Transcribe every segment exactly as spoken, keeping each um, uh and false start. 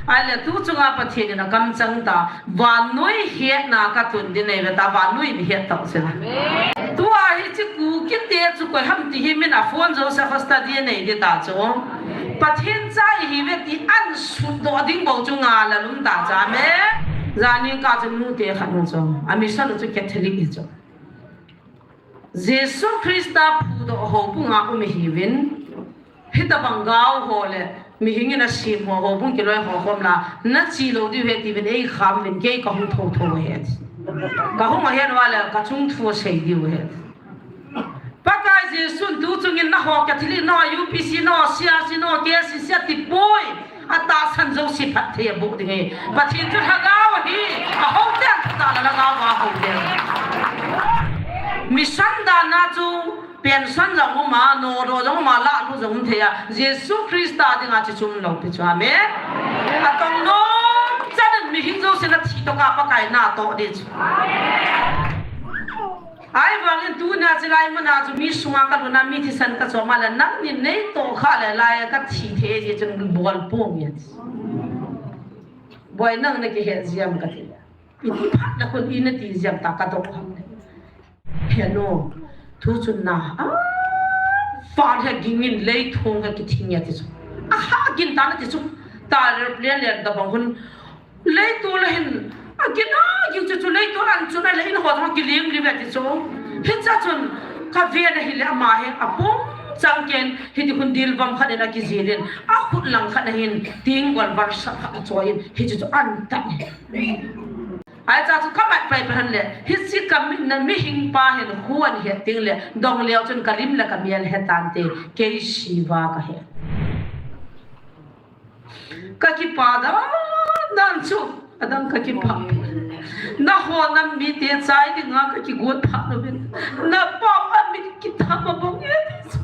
Ahile tu chunga Pathen in akam chang ta, vannoi hetna katun ding nei ve ta, vannoi in het tau sela. Tua hiche Kukite chu koi ham ti hi min a phone Joseph a study nei ding ta chu. Pathen cha ihi ve ti an sut doh ding bou chu ngal a lum ta chu. Amen. Janin ka chu nute khat nu chu. A mission chu Catholic hi chu. Jesu Christa phudoh houbung a um ihiuvin, hitabang gao ho le, mihing in asem ho, houbung kiloi ho khom la, nache lou diu ahi tiuvin, eikham uvin, kei kahung thotho ahi. Kahung ahet uva le, kachung thu asei diu ahi. Pakai Jesun tu chungin naho Catholic, naho U P C, naho C R C, naho K C C ati poi. Atahsan jouse phatthei aboh ding ahi. Pathen chu lhagao ahi. Ahou teng chu tah le lhagao a hou teng. Mission dan a chu pension jong um a, nodoh jong um a, lahlut jong um thei a. Jesu Christa dinga chu um lou pi chu. Amen. Atong nom chan in mihing jouse nathi toh a Pakai natoh ding chu. Ahivangin tuna chilai muna chu mi sunga kalhun a mi thisan kachom a le nangnin neitoh khah le lai a kathi thei jeh chun bol ponge. Boi nang nakihet jia em kati le. Iti phat le khun ina ti jia em ta kadoh ham le. Henu, thu chun na, a, fa le gingin leithong he kithing e ti chu. Aha, gin ta nati chu. Ta le ple le da bang hun. Leitol a hin, agin agin chu chu leitol an chun ahile in ho jong kilim li ve ti chu. Hiche chun kave na hile ama hi apung chang ken hiti hun dil vam khat in akijil in akhut lang khat na hin ting gol var sa khat achoi in hiche chu an ta ni. Ahi cha chu kamat pai pai han le hiche kamin na mihing pa hin khu an he ting le dong leo chun kalim le kamel he tante kei siva kahe. Kakipa dan dan chu, adang kakipa. Naho nam mite chai dinga kakigot phat louvin. Napa amit kitham abang e ti chu.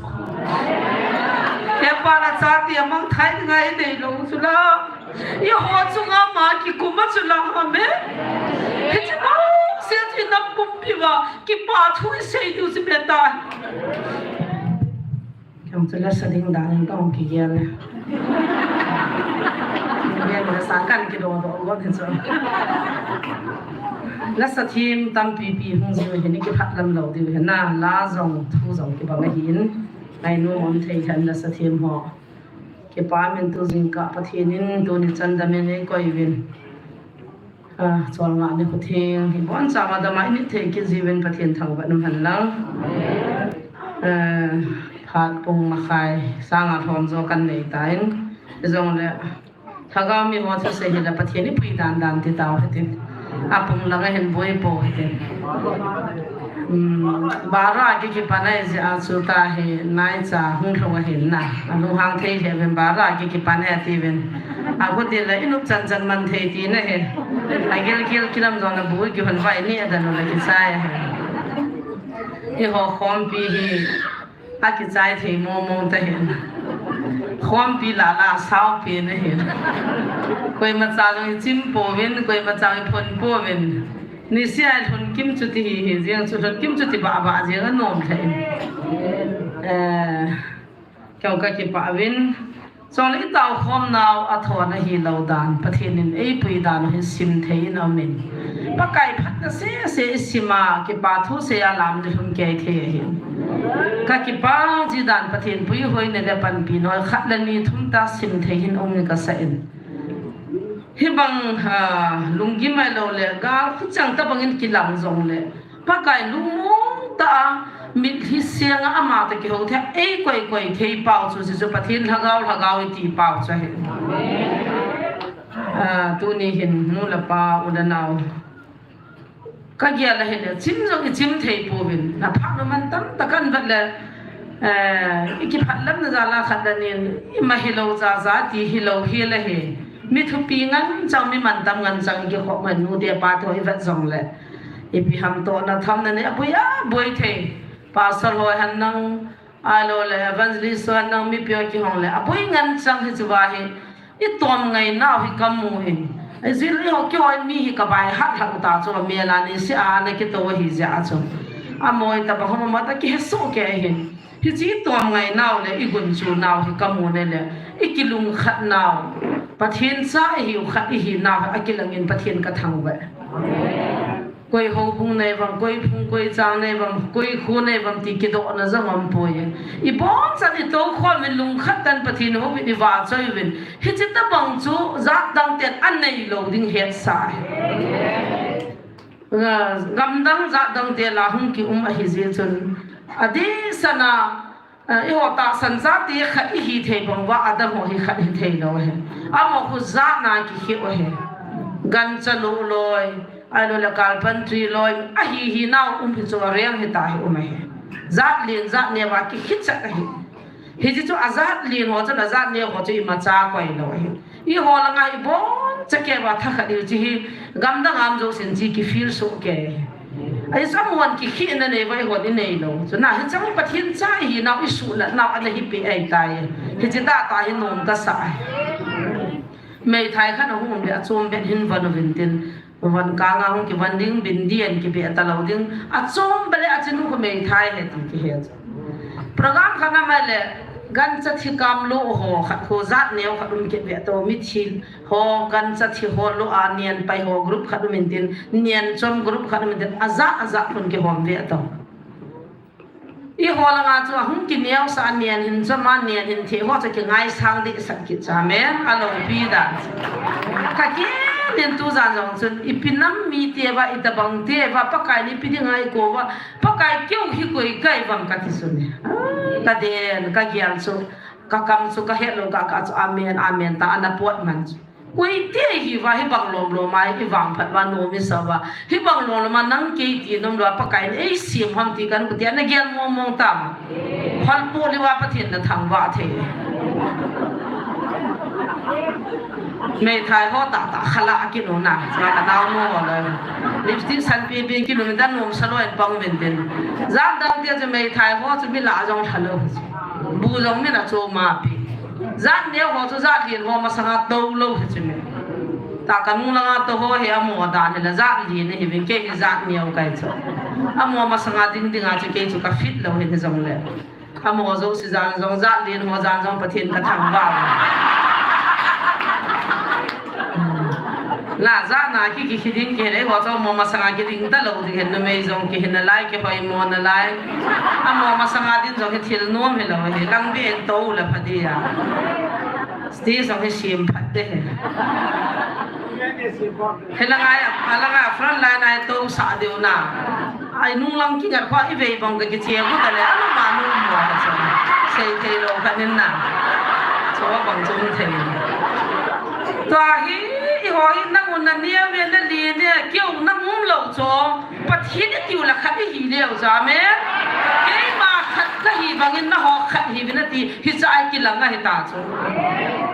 Hepa nachate amang thai dinga inei lou chu la. Eiho chunga ma kikum a chu la amen. Hiche bou se chu inam pumpi uva kipa thu isei diu chu beta. Kei chu lasa ding dan in kahung kigel e. Kigel lasa kan kidodoh got hi chu. Lasa thim tampi pi hung jiu hin kiphatlam lou diu hin na, la jong thu jong kibang ahin. Ngainu um thei khan lasa thim ho. Kipa min tu jingkah Pathen in tuni chan dam in eikoi uvin. A, cholngah nikho theng hi boncha ma dama init thei kit jiuvin Pathen thangvah in umhen lang. A, phat pung makhai sanga lhom jo kan nei tan. Hijongle lhagao mi ho thusei hile Pathen ipui dan dan ti tau hitin. Apung lang ahin boi po hitin. Um, bara kikipan ahi jeh a chu ta hi naicha hung lhung ahin na. Alunghang thei lheh uvin bara kikipan ahi tiuvin. Ahuti le inop chan chan man thei tina hi. Agil gil kilam jong le bu kihon vai ni adan u le kichai ahi. Eiho khompi hi akichai thei mong mong ta hin. Khompi la la sao pen ahin. Koima cha jong ichim pouvin, koima cha iphon pouvin. Niseh a lhun kim chu ti hi hi jeng chu lhun kim chu ti ba ba jeng anom lheh in. Eh, kei kakipah uvin. Chule itao khom nau athon ahilou dan Pathen in eipui dan u hi sim thei in aum in. Pakai phatna sese isim a kipa thu sei a lam le lhum kei thei ahin. Kakipa ji dan Pathen puihoi na le panpi noi khat le ni thum ta sim thei hin um in kasa in. Hibang, ah, lunggim ahilou le, gal khuchang tabang in kilang jong le, Pakai lungmong tah a, mitlhi seng a ama toh kihou thei, eikoi koi thei pau chu, chu Pathen lhagao, lhagao iti pau chu ahi. Ah, tuni hin, nu le pa, u le nao. Kagel ahile, chim jong ichim thei pouvin, na phat na man tamtah kan vet le, eh, ikiphatlamna jal a khat le ni in, ima hilou ja ja ti hilou hel ahi. Mi thupi ngen chang, mi mantam ngen chang, ikikhop ngen nu te pa te ho ivet jong le. Ipi ham tohna thamna nei, aboi aboi thei. Pastor ho hen nang, ahilou le, evangelist ho hen nang, mipi ho kihong le, aboi ngen chang hichu va hi. Itom ngai nau hi kamu in. Ajil eiho kihoi mi hi kabai hat hat ta chu mel a niseh a ana kito ahi jeh a chu. Amoi tabang hom ma ta kihesoh kei ahin. Hiche itom ngai nau le igunchu nau hi kamu ne le. Ikilungkhat nau. Pathen cha ihiu khat ihinau a kilangin Pathen kathangvah e. Koi houbung nei uvam, koi phung koi chang nei uvam, koi kho nei uvam ti kidohna jong aumpoi. Iboncha'n itou khom uvin, lungkhat tah in Pathen houvin, ivahchoi uvin. Hiche tobang chu jat dang ten anei lou ding hetsa ahi. Gamdang jat dang te lah a hung kium ahi jeh chun, adehset a, eh, eiho tahsan chate khat ihi thei bang uva, adang ho hi khat hithei lou ahi. Amaho khu jat na kikhel u ahi. Gancha lou loi, ahilou le carpentry loi, ahi hinau um hi chu areng hita hi um ahi. Jat len jat neo a kikhel chet ahi. Hiche chu ajat len ho chun ajat neo ho chu imacha koi lou ahi. Eiho langa iboncha kei uva thakhat ihiu chu hi, gamdang a um jousen chu kifeel soh kei. Ahi chu amun kikhehna nei uva eihon inei lou. Chuna hiche Pathen cha ihinau isuhlatnau ana hi peh ahitai. Hiche tahtah hi nom kasa ahi. Meithai khat ahung um le achom beh hin von uvin tin. Von kang a hung kivon ding, bin ding, kibeh talou ding. Achom beh le achanu khu meithai ahi ti kihe chu. Program khat na mai le, gancha thi kam lou ho khat khu jat neo khat um kit ve to, mithi ho, gancha thi ho lou a nian pai ho group khat um in tin, nian chom group khat um in tin, ajat ajat khun kihom ve to. Eiho langa chu ahung kineosah a nian hin chom a nian hin thi ho chu kingaisang dehset kit chu, amen. Aloupi dan. Ka kinin tujan jong chun ipi nam mite uva, itobang te uva, Pakai in ipi dinga eikou uva, Pakai keu hi koi kai uvam kati chu ne. Ah, kaden, kagel chu, kakam chu, kahet lou kah kah chu, amen, amen, tia ana pot man chu. Koi te ihiuva, hibang lom lom a, ivangphat uva, nom isa uva. Hibang lom lom a, nang kei ti nom lou a, Pakai in eisem ham ti kan kut a, nagel mong mong tam. Hol po liu a, Pathen nathangvah thei. Meithai ho tahtah khala a kinu na, chua kanaonu ho le. Lipstick san pi pi kinu mi dan nom sa lou in pang uvin tin. Jat dang te chu meithai ho chu mi lah jong lha lou. Bu jong mi na chu ma pi. Jat neo ho chu jat len ho masanga tou lou hi chu me. Tua kanung langa tou ho hi amaho dan hi la jat len hi vin kei hi jat neo kai chu. Amaho masanga ding ding a chu kei chu ka fit lou hi jong le. Amaho jouse jan jong jat len ho jan jong Pathen ka thangvah. Na, jat na ki, ki, kiding kihei ho chu amaho masanga kiding talou ding hin numei jong kihin nalai, kihoimo nalai. Amaho masanga ding jong hi thil nom hilou hi, lang bi en tou la pha dia. Stage jong hi sem phat te hi. Hi langa, a langa front line a tou sa diu na. Ai nung lang kingat kho ivei bang ka kiche bu ta le, anu ma nu mo ha chu. Sei thei lou kha nin na. Chu bang chu um thei. Tua hi, eiho hi nang un na neo ve na li ne, keu nang um lou chu. Pathen itiu la khat ihi leu chu, amen. Keima khat kahi bangin nangho khat hi vin ati, hiche a kilang ahi ta chu.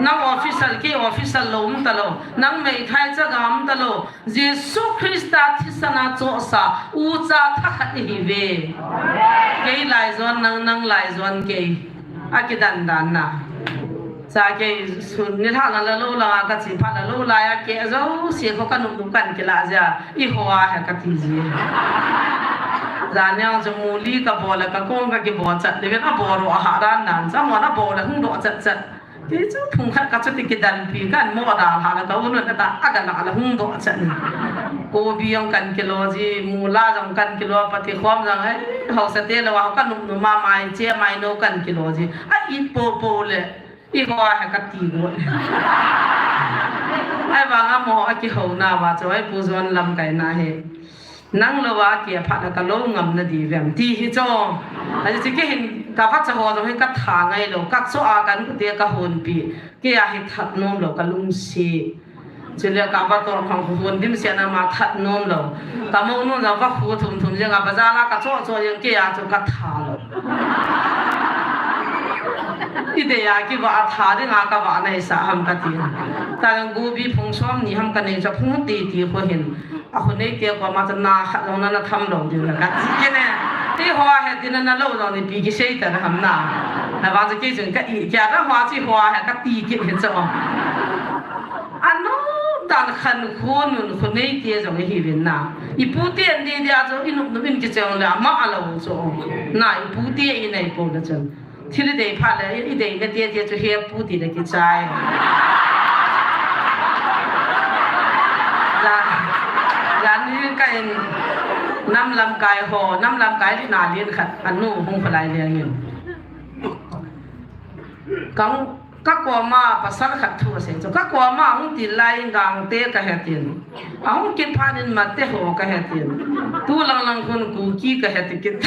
Nang official, kei official lou um talou. Nang meithai chaga um talou. Jesu Christa thisan a chohsa, ucha thakhat ihi ve. Kei laijon nang, nang laijon kei. Akidan dan na. Cha kei sun ni lha la la lou la ka chi pha la lou la ya ke jo si ko ka nup nup kan kila ja. Eiho a he kati ji. Jan jong chu muli kabol a kakong kakibol chat. Leven abol ro a ha dan dan. Cha mo na bol a hung do chat chat. Kei chu phung khat ka chuti kidalpi kan mo da ha la ka unu na ta aga la la hung do chan. Kobi jong kan kilo ji, mula jong kan kilo, pati khom jong ai, hausa te lo a ka num num a mai che mai no kan kilo ji. A i po po le, eiho a he kati go. Ahivang a mo a kihou na va chu ai pu jon lamkai na he. Nang lou a kei a phat a ka lou ngam na di vem ti hi chu. Ahi chu kei hin ka vacha ho jong hi ka tha ngai lou, ka cho a kan kute ka honpi. Kei a hi that nom lou ka lungsi. Chule ka vato khang hon dim sia na ma that nom lou. Ka mo nun jong va khu thum thum jeng a bazar a ka cho cho jeng kei a chu ka tha lou. I dei a kiva a tha ding a ka va nei sa ham ka ti. Ta jong gobi phung som ni ham ka nei cha phung ti ti khu hin. A khu nei te ko ma cha na khat jong na na tham lou ding la ka ti ke ne. Eiho a he ti na na lou jong ni pi kisei ta na ham na. Na va cha kei jong ka i, kei a da ho a chi ho a he ka ti kit he cha. Anu dan khan khu nun khu nei te jong hi vin na. I pu te an dei dia chu i nup nup in kicheng le ama a lou chu. Na i pu te i nei po le chun. Thil i dei phat le, i dei le tia tia chu he pu ti le kichai. Nam lamkai ho, nam lamkai lina lien khat, anu hung kholai lengin. Kang, ka koma pasal khat thu asei chu. Ka koma hung til lai Gangte kahe tin. Ahung kit phat in Mate ho kahe tin. Tu lang lang khun Kuki kahe ti kit.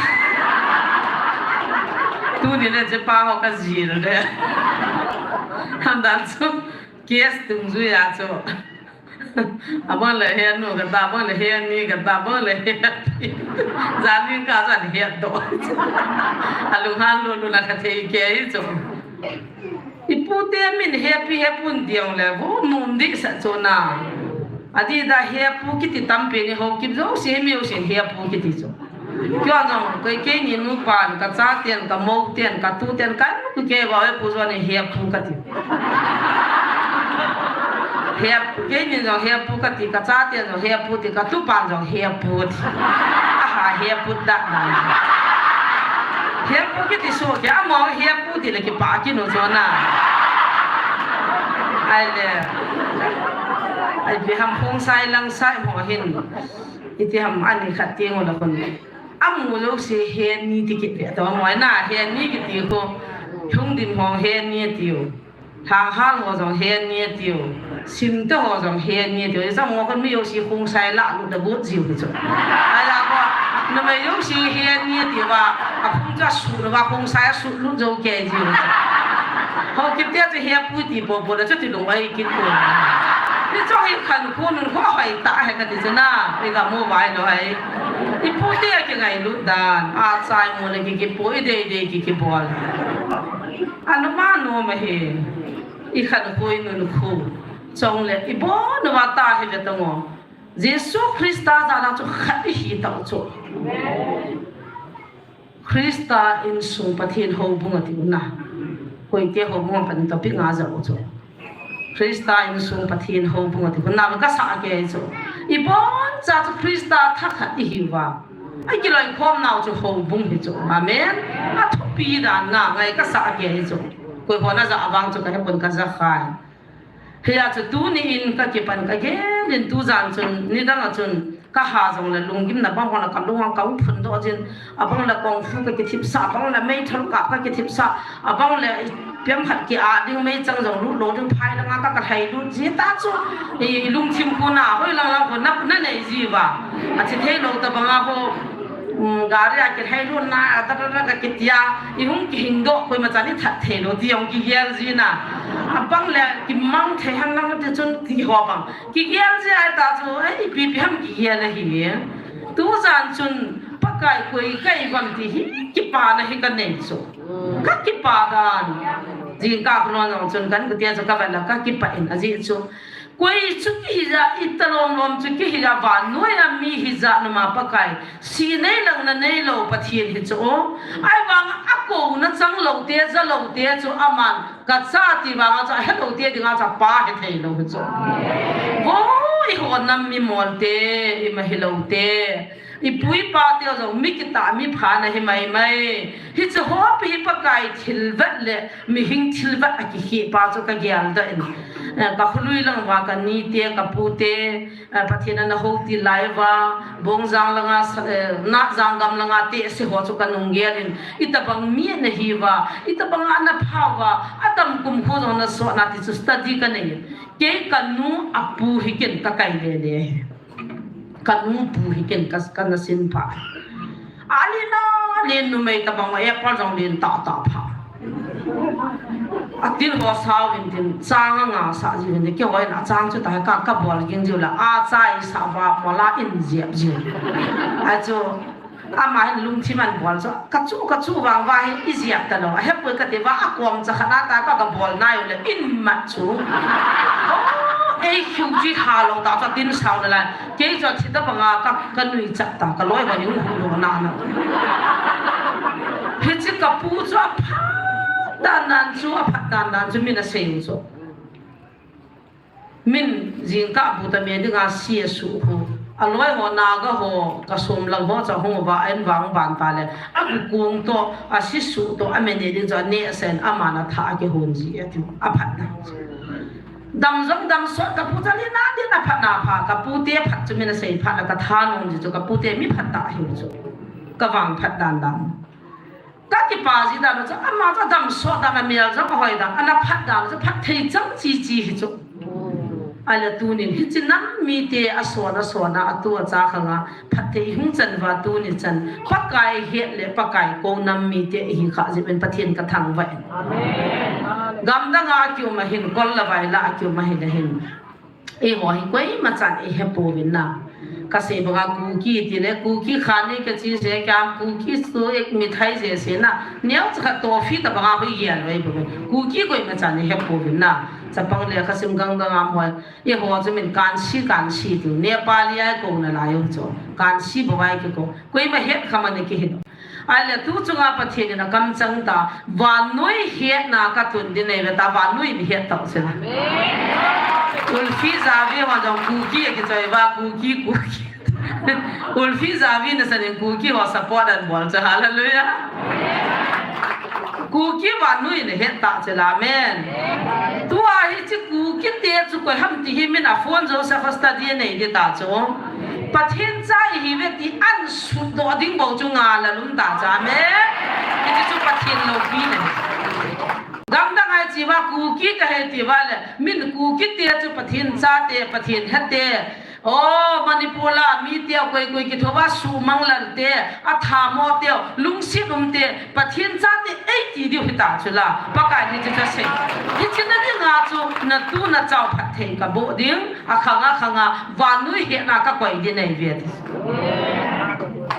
Tuni le chepa ho kajil le. Hamdan chu case tung jui a chu. Abang le he nu kata, abang le he ni kata, abang le he pi. Jan ni ka jan he to. Alung han lulu na kathei kei chu. Ipu te min hepi hepun diang le, bu num di sa chu na. Adi da hepu kiti tampi ni ho kip jo si mi u sin hepu kiti chu. Kyo jong, kei, keini nupan, kacha ten, kamou ten, katu ten, kanu kei ba, hepu jong ni hepu kati. Hepu, keini jong hepu kati, kacha ten jong hepu ti, katupan jong hepu ti. Aha, hepu da da. Hepu kiti so, kei amo hepu ti le kipa kinu jong na. Ai le. Ai bi ham hung sai lang sai mo hin. Iti ham ani khat ti ngo la kon. Amu lo si he ni ti kit ve to mo na he ni kiti ko. Hung din hong he ni ti u. Thang hal ho jong he ni ti u. Sim to ho jong he ni ti u. Sa mo kon mi yo si hung sai la lu da bu jiu ni chu. Ai la ko. Na mai yo si he ni ti ba. A hung ja su na ba hung sai su lu jo ke jiu ni chu. Ho kit te chu he pu ti po po da chu ti lu ai kit ko. Ni chu hi khan ko nun ko hai ta he ka ti chu na. Ni ga mo bai lo hai. Ipu te a kingailut dan, achai mo le kikipu, idei dei kikibol. Anuma nom ahi, ikhankho inunkho. Chule, ibon uva ta hi ve tang o. Jesu Christa jal a chu khat ihi tau chu. Christa insung Pathen houbung ati u na. Koite houbung a pan topic nga jao chu. Christa insung Pathen houbung ati u na ka sa kei chu. Ibon cha chu Christa thakhat ihi uva. Akiloikhom nau chu houbung hi chu. Amen. Athupi dan na ngai ka sa kei chu. Koi hon aja vang chu ka hepon ka ja khai. Hia chu tuni in ka kipan ka gel in tujan chun, nidang a chun, ka ha jong le lunggimna bang bang le ka lung a ka um phun doh jin, abang le kung fu ka kithipsah, abang le meithal kap ka kithipsah, abang le piang khat ki a ding meichang jong lut lou ding phai langa ka ka lhai lut ji ta chu, i lungthim khu na, hoi lang lang khu na, na nei ji uva. Achi thei lou ta banga ho, um, gari a kilhai lut na, a ta ta ta ka kitia, i hung kihing doh, koima chan i that thei lou, ti jong kigel ji na. Abang le, kimang thei han lang ti chun ti ho bang. Kigel ji ai ta chu, ai, ipi pi ham kigel ahi. Tujan chun, Pakai koi ka i bang ti hi, kipana hi ka nei chu. Ka kipa dan. Jingkah khulon jong chun kan kutia chu ka vet la ka kipa in ajeh chu. Koi chu kihi ja, i ta lom lom chu kihi ja, vannoi a mi hi ja numa Pakai. Si nei lang na nei lou Pathen hi chu. Ai vang a ko na chang lou te, ja lou te chu aman ka cha ti vang a chu a he lou te ding a chu a pa he thei lou hi chu. Vo i ho nam mi mol te, i ma hi lou te. I pu i pa te jong mi kitah mi pha na hi mai mai. Hichu hopi hi Pakai thilvet le mihing thilvet a kikheh pa chu ka gel doh in. Eh, ka khului lang uva ka ni te, ka pu te, eh, Pathen ana hou til lai uva, Bongjang langa, eh, Natjang gam langa te se ho chu ka nung gel in. Itabang mi ana hi uva, itabang ana pha uva, atam kum khu jong na so na ti chu study ka nei in. Kei ka nu a pu hi ken ka kai le le. Ka nu pu hi ken ka, ka na sin pha. Ali na len numei tabang a apple jong len ta ta pha. A til ho sao hin tin chang a nga sa ji hin ke hoi na chang chu ta ka ka bol ging jiu la a chai sa va mo la in jep jiu. A chu ama hin lungthim an bol chu ka chu ka chu vang va hin i jep ta lou. A hepui ka ti va a kom cha khat na ta ka ka bol nai u le in mat chu. Oh, ei khiu ji ha lou ta cha tin sao le lai. Kei chu a thi ta banga ka, ka nui chak ta, ka loi ho in hu lo na na. Hichi ka pu chu a phat dan dan chu, a phat dan dan chu min a sei u chu. Min jingkah bu ta me dinga si a su khu. A loi ho Naga ho, ka sum lang ho cha hung va en vang ban ta le. A ku kung to, a si su to, a me ne ding chu a ne a sen, a man a tha a ki hun ji a ti. A phat dan chu. Dam jong dam sot, ka pu chali na din a phat na pha, ka pu te phat chu min a sei phat la ka tha nung ji chu, ka pu te mi phat ta hi chu. Ka vang phat dan dan. Ka kipa ji dan chu, ama chu dam sot dan, a mel jong a hoi dan, ana phat dan chu, phat thei chang chi chi hi chu. Ahile tunin, hiche nam mite a sona sona, a tu a cha khanga, phatthei hung chan uva tuni chan, Pakai het le Pakai kou nam mite ihi kha jeh in Pathen ka thangvah in. Amen. Gamdang a kium a hin, kol le vai la a kium a hin le hin. Eiho hi koima chan i he pouvin na. Ka sei banga Kuki tile, Kuki kha ni ka chi se kya, Kuki chu ek mithai jeh se na. Neocha khat toffee tabanga hoi gel vai bou. Kuki koima chan i he pouvin na. Chapang le kha sim gang gang am hoi. Eiho chu min kansi, kansi ti. Nepali a i kouna lai u chu. Kansi bou a i kikou. Koima het kha man i kihin. Ahile tu chunga Pathen in a kamchang ta. Vannoi hetna ka tun ding nei ve ta. Vannoi in het tau chu la. Ulfi Javi ho jong Kuki a kichoi uva, Kuki, Kuki. Ulfi Javi nasan in Kuki ho support an bol chu. Hallelujah. Kuki vannoi in het ta chu la. Amen. Tua hiche Kuki te chu koi ham ti hi min a phone jouse kho study nei di ta chu. Pathen cha ihi ve ti an sut doh ding bou chu ngal a lum ta chu. Amen. Hiche chu Pathen loupi nei. Gamdang a i chi uva Kuki ka hi ti uva le, min Kuki te chu Pathen chate, Pathen hete. O, Manipur la mi te, koi koi kithou va sumang lal te, a thamo te, lungset um te, Pathen chate ei ti diu hita chu la. Pakai in hiche chu asei. Hiche na dinga chu na tu na chao phatthei ka boh ding, a khanga khanga vannoi hetna ka koi ding nei ve ti.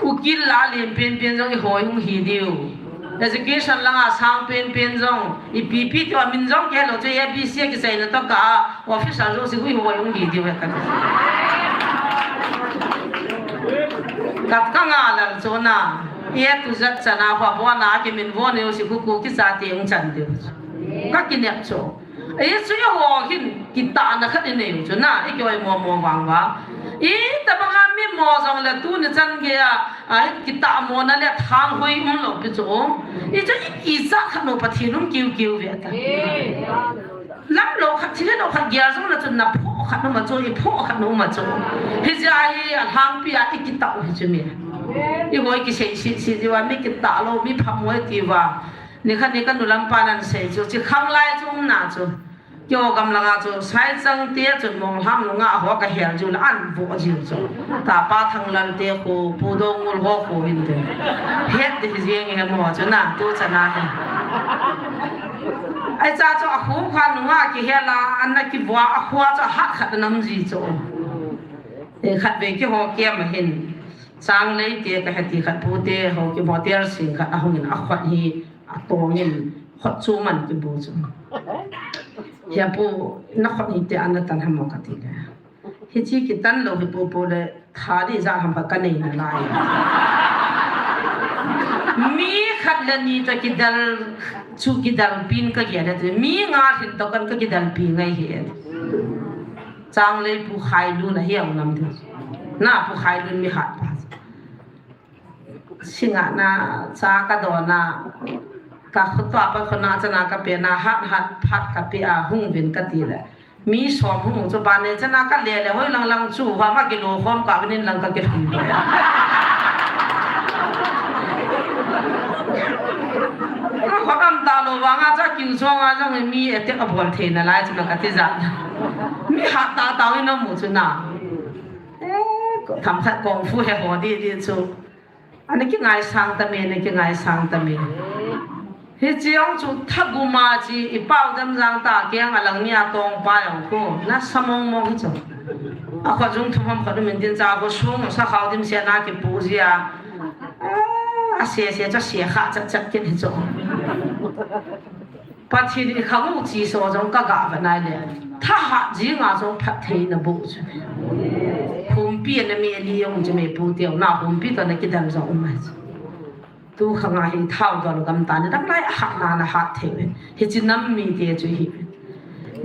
Ukil la len penpen jong i hoi hung hi diu. Education langa sang penpen jong, ipi pi tia min jong kihe lou chu, A B C a kiseina toh ka, officer jouse hui hoi hung hi diu he ka. Kat ka ngal a chu na, A to Z chana hua bona kimin vo neo si khu khu kisa ti hung chan diu. Ka kinep chu. Hichu eiho hin kitahna khat i nei u chu na, i kioimo mo vang uva. Itabanga mi mo jong le tuni chan gei a, a, kitahmona le thang hoi um lou pi chu. Hichu i kichat khat u Pathen um kiu kiu ve ta. Lam lou khat, thil lou khat gel jong le chu na phoh khat um a chu, i phoh khat um a chu. Hijeh a hi a lhangpi a i kitah u hi chu mi. Eiho i kisei si si diu a mi kitah lou, mi phamo i ti uva. Nikhat ni ka nu lampa nan sei chu, chi khang lai chu um na chu. Keiho gam langa chu, Saichang te chu, Monglhang nunga ho ka hel jiu le, an vo jiu chu. Tapa Thanglal te khu, Pu Dongul ho khu hin te. Het te hi jeng he mo chu na, tu chana he. Ai cha chu a khu kha nunga kihel a, an na kivo a, a khu a chu a hat khat nam ji chu. E khat ve keiho kem a hin. Changlei te ka he ti khat pu te, ho ki motor sing khat a hung in a khut hi. A tong in khut chu man kibu chu. He pu, na khut hi te an na tan ham mo ka ti le. Hichi kitan lou hi pu pu le, tha di ja ham ka nei na lai. Mi khat le ni ta kidal, chu kidal pin ka gel le, mi nga hin to kan ka kidal pi ngai hi. Changlei pu Khailun a hi ang nam de. Na pu Khailun mi hat pa. Singa na cha ka dona, ka khut tua pa khona chana ka pe na hat hat phat ka pe a hung vin ka ti le. Mi som hung chu ba ne chana ka le le hoi lang lang chu ha ma kilo khom ka vin lang ka kilhum le. Ka khut am ta lou vanga cha kiu chonga jong mi e te ka bol thei na lai chana ka ti ja. Mi hat ta ta wi na mu chu na. Eh, ko tham khat kung fu he ho di di chu. Ana kingaisang ta mi, ana kingaisang ta mi. Hichi ong chu thaguma chi i pau dam jang ta keng a lang ni a tong pa ong ko. Na sa mong mong hi chu. A kho jung thum ham kho dum in din cha ko sung sa khau dim sia na ki pu ji a. Ah, a se se cha se kha chat chat kin hi chu. Pathen in i khang u chi so jong ka ga va nai le. Thahat jing a jong phattheina boh chu. Humpi na mi ali jong chu mi pu teu na humpi to na kidal jong um mai chu. Tu khang a hi thao dol gam ta ni dang lai a hat na na hat thei ve. Hichi nam mi te chu hi.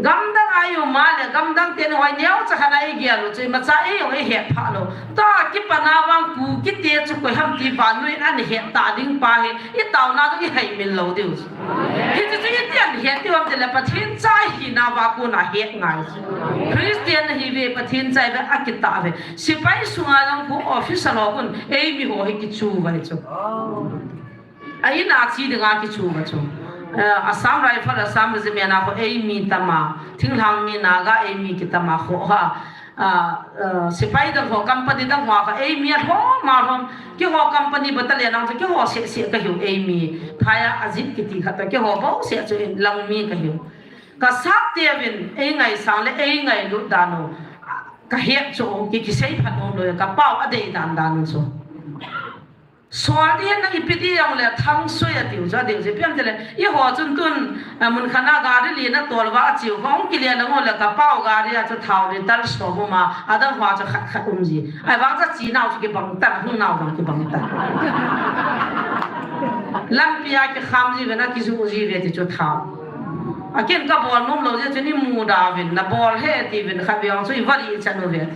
Gam dang a Eiho ma le gamdang te ni hoi neo cha khana igel u chu, imacha ei jong ihet pha lou. Tua kipat na vang Kuki te chu koi ham ti vannoi in ahet ta ding pa hi, itaona chu ihaimil lou diu. Hichu chu itian het diu ham tile Pathen cha hina va kona het ngai. Christian ahi ve, Pathen cha ahi ve, akitah ve. Sepai sunga jong khu officer ho khun eimi ho hi kichu vai chu. A in a chi dinga kichu va chu. Eh, Assam Rifle, Assam Regiment a khu eimi tam a, thinglhang mi Naga eimi kitam a khu ha. Ah, eh, sepai dang ho, company dang ho kha eimi alhom alhom. Keiho company battalion a chu keiho seh seh kahiu eimi. Phai a ajit kiti khat a keiho bou seh chu in lang mi kahiu. Kasap te uvin eingaisang le eingailut dan u kahet chu ki, kisei phat nom lou, kapao adei dan dan u chu. Sol ding na ipi ti jong le Thangsoi atiu chu, adeu chu ipi ham tile, eiho chun tun, a, mun khat na gari li na tol va achiu, hung kile na ngo le kapao gari a chu thao litre som um a, adang ho chu khat khat um ji. Ahivang chu chi nau chu kibang tan, hung nau jong kibang tan. Lampi a kikham ji ve na, kiju ji ve ti chu thao. Akin kabol nom lou jeh chun imu da uvin, nabol hih e tiuvin khat vei jong chu iva ri chan uve.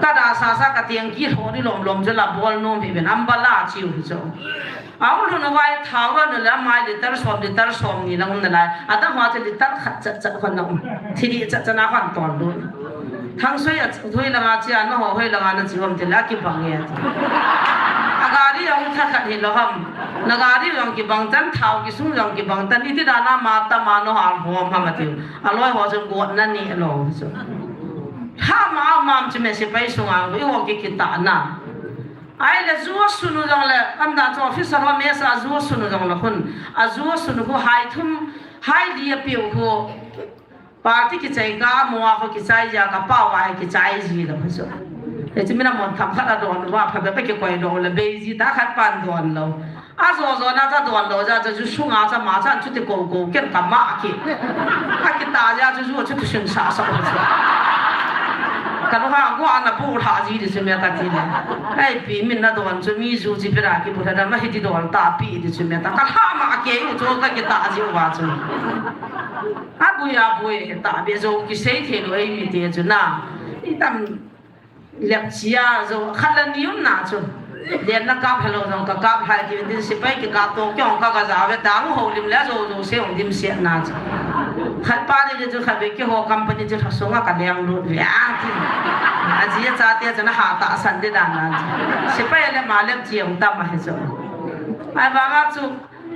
Kada sasa ka tiang kilho di lom lom chu la bol nom hih uvin, umbrella chiu hi chu. Ahung lhun uva thao va nu la mai litre som, litre som ni lang um nalai. Adang ho chu litre khat chat chat khon na um. Thi di chat chat na khon tol lut. Thangsoi a hoi langa chia, nangho hoi langa nachi um tile akibang e. A gari jong thakhat hilou ham. Na gari jong kibang tan, thao kisung jong kibang tan, iti dan a ma tam a nahal hom ham atiu. Aloi ho chu got na ni lou chu. Lhama a mam chu me sepai sunga eiho ki, kitah na. Ahile ju asun u jong le, anda chu officer ho mess a ju asun u jong le khun. Aju asun u khu hai thum, hai li apiu khu. Party kichai ka, mo a khu kichai jia, kapao a hi kichai ji lou chu. Hichu mina mon tham khat adon uva, phabep a kikoi lou le, bei ji ta khat pan don lou. Ajo jo na cha don lou jia chu, ju sunga cha ma chan chuti ko ko ken kama ki. Akitah jia chu, ju chuti sun sa sa chu. Ka lung ha go ana bu lha ji di chu me kati le. Ai pi min nadon chu mi ju chi pera kibu lha da ma hiti don ta pi di chu me ta. Kalhama kei u chu kakitah ji uva chu. Abui, abui, tahbeh jou kisei thei lou eimi te chu na. Itam lep chia jou, khat le ni um na chu. Lenna kap helou jong kakap lhai ti din sepai kikap to kei jong kaga ja ve tang houlim le jou jou se jong dimset na chu. Khat pa ni chu khat ve keiho company chu lhasunga kaleng lut ve a ti. Aji achate chu na ha tahsan di dan na chu. Sepai le ma lep chia jong tam ahi chu. Ahivanga chu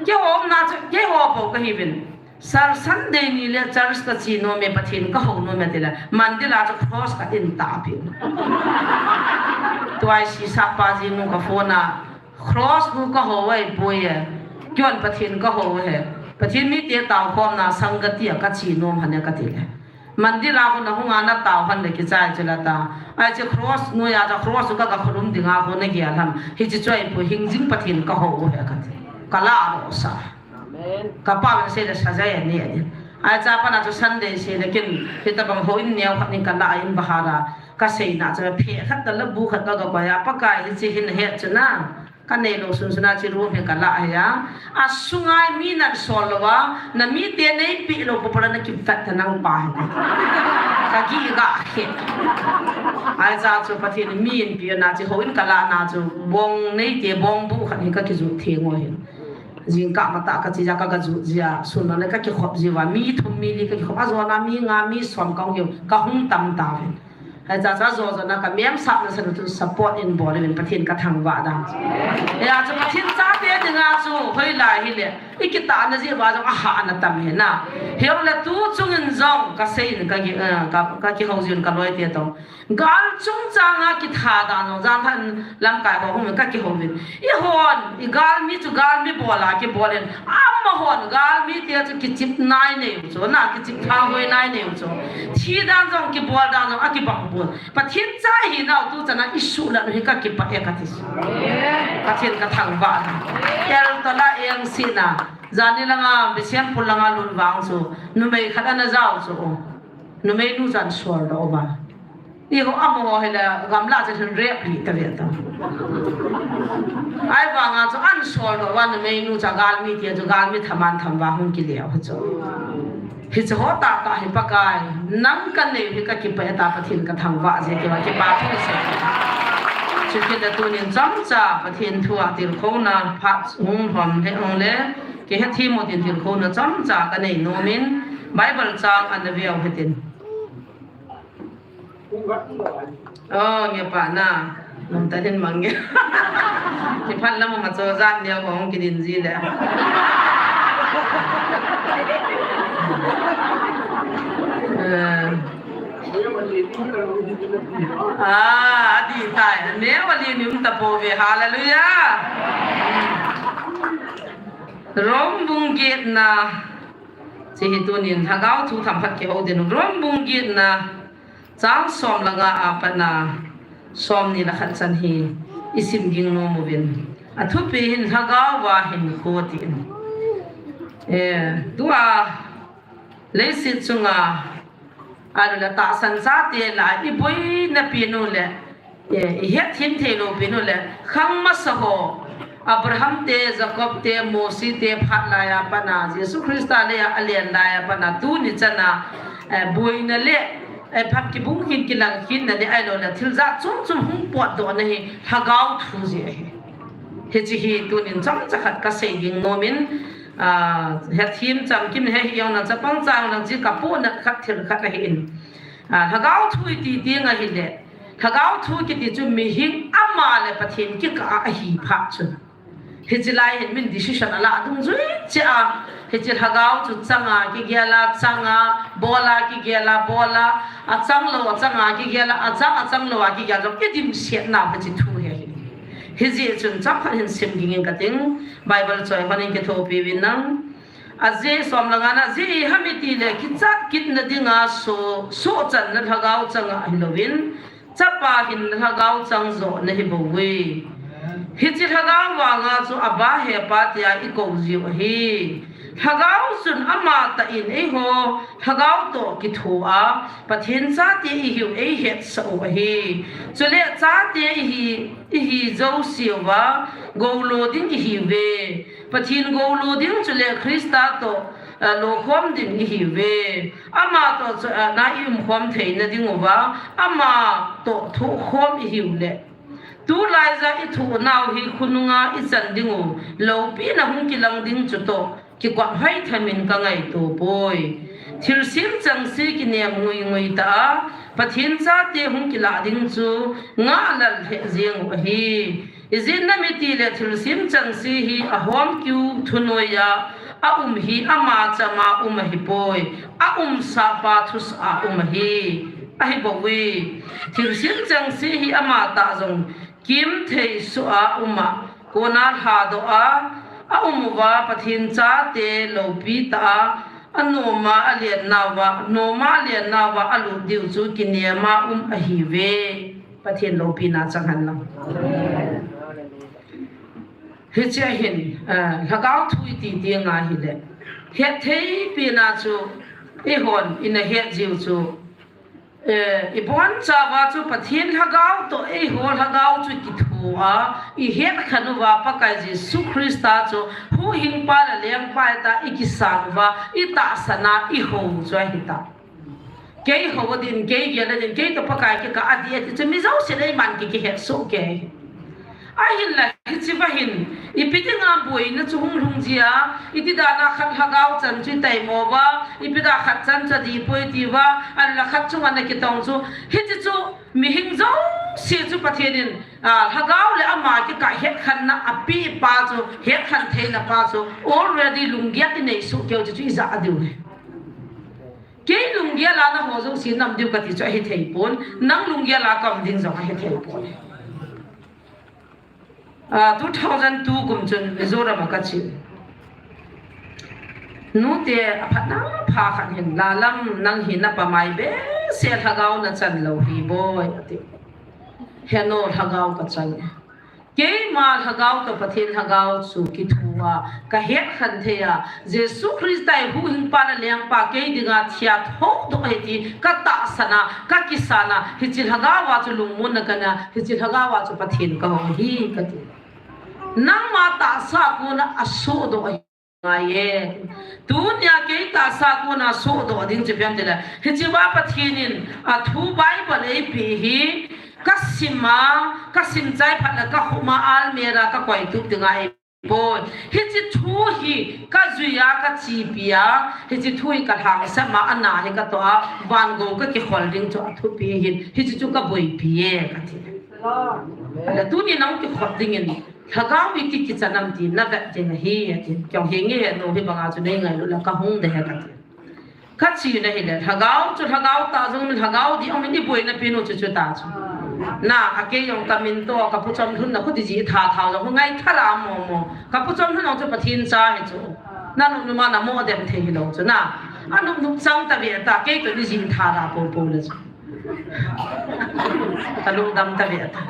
keiho um na chu keiho bou kahi uvin. Sar Sunday ni le church kachi nom e, Pathen kahou nom e tile, Monday la chu cross ka in ta pi. Tua hi sisa pa jinu ka phone a, cross nu kahou ai poi e, keiman Pathen kahou e, Pathen mite taokhomna sangati a kachi nom hon e kati le. Monday la khu nahung a natao hon le kichai chu la ta. Ai chu cross nu a chu cross ka, ka khulum dinga khu nagel ham. Hiche chu ai poi, hingjing Pathen kahou e kati. Kala ro sa. Amen. Kapa vang sei le sajai ani ani. Ai cha pana chu Sunday sei le kin hitabang houin neo khat nin kala in bahara. Kaseina chu phe khat la bu khat ka, kakoi a Pakai hiche hin het chu na. Kanei lou sunsun a chi room hi kala hi a. Asunga mi nan sol lou a, na mite neipi lou popo la na kipat ta nang pa hi. Kagi ga he. Ai cha chu Pathen min pi na chi houin kala na chu bong neite bong bu khat hi kakiju theng u hi. Jingkah matah kachi jia, ka, kaju jia, sun le kakikhop jiuva, mi thum mi li kakikhop, ajona mi nga, mi som kahung hiu, kahung tam tauve. Hiche cha chu ajo jona kamemsahna sanu chu support in bol in Pathen kathangvah dan. Hia chu Pathen chate dinga chu hoilai hile, ikitahna jeh uva jong ahahna tam hi na. Hijongle tuchung in jong kasei in kaki, eh, ka, kakihou jiu in kaloite toh. Gal chungchang a kitha dan jong, janthan lamkai ho hung kakihou vin. Eihon, igalmi chu galmi bol a kibol in. Amahon, galmite chu kichep nai nei u chu, na kichep thahoi nai nei u chu. Thi dan jong, kibol dan jong, akibang bol. Pathen cha ihinau tuchan a isuhlat u hi kakipah e kati. Pathen kathangvah na. Eltoh la engsina. Jani langa, Bishenpur langa lut vang chu. Numei khat ana jao chu. Numeinu chu ana soldoh uva. Eiho amaho hile gamla chu hin rep lih tave ta. Ahivanga chu ana soldoh uva numeinu chu galmite chu galmi thaman tham uva hung kile u chu. Hiche ho tahtah hi Pakai, nang kanei hi kakipah e ta Pathen kathangvah jeh a kipa thu sei. Chukit le tunin chomcha Pathen thu a tilkhouna phat hung lhom le hung le, kihethem u tin tilkhouna chomcha kanei nom in, Bible chang ana veu hitin. Oh, nge pa na. Nom ta din mang nge. Kiphan lam ma cho jat neo hong kidin ji le. Eh. Ah, adi tai. Ne wali nim ta po ve. Hallelujah. Rom bung get na. Chi hi tunin Lhagao thu themkhat kihou din. Rom bung get na. Chang som le nga a pat a som ni le khat chan hi i sim ging nom uvin. A thupi hin Lhagao va hinkho tin. Eh, tua leiset chunga a le tahsan chate la i boina pen u le, eh, i hetthem thei lou pen u le, khang masa ho, Abraham te, Jacob te, Mosi te, phat lai a pat a, Jesu Christa lei a alen lai a pat a, tuni chan a, eh, boina le, eh, phat kibung khin kilang khin na le, ahilou le, thil jat chom chom hung potdoh na hi, Lhagao thu jeh ahi. Hiche hi tunin chomcha khat kasei ging nom in, ah, hetthem chamkim he hi jong na chapang chang lang chi kapohnat khat thil khat ahi in. Ah, Lhagao thu i ti teng ahile, Lhagao thu kiti chu mihem ama le Pathen kikah a ahi phat chu. Hiche lai hin min decision ala dungjui cheh a, hiche Lhagao chu chang a kigel a chang a, bol a kigel a bol a, achang lou a chang a kigel a, achang, achang lou a kigel a, i dimset nau hiche thu hi ahi. Hijeh chun chomkhat hin sim ging inge kating, Bible choi hon in kithopi uvin lang. Ajeh som le nga na, ajeh ham itile, kichat kitna dinga so, sohchanna Lhagao chang a hilouvin, Chapa hin Lhagao chang joh na hi bou ve. Hiche Lhagao vang a chu Abba Hepa tia i kou jiu ahi. Lhagao chun amatah in eiho Lhagao toh kitho a, Pathen chate i hiu eihetsah u ahi. Chule chate i hi, i hi jouseu va, goulo ding i hiuve. Pathen goulo ding chule Christa toh, eh, lokhom ding i hiuve. Ama toh chu, eh, na i umkhom theina ding uva, ama toh thohkhom i hiu le. Tulai ja i thoh nau hi khonunga i chan ding u, loupina hung kilang ding chu toh, kikot hoi thamin ka ngaito poi. Thilsem chengse kinem ngui ngui ta a, Pathen chate hung kilah ding chu, ngah lal lheh jeng u ahi. Ijeh inem itile thilsem chengse hi ahom kiu thunoi a, a um hi ama chama um ahipoi, a umsah pa thusah a um ahi, ahi bou ve. Thilsem chengse hi amatah jong kimthei soh a um a, kona lhadoh a, a um uva Pathen chate loupi tah a, a nom a alen nauva, nom a alen nauva a lut diu chu kinem a um ahiuve. Pathen loupina chang hen lang. Hiche a hin, eh, Lhagao thu i ti teng ahile, hetthei pen a chu, eihon, i na het jiu chu, eh, i bonchauva chu Pathen Lhagao toh, eiho Lhagao chu kitho a, i hetkhen uva Pakai Jesu Christa chu, huhhingpa le lengpa ta i kisan uva, i tahsan a, i hou chu ahi ta. Kei hou a din, kei gel a din, kei toh Pakai kikah a din, ati chu mi jousen eiman ki, kihet soh kei. Ahinla, hiche va hin, ipi dinga boina chu hung lhung jia, iti dan a khat Lhagao chan chu i taimo uva, ipi da khat chan chu adih poi ti uva, ahinla khat chunga na kitong chu, hiche chu mihem jouse chu Pathen in, ah, Lhagao le ama kikah hetkhenna apeh pa chu, hetkhen theina pa chu, already lunggel i nei soh keu chu, chu i ja diu ahi. Kei lunggel a na ho jouse na um diu kati chu ahi thei pon, nang lunggel a ka um ding jong ahi thei pon. Ah, two thousand two kum chun Mizoram a ka che. Nute aphatna pha khat hin, Lalam, nang hi na pamai behseh, Lhagao na chan lou hi boi, ati. Heno, Lhagao ka chan. Keima Lhagao toh Pathen Lhagao chu kitho a, ka hetkhen thei a, Jesu Christa hi huhhingpa le lengpa kei dinga thi a thodoh ahi ti ka tahsan a, ka kisan a, hiche Lhagao a chu lungmonna ka nei a, hiche Lhagao a chu Pathen ka hou ahi kati. Nangma tahsa a kona asohdoh ahi. Aye. Tunia kei tahsa kona sohdoh ding chu ipi ham itile, hiche a Pathen in athu Bible eipeh hi, kasima, kasim chai phat le kakhum a almirah a kakoitup dinga ahipoi. Hiche thu hi kajuiya, kachepia, hiche thu hi kalhangsama, ana hi katoh a, vangou kakikhol ding chu athupi ahin, hiche chu kaboipi e, kati. Ahile tuni nang kikhol dingin, Lhagao iti kichan ham ti navet ding ahi, ati. Keiho hi nge he, nu hi banga chu nei ngailut le kahung de he, kati. Kache na hile, Lhagao chu Lhagao ta jong, Lhagao dih aum in, iboina pen u chu chuta chu. Na, akei jong kamin toh, kapu chomlhun na khu ti jih tha tha jong khu ngaitha ra mo mo. Kapu chomlhun jong chu Pathen cha hi chu. Nanop nop a namo dem thei hilou chu na. Anop nop chang tave ta, kei toh ijih tha ra popo le chu. Kalungdam tave ta.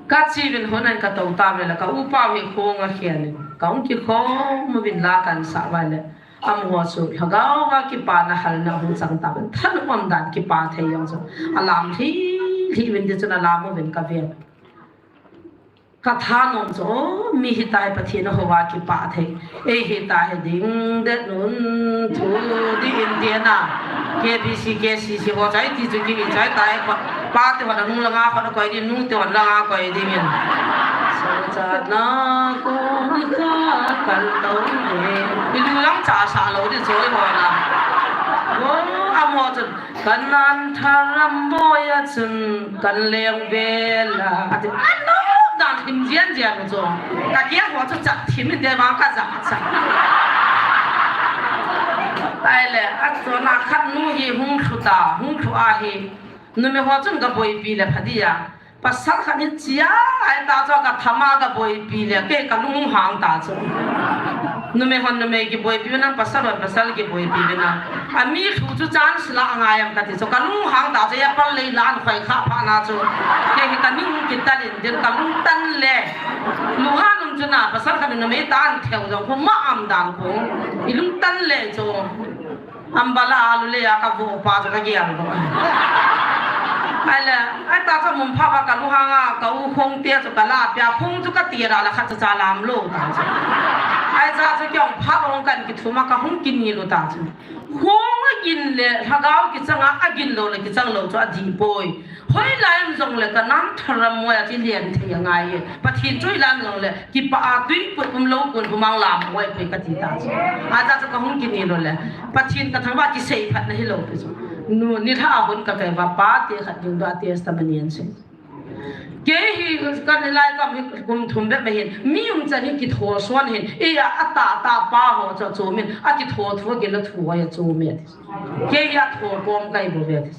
Kache uvin hon an katou tave le, ka upa hi khong akhel in, kahung kikhom uvin la kahin sah uva le, amaho chu Lhagao a kipana halna hung chang tauvin, thanop umdan kipa thei jong chu alam lhi lhi uvin, tichun alam uvin kaven. Kathanom chu, o, mi hitia hi Pathen ahou a kipah thei. Ei hitia hi ding det un, thu dih in tia na. K B C, K C C ho chai ti chu ki chai tai pa, pate hon anung langa hon akoi ding, nute hon langa koi dingin. Sochatna kon ka kal tou le. Ilu lang cha sa lou ding chu eiho na. O, amaho chu Kanan tharam boi a chun kan leng vel a. Ati, anop dan thim jian jian u chu. Ka kiang ho chu chat thim in te vang ka ja cha. Taile, achona khat nu hi hung lhu ta, hung lhu a hi. Numei ho chun ka boipi le pha dia. Pasal khat hi chia, ai ta chu ka thama ka boipi le, kei ka lunghang ta chu. Numei hon numei kiboipi u nang, pasal hon pasal kiboipi u nang. Ami lhu chu chance la ngai am kati chu, ka lunghang ta chu, ya pal lei la an khoi kha pha na chu. Kei hi ka ning kitan in, din ka lungtan le. Lunghang um chu na, pasal khat numei tan theu jong khu ma am dan khu. I lungtan le chu. Ambala alu le a ka vo pa chu ka gial lo. Ai le, ai ta chu mun pha ba ka lunghang a, ka u khong te chu ka la pia, khong chu ka ti ra la khat cha lam lo ta chu. Ai cha chu kiong pha ba hung kan kithum a ka hung kini lo ta chu. Khong a gin le, Lhagao kichang a, a gin lo le kichang lo chu a di poi. Hoilai am jong le ka nan tharam moi a chi lian thei a ngai e. Pathen chu hoilai am jong le kipa a tui put um lo kun humang lam moi poi ka ti ta chu. A ta chu ka hung kini lo le. Pathen ka thangvah kisei phat na hi lo pi chu. Nu ni lha a hun ka kai va pa te khat ding do a testimony an sei. Kei hi kan lai kam hi kum thum be ma hin. Mi um chan hi kitho suan hin. E a, a ta ta pa ho chu chu min. A kitho thu a gila thu ho ya chu mi a ti. Kei a tho kom kai bo ve ti.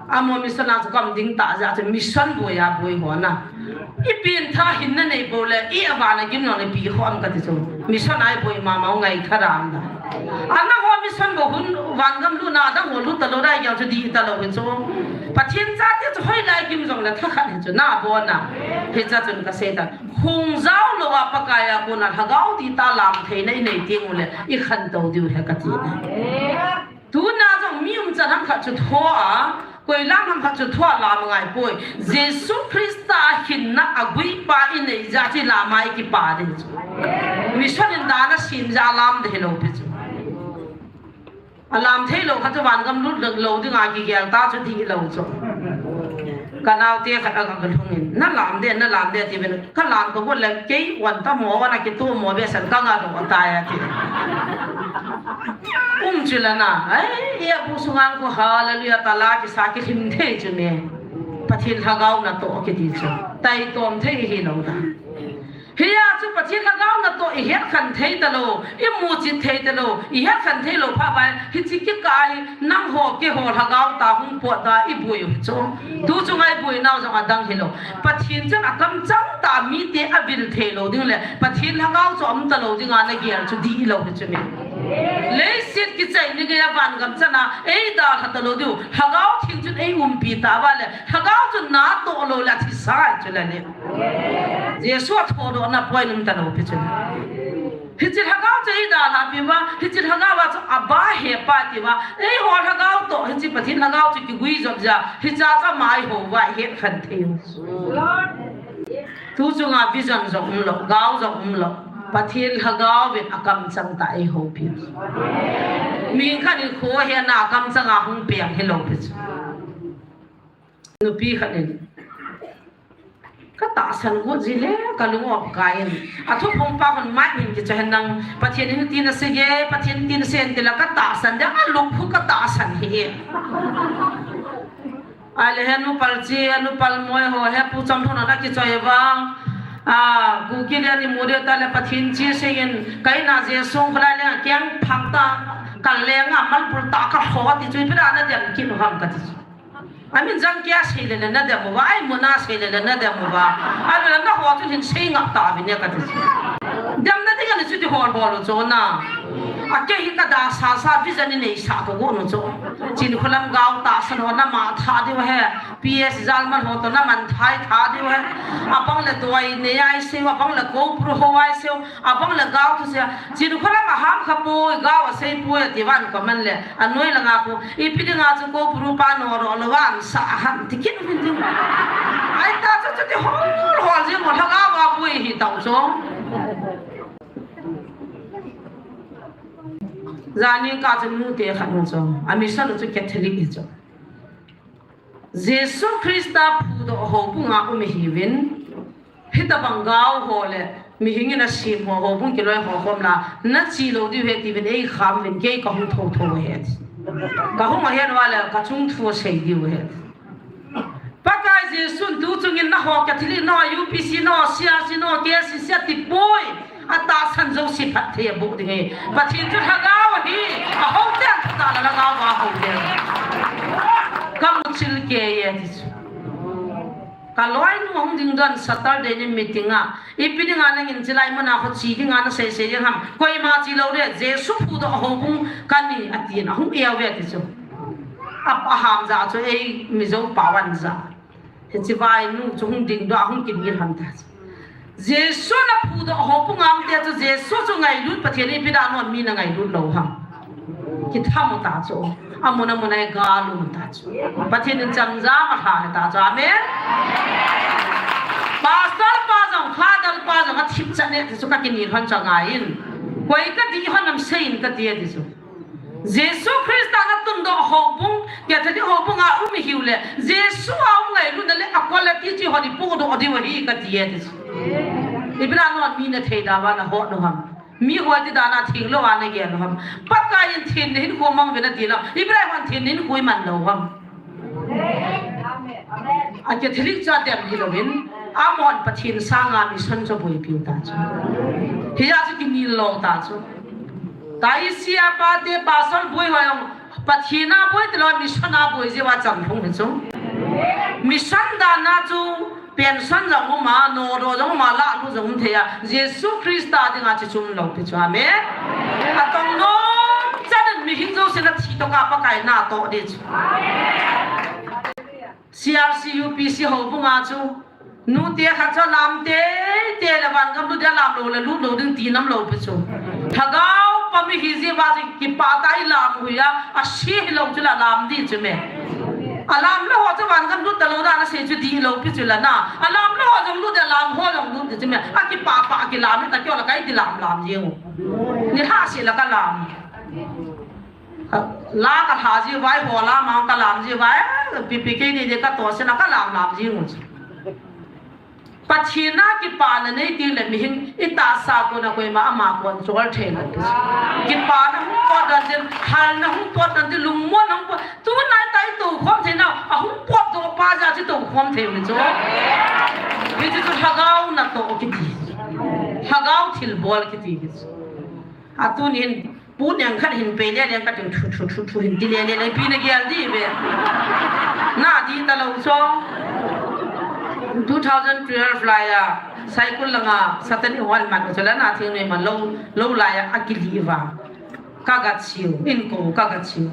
Amo mission a chu kam ding ta ja chu mission boi a boi ho na. I pin tha hin na nei bo le, i a van a gim no le pi ho am ka ti chu. Mission ai boi ma ma ngai tha ram da. Ana ho mission bo hun van gam lu na da ho lu ta lo dai yang chu di ta lo hin chu. Pathen cha ti chu hoilai gim jong le tha khat hin chu na bo na. Hi cha chun ka sei ta. Hung zau lo a Pakai a kona Lhagao ti ta lam thei na i nei ting u le i khan to diu he ka ti na. Tuna jong mi um chan ham khat chu tho a, koi lam ham khat chu tho a lam ngai poi. Jesu Christa a hinna a gui pa i nei ja chi lam a i kipa ding chu. Mission in dan a sim ja lam de hi lo pi chu. A lam thei lo khat chu van gam lut lo, lo ding a kigel ta chu di lo chu. Ka nau te khat a ka lhung in, na lam de, na lam de ti ben. Ka lam ka got le kei wan ta mo, wan a kitu mo be san ka nga do ta ya ti. Um chu la na, ai, ya bu sungang ko hallelujah ta la ki sa ki him thei chu me. Pathen Lhagao na to ki ti chu. Tai tom thei hi lo da. Hi ya chu Pathen Lhagao na to i het khan thei ta lo, i mu chit thei ta lo, i het khan thei lo pha bai, hi chi ki ka hi nang ho ke ho Lhagao ta hung po ta i bui chu. Tu chu ngai bui nau jong a dang hi lo. Pathen chun a kam chang ta mi te a vil thei lo ding le, Pathen Lhagao chu um ta lo ding a na gel chu di lo hi chu mi. Leiset kichai ni gei a van gam chan a, ei da kha ta lo diu, Lhagao thing chun ei umpi ta va le, Lhagao chun na to lo le a thi sa chu le le. Jesu a tho do na poi num ta lo pi chu. Hi chi Lhagao chu ei da la pi va, hi chi Lhagao va chu a ba he pa ti va, ei ho Lhagao to, hi chi Pathen Lhagao chu ki gui jop ja, hi cha cha mai ho va he khan thei. Tu chunga vision jong umlou, gao jong umlou. Pathen Lhagao vin akamchang tah a eihoupi. Mihing khat in kho hena akamchang a hung peng hilou pi chu. Nupi khat in, katahsan got jile, kalung aum kai in. Athuphong pa hon mai min kicho hen nang, Pathen in tin asei e, Pathen tin asei e, tile katahsan dia, alung khu katahsan hi e. Ahile he nu Palchi, nu Palmoi ho, he Pu Chamlhun ana kichoi vang. A, Kuki le ni mu de ta le Pathen chi singin, kaina Jesu kholai le keng phang ta, ka lenga malpul ta ka ho ti chu ipi dia na dem kit u ham kati chu. Amin jang kia sei le le na dem uva, ai muna sei le le na dem uva. Ahile na ho chu hin sei ngap ta vin e kati chu. Dem na ding ani chu ti hol hol u chu na. A kei hi ka da sa sa vision in nei sa ka gon u chu. Chinkholam gao tahsan ho na ma tha diu he. P S Jalman ho to na man thai tha diu he. Abang le doi nei ai seu, abang le kopru ho ai seu, abang le gao thu seu. Chinkholam a ham kha poi, gao a sei poi, ati van ko man le. Anoi langa khu, ipi dinga chu kopru pa nodoh lou va an sa ham ti kit u hin tin. Ai ta chu chu ti hol hol jing u Lhagao a poi hi tau chu. Jani ka chu nute khat hung chu, a mission chu Catholic hi chu. Jesu Christa phudoh houbung a um ihiuvin, hitabang gao ho le mihing in asem ho, houbung kiloi ho khom la, na chi lou diu he tiuvin eikham uvin, kei kahung thotho u he. Kahung ahen uva le, kachung thu asei diu he. Pakai Jesun tu chungin na ho Catholic, na ho U P C, na ho C R C, na ho K C C ati poi. Atahsan jouse phatthei aboh ding ahi. Pathen chu Lhagao ahi. Ahou ten phatah la Lhagao va hou ten. Kamu chil kei e ti chu. Ka loinu hung ding don Saturday ni meeting a. Ipi dinga nangin chilai muna kho chi dinga na sei sei ding ham. Koima chi lou de, Jesu phudoh houbung kani atin ahung e uve ti chu. A, aham ja chu ei Mizo pao an ja. Hiche vainu chu hung ding doh a hung kinel hon ta chu. Jesu na phudoh houbung a um te chu Jesu chu ngailut Pathen in ipi dia non mi na ngailut lou ham. Kitham u ta chu. Amun amun a gal um ta chu. Pathen in chang jam a lha ta chu. Amen. Pastor pa jong, father pa jong athip chan e ti chu ka kinel hon chu angai in. Koi ka dih hon am sei in ka ti e ti chu. Jesu Christa na tundoh houbung, Catholic houbung a um ihiu le, Jesu a um ngailutna le a quality chi ho di pohdoh diu ahi ka ti e ti chu. Ipi dia non mi na thei da uva na hot u ham. Mi hoi ti dan a theng lou a na gel u ham. Pakai in theng na hinkho mang uvin ati lou. Ipi dia hon theng na hinkho iman lou ham. A Catholic chu adem hilouvin, amahon Pathen sanga mission chu aboipiu ta chu. Hijeh a chu kinel lou ta chu. Taisi a pate pastor boi ho jong Pathen a boi tilou, mission a boi jeh uva chang lhung hi chu. Mission dan a chu pension jong um a, nodoh jong um a, lahlut jong um thei a, Jesu Christa dinga chu chum lou pi chu. Amen. Atong nom chan in mihing jousen athi tokah Pakai natoh ding chu. C R C U P C houbung a chu, nute khat chu alam teitei le vangam lut dia alam lou le lut lou ding ti nam lou pi chu. Lhagao pa mi hi jeh uva chu kipah tah a ilam u hi a, ase hilou chu le alam ding chu me. Alam lou ho chu vangam lut talou dan asei chu dih lou pi chu le na. Alam lou ho jong lut dia alam ho jong lut ding chu me. Akipah pah a kilam ta kio la kai ti lam lam jeng u. Ni lha se la ka lam. La ka lha ji uva, ho la ma ka lam ji uva, P P K D D ka to se na ka lam lam ji ngu. Pathen a kipana nei teng le mihing i tahsa kona koima ama control thei lou. Kipana hung pot dan tin, halna hung pot dan tin, lungmonna hung pot. Tunai tai tokhom thei na, ahung potdoh pa jeh a chi tokhom thei u chu. Hichu chu Lhagao natoh kiti. Lhagao thilbol kiti hi chu. Atunin Pu Neng khat hin pei le leng kating thu thu thu thu hin ti le le le pi na gel di ve. Na di talou chu. Two thousand twelve lai a, Saikul langa Satan i hon man chu la na thingnoi man lou, lou lai a akili uva. Ka ga chiu, in ko ka ga chiu.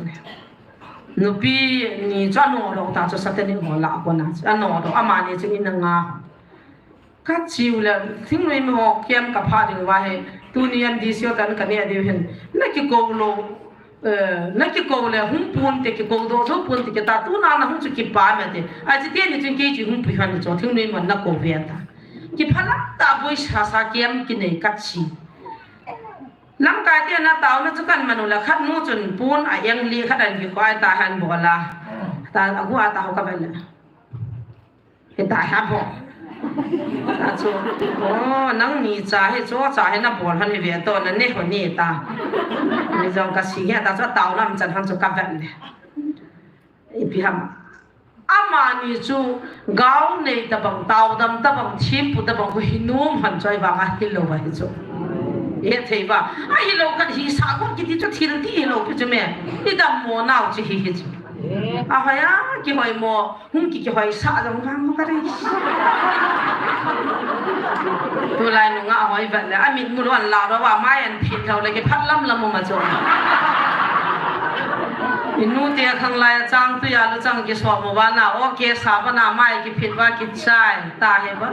Nupi ni chu anodoh ta chu Satan i hon la kona. Anodoh, amani chu in anga. Ka chiu le, thingnoi mi ho kiam ka pha ding uva hi, tuni M D C ho tan ka neh diu hin. Na kikou lou, eh, na kikou le, hung pon te kikou doh, doh pon te kita, tuna na hung chu kipa me te. Achi teni chun kei chu hung pui han chu, thingnoi mi hon na kou ve ta. Kiphalam tah boi sasa kem kinei kachi. Lamkai te na taona chu kan manu la khat nu chun pon a eng li khat an kikhoi ta han bola. Ta agu a ta ho ka vel. Hita ha bo. Ta chu, "Oh, nangni cha hi chu cha hi na bol han hi ve to na ne ho ni ta." Ni jong ka si he ta chu taona am chan han chu ka vel le. Ipi ham. Amani chu gao nei tabang, taodam tabang, thimpu tabang, hu hi nom han choi vang a hilou va hi chu. He thei va. A hilou kan hi sa ko kiti chu thil ti hilou pi chu me. I dammo nau chu hi hi chu. A hoiya, kihoi mo, hung ki kihoi sa jong vang ko ka dei. Tulai nunga hoi vet le, a mit mu lou an la ro va, mai an phin thou le, kiphat lam lam ma chu. I nu te khang lai a chang tu ya lu chang ki so mo va na, o ke sa va na, mai ki phin va ki chai, ta he va,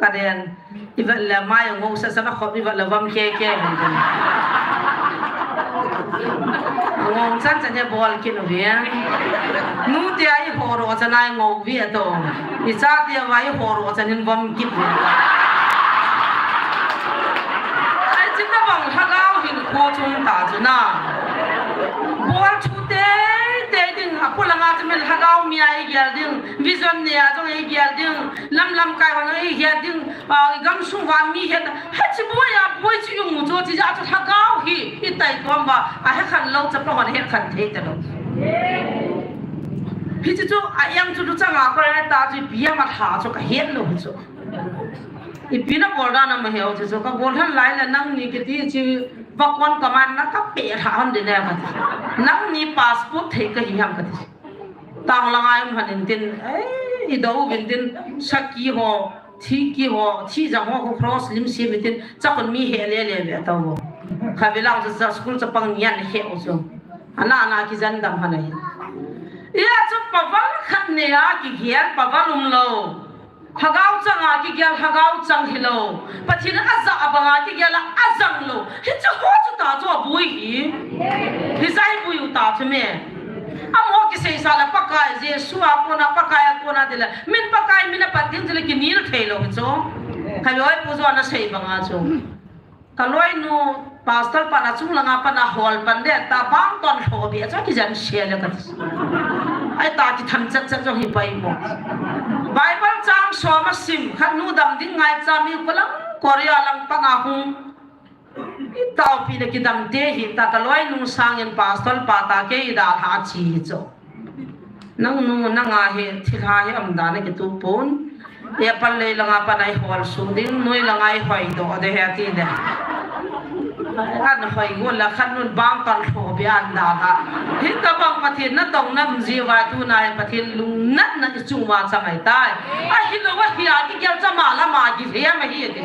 ka den. I vet le mai ngou sa sa na khop i vet le vam ke ke. Ngou chan chan he bol ki nu ve. Nu te ai ho ro chan ai ngou ve to. I cha te va i ho ro chan in vam ki ve. Ai chin na bang lhagao hin ko chung ta chu na. Bol chu te te ding a pula nga chu min lhagao mi ai gel ding. Vision ne a jong ai gel ding. Lam lam kai ho ai gel ding. A, i gamsung va mi het, hichi boi a, boi chu i mu chu, chi ja chu lhagao hi, i tai tuam va, a he khan lou chapa hon he khan thei ta lou. Hichi chu, a yang chu lu chang a ko ta chu, pi a ma tha chu ka het lou chu. Ipi na bol dan a ma heu chu, ka bol han lai la nangni kiti chi, va kon ka man na ka pe tha hon de ne ka ti. Nangni passport thei ka hi ham ka ti. Tang lang ai um han in tin, eh, i do vin tin, saki ho, Thi ki ho, thi jang ho, ho cross lim si mitin, chakun mi he le le ve tau ho. Kha ve lang chu cha school chapang nian he o chu. Ana ana ki jan dam hana hi. Ia chu paval khat ne a ki gel paval um lou. Lhagao chang a ki gel lhagao chang hi lou. Pathin a ja a bang a ki gel a a jang lou. Hi chu ho chu ta chu a bui hi. Hi jai bui u ta chu me. Amo kisei sa la Pakai Jesu a kona, Pakai a kona ti le, min Pakai min a pat ding ti le kinel thei lou hi chu. Ka loi pu jo na sei banga chu. Ka loi nu pastor pa na chung langa pa na hol pan de ta bang ton lho bi a chu kijan sia le ka ti. Ai ta ki tham chat chat jong hi pai mo. Bible chang som a sim, khat nu dam ding ngai cha mi ko lang Korea lang pa na hung. I taupi le kidam te hi ta ka loi nung sangin pastor pa ta ke i dalha chi hi chu. Nang nu nanga hi thilha hi am dan a kitu pon. E pal lei langa pan ai hol su ding, noi langa ai hoi do de he ti de. An hoi go la khan nun bang kal tho bi an dalha. Hi ta bang Pathin na tong nam ji va tu na hi Pathin lung nat na i chung va cha mai tai. A hi lo va hi a ki gel cha ma la ma ki he ma hi ti.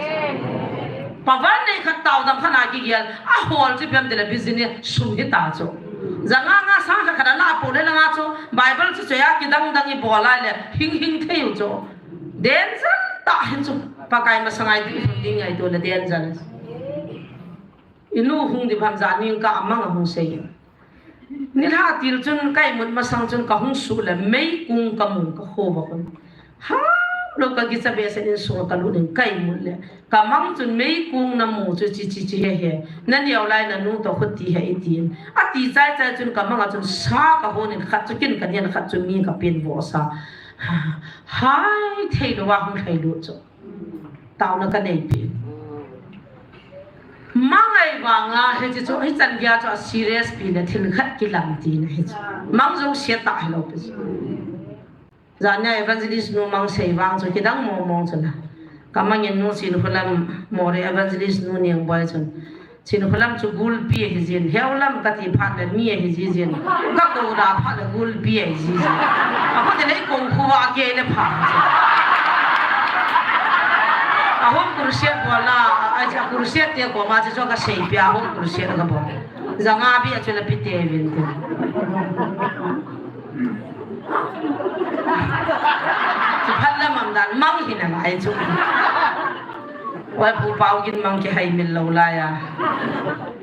Paval nei khat tau dam khat a ki gel, a hol chu piam ti le business sum hi ta chu. Za nga nga sang khat khat a la po le la nga chu, Bible chu chu ya ki dang dang i bol lai le, hing hing thei u chu. Danger ta hin chu, Pakai masang ai ding, ding ai tu le danger. I nu hung di bham za ning ka amang a hung sei. Nilhah til chun ka imut masang chun ka hung suh le meikong ka mu ka kho va kon. Ha, lo ka gicha behseh in suh ka lut in ka imut le. Ka mang chun meikong na mu chu chi chi chi he he. Na neo lai na nu to khuti he i tin. A ti chai chai chun ka mang a chun sa ka hon in khat chu kin ka nian khat chu mi ka pin vo sa. Ha, hai thei lo wa hung thei lut chu. Tauna ka nei pi. Mang ai vanga, hichi chu, hichan gei chu a serious pi le thil khat kilang tina hichi. Mang jouse ta hilou pi chu. Jania evangelist nu mang sei vang chu, kidang mong mong chu na. Ka mangin nu Chinkholam Moreh evangelist nu Niangboi chun. Chinkholam chu gulpi ahi jin, Heulam kati phat le mi ahi ji jin, ka kou da phat le gulpi ahi ji jin. Ako te le kou khu va ke le phat. A home crusade bol la, a, a crusade te koma chu ka sei pi a home crusade ka bol. Janga bi a chu le pi te vin te. Chu phat le mang dan mang hi na ngai chu. Oi, Pu Paugin mang kihaimil lou lai a.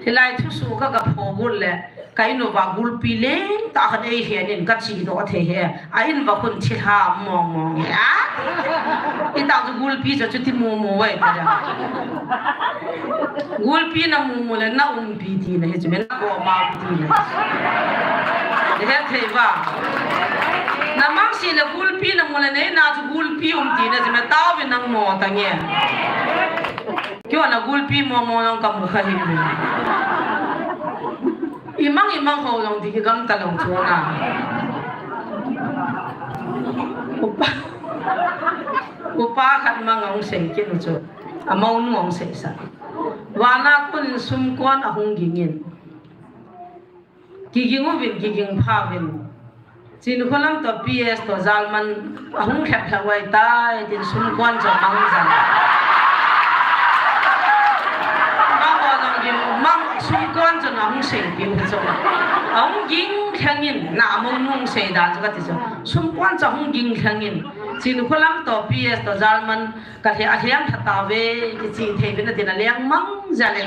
Hilai thusoh ka, ka phogut le, ka in uva gulpi lentah khat eihen in ka chedoh thei e. A in uva khun thilha mong mong e. A? Itah chu gulpi chu chuti mumu vai ta da. Gulpi na mumu le na umpi tina hi chu me na go ma tina. He thei va. Na mang si le gulpi na mu le nei na chu gulpi um tina chu me tao vi nang mo ta nge. Kyo na gulpi mo mo nang ka mu kha hi. I mang i mang ho long ti ki gam ta long chu na. Upa. Upa khat mang ong sei kin chu. Amau nu ong sei sa. Vana kun in sumkon ahung gingin. Kiging uvin, kiging pha uvin. Chinkholam to P S to jalman ahung lhep lhep vai tai, tin sumkon chu mang jan. Mang ho jong gin, mang sumkon chu na hung sei pi u chu. Ahung ging lhengin, na amau nu ong sei dan chu kati chu. Sumkon chu ahung ging lhengin. Chinkholam to P S to jalman Ka he a hiam tha ta ve, kichi thei ve na tin a leng mang ja le.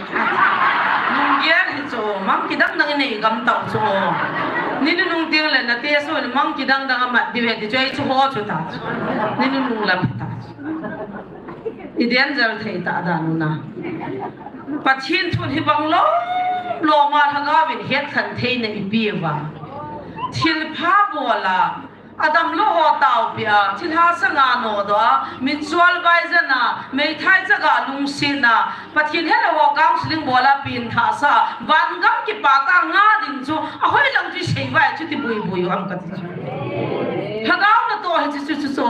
Nung gel hi chu, mang kidang dang nei gam tau chu. Ni nu nung ting le na te so mang kidang dang a mat di ve ti chu ei chu ho chu ta. Ni nu nung lam ta. I danger thei ta da nu na. Pathian thun hi bang lo, lo ma lhagao vin het khan thei na i pi va. Thil pha bola, Adam lo ho tau pia, thilha sanga no do a, mi chual bai jana, meithai chaga lungsin a, Pathian hela ho counseling bola pin tha sa, van gam kipa ka nga ding chu, a hoi lang chu sei vai chu ti bui bui am ka ti chu. Lhagao na to hi chu chu chu chu.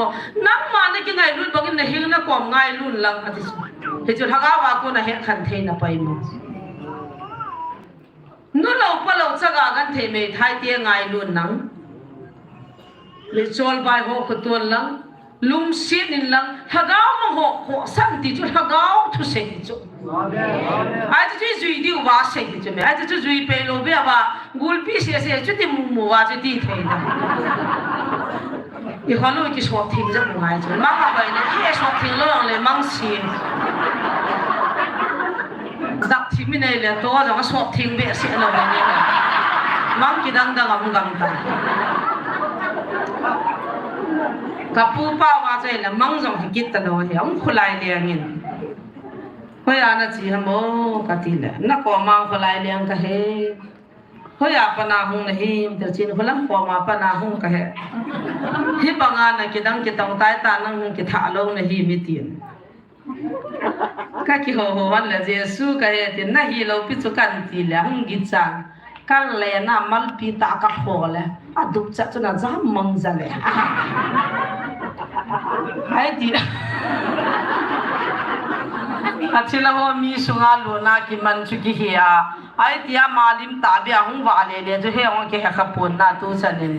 Nang ma na ki ngai lun bangin na hing na kom ngai lun lang ka ti chu. Hi chu lhagao a ko na he khan thei na pai mo. Nu lo pa lo chaga gan thei meithai te ngai lun nang. Mi chol bai ho kho tuan lang. Lungsin in lang. Lhagao ma ho kho san ti chu lhagao thu sei ti chu. Ai chu chu zui diu va sei ti chu me. Ai chu chu zui pe lo be va. Gulpi se se chu ti mu mu va chu ti thei da. I holo ki sop thing ja mu ngai chu. Ma ka bai le ki sop thing lo le mang si. Dak thi mi nei le to jong a sop thing be se lo le ni. Mang kidang dang am gam ta. Ka pu pa va chai le mang jong hi kit ta lo hi. Ang khulai le angin. Hoi ana chi ha mo ka ti le. Na ko mang khulai le ang ka he. Hoi a pana hung na hi, mi te chin khulam ko ma pana hung ka he. Hi banga na kidang kitong tai ta nang hung kitha lo na hi mi tin. Ka kiho ho han le Jesu ka he tin na hi lo pi chu kan ti le hung gi cha. Kan le na malpi ta ka ho le. A dup cha chu na jam mang ja le. Ai ti. A thila ho mi sunga lo na ki man chu ki hi a. Ai tia malim ta bia hung va le le chu he hung ke he kha pon na tu chanin.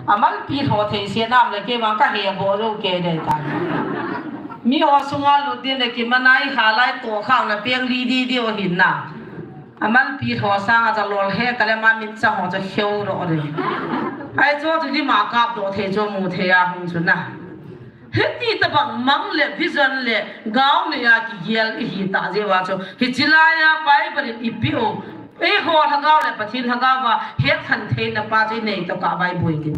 Amal pi tho thei se nam le ke ma ka he bo ro ke de ta. Mi ho sunga lut din le ki manai ha lai to khang na peng li di di o hin na. Amal pi tho sang a cha lol he ka le ma mit cha ho cha kheu ro re. Ai cho chu di ma kap do thei cho mu thei a hung chu na. Hiti tabang mang le vision le gao le a kigel ihi ta jeh uva chu. Hichi lai a Bible in ipi o. Eiho lhagao le Pathen lhagao va het khan theina pa chu inei tokah vai boi din.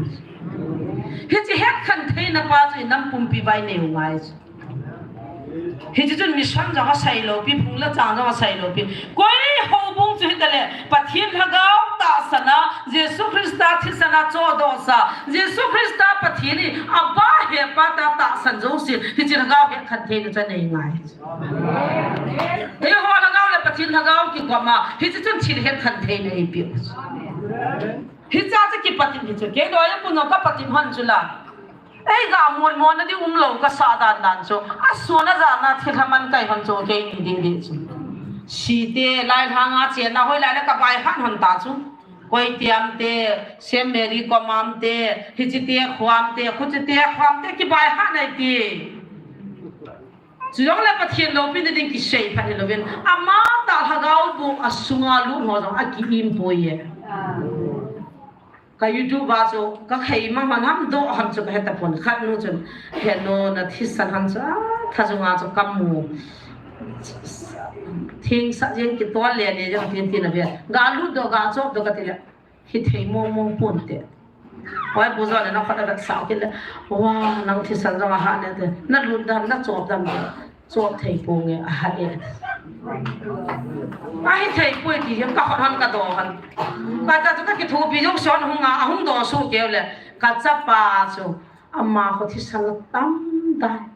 Hichi het khan theina pa chu inam pumpi vai nei u ngai chu. Hichi chun mission jong asai lou pi, phung le chang jong asai lou pi. Koi houbung chu hita le, Pathen lhagao tahsan a, Jesu Christa thisan a chodoh sa, Jesu Christa Pathen in aba hepa ta tahsan jouse, hichi lhagao het khan theina chu nei ngai. Eiho lhagao le Pathen lhagao kikoma, hichi chun thil het khan theina eipe u. Hicha chu kipatin hichu, kei loi a pun jong kapatin hon chu la. Ei ga mon mon na di um lou ka sa dan dan chu. A sun a jan a thil ha man kai hon chu kei ni di di chu. Si te lai lhang a chen na hoi lai le ka bai han hon ta chu. Koi tiam te, Saint Mary kom am te, hichi te khuam te, khuchi te khuam te ki bai han ai ti. Chu jong le Pathen loupina ding kisei phat hi louvin. Ama ta lhagao bu a sunga lut ho jong a ki im poi e. Ka YouTube a chu ka khei mang hon ham do ham chu ka he tapon khat nu chun. He nu na thisan ham chu a, tha jung a chu ka mu. Thing sa jeng kitol le le jeng tin tin a ve. Ga lut do, ga chop do ka ti le. Hi thei mong mong pon te. Hoi bu zo le na khat a vet sa ki le. Wa, nang thisan jong a ha ne te. Na lut dan, na chop dan. Chop thei pon nge a ha e. A hi thei poi ti jeng ka khat han ka do han. Ka cha chu ka kithopi jong son hung a, a hung do su keu le. Ka chapa chu. Ama kho thisan tam dan.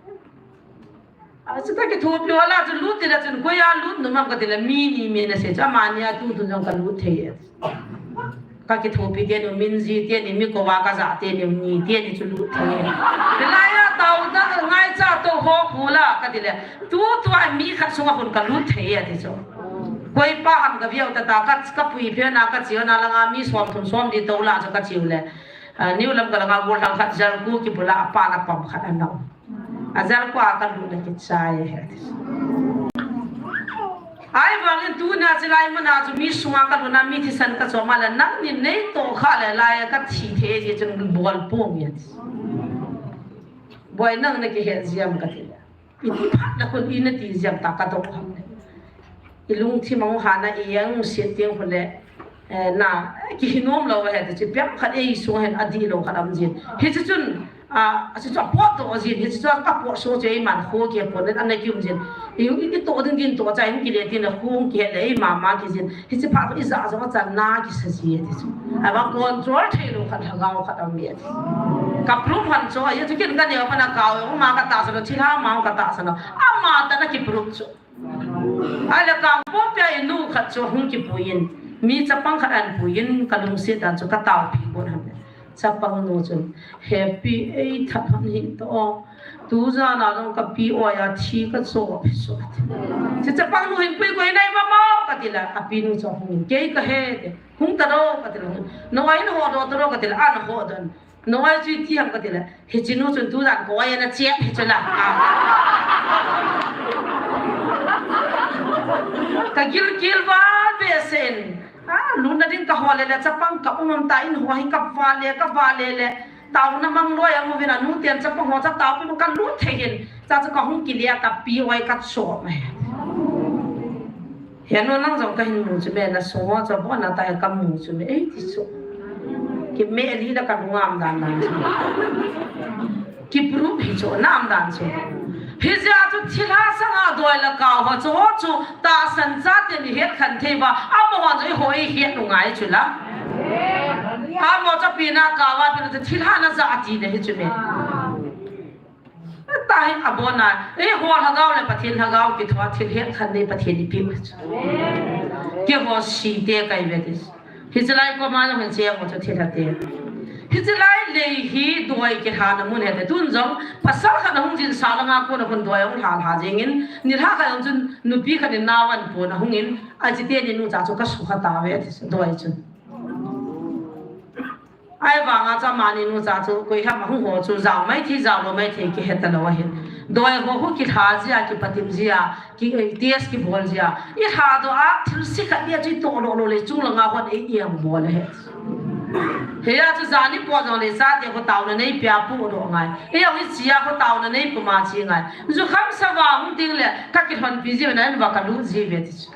A, chuta kithopi ho la chu lut ti la chun koi a lut nom am ka ti la mi ni mi na sei chu amani a tu tu jong ka lut thei e. Ka kithopi teni, Minji teni, mi kova ka ja teni, ni teni chu lut thei e. Ti la ya tau na ngai cha to ho khu la ka ti le. Tu tu a mi khat sunga hun ka lut thei e ti chu. Koi pa ham ka viau ta ta ka, ka pui phe na ka chiu na la nga mi som thum som di to la chu ka chiu le. A, New Lamka langa gollhang khat Jalku kibula a pa la pam khat a nau. A Jalku a ka lut na kichai he. Ahivangin tuna chilai muna chu mi sunga ka lut na mi thisan ka chom a le nang ni nei to kha le lai ka thi thei ji chun bol pong ye. Boi nang na kihet jiam ka ti le. Iti phat na khun i na ti jiam ta ka dok ham le. I lungthim a hung hana i ang set tiang khun le, eh, na, eh, kihinom lo he ti chu piang khat ei sung hen a di lo khat am jin. Hi chu chun, a, a chu chu a pot to jin, hi chu chu a pot so chu ei man kho ke pot le an na ki um jin. I, i, i to ding din to cha in ki le tin a khung ki he le ei ma ma ki jin. Hi chu phat i ja jong a chan na ki sa ji ti chu. A ba control thei lo khat lhagao khat am ye ti. Ka proof han chu, a chu kin ka neo pa na ka o ma ka ta sa lo, thilha ma ka ta sa lo. Ama ta na ki proof chu. Ahile kang po pia inu khat chu hung kipuiyin. Mi chapang khat an puiyin ka lungset dan chu ka taopi got ham. Chapang nu chun, "Happy ei that hon hin to. Tujan a jong ka pi oi a thi ka cho pi so." Chu chapang nu hin pui koi nai ma mo ka ti la, a pi nu chu hung in, "Kei ka he te. Hung ta ro," ka ti la. "No ai no ho do ta ro," ka ti la, an ho don. Noi chu iti ham ka ti le. Hiche nu chun tujan koi ana chep hi chu la. Ah. Ka gilkel val behseh in. Ah, lutna ding ka hol le le chapang ka um um ta in ho hi ka vale, ka vale le. Taona mang loi a mu vin a nu ten chapang ho cha taopi ka lut thei hin. Cha chu ka hung kile a ka pi oi ka chop mai. He nu nang jong ka hin mu chu me na sung ho chu bon a ta ka mu chu me ei ti chu. Ki me li la ka lungam dan dan chu. Ki proof hi chu nam dan chu. Hi ja chu thilha sanga doi la ka ho chu ho chu tahsan chate ni het khan thei ba. Amaho chu i ho i het nu ngai chu la. Amaho chu pi na ka wa pi na chu thilha na ja ati le hi chu me. Ta hi abon a, eh, ho lhagao le Pathen lhagao kithoa thil het khan nei Pathen i pim. Keiho si te kai ve ti. Hiche lai koma jong hin che ho chu thil ha te. Hiche lai lei hi doi kilha na mun he te. Tun jong pasal khat na hung jin sa langa kona hun doi hung lha lha jeng in. Nilhah khat jong chun nupi khat in nao an pon a hung in. Achi te ni nu cha chu ka sukha ta ve ti doi chu. Ahivanga chu amani nu cha chu koi ham a hung ho chu jao mai thei, jao lou mai thei kihe ta lou ahin. Doi ho khu kilha jia, kipatim jia, ki, eh, test kibol jia. I lha doh a, thil se khat nia chu i toh lou lou le chung langa hon ei iang bol ahi. Hia chu jani po jong le chate khu taona nei pia pu doh ngai. Ei jong i chia khu taona nei puma chi ngai. Jukham sava hung ding le ka kilhonpi jiu na in va ka lut ji ve ti chu.